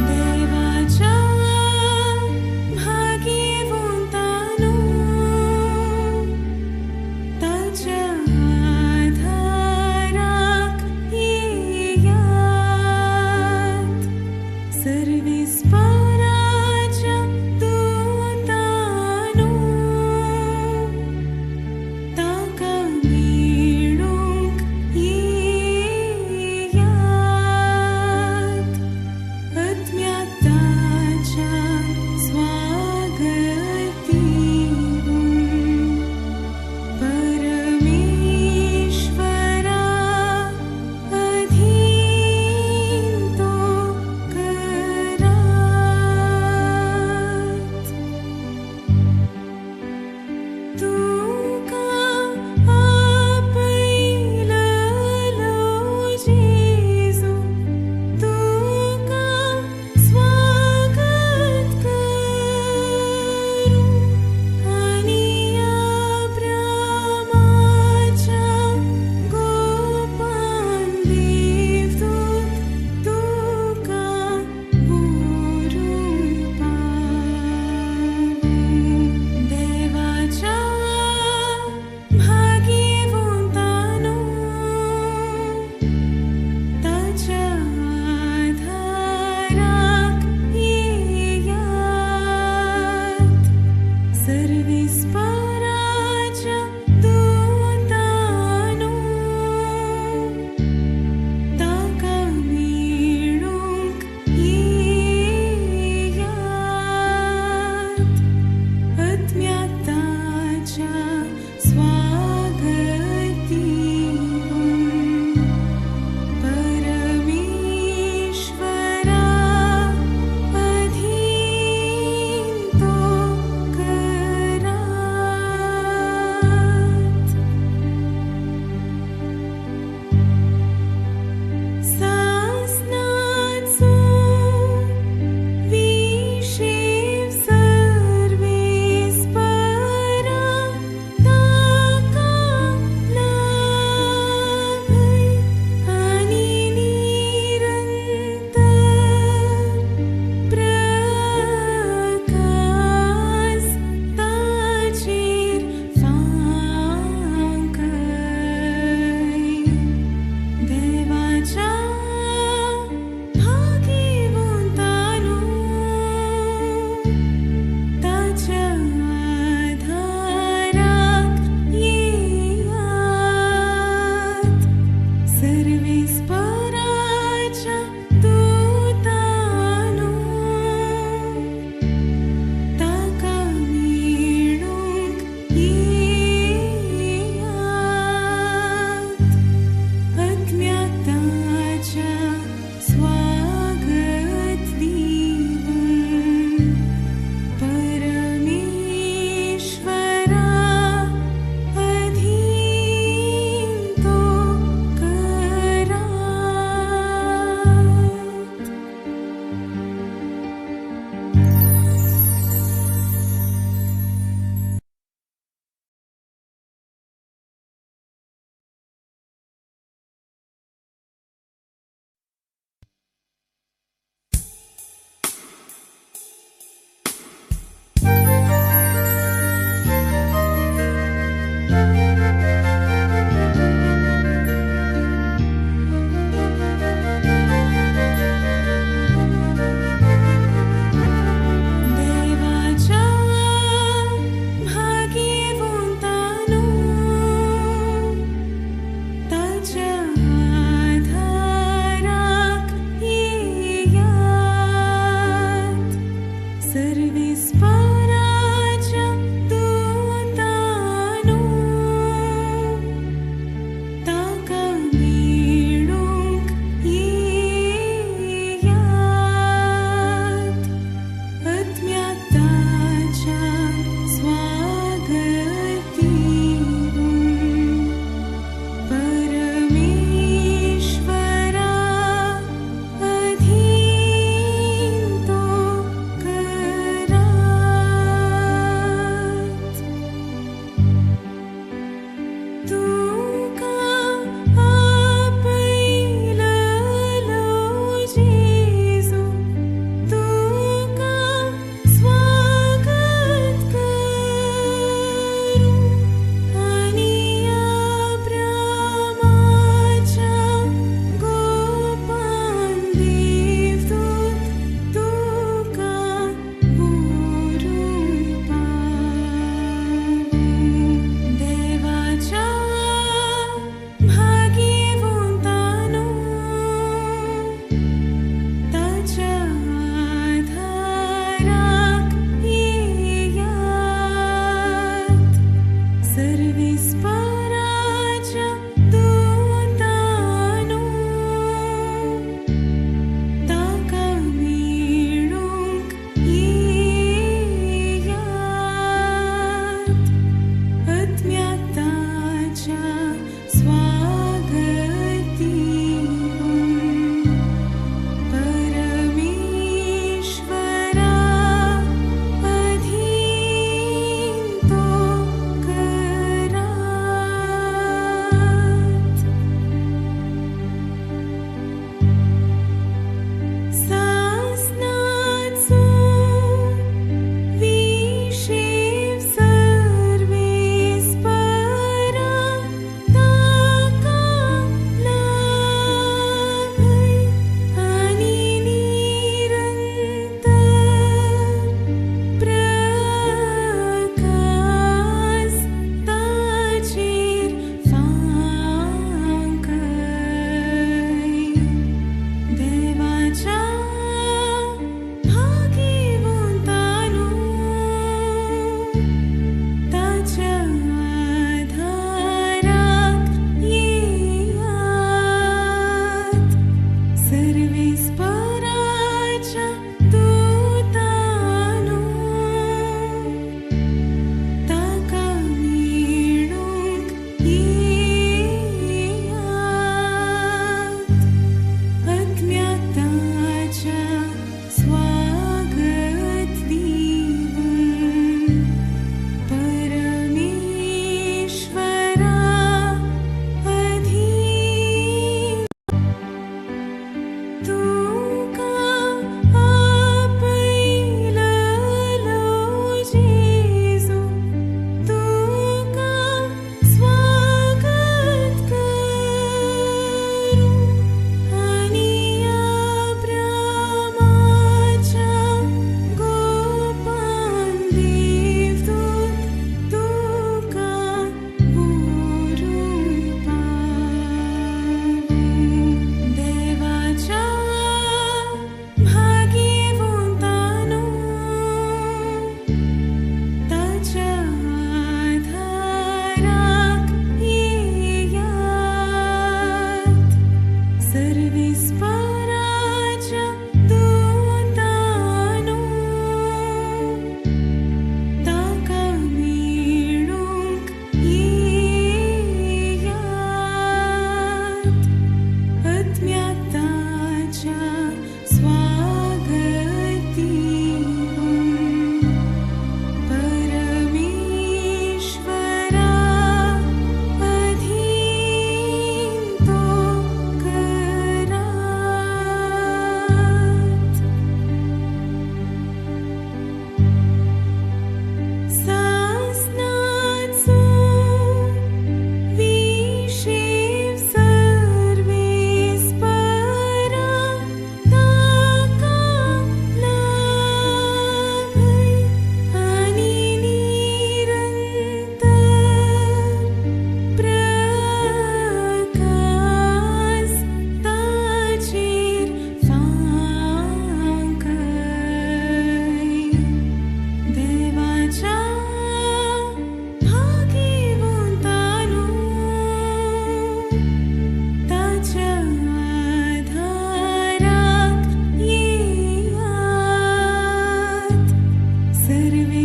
देवाच्या भागेवंतानो ताच्या आधारा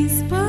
मनीसपण.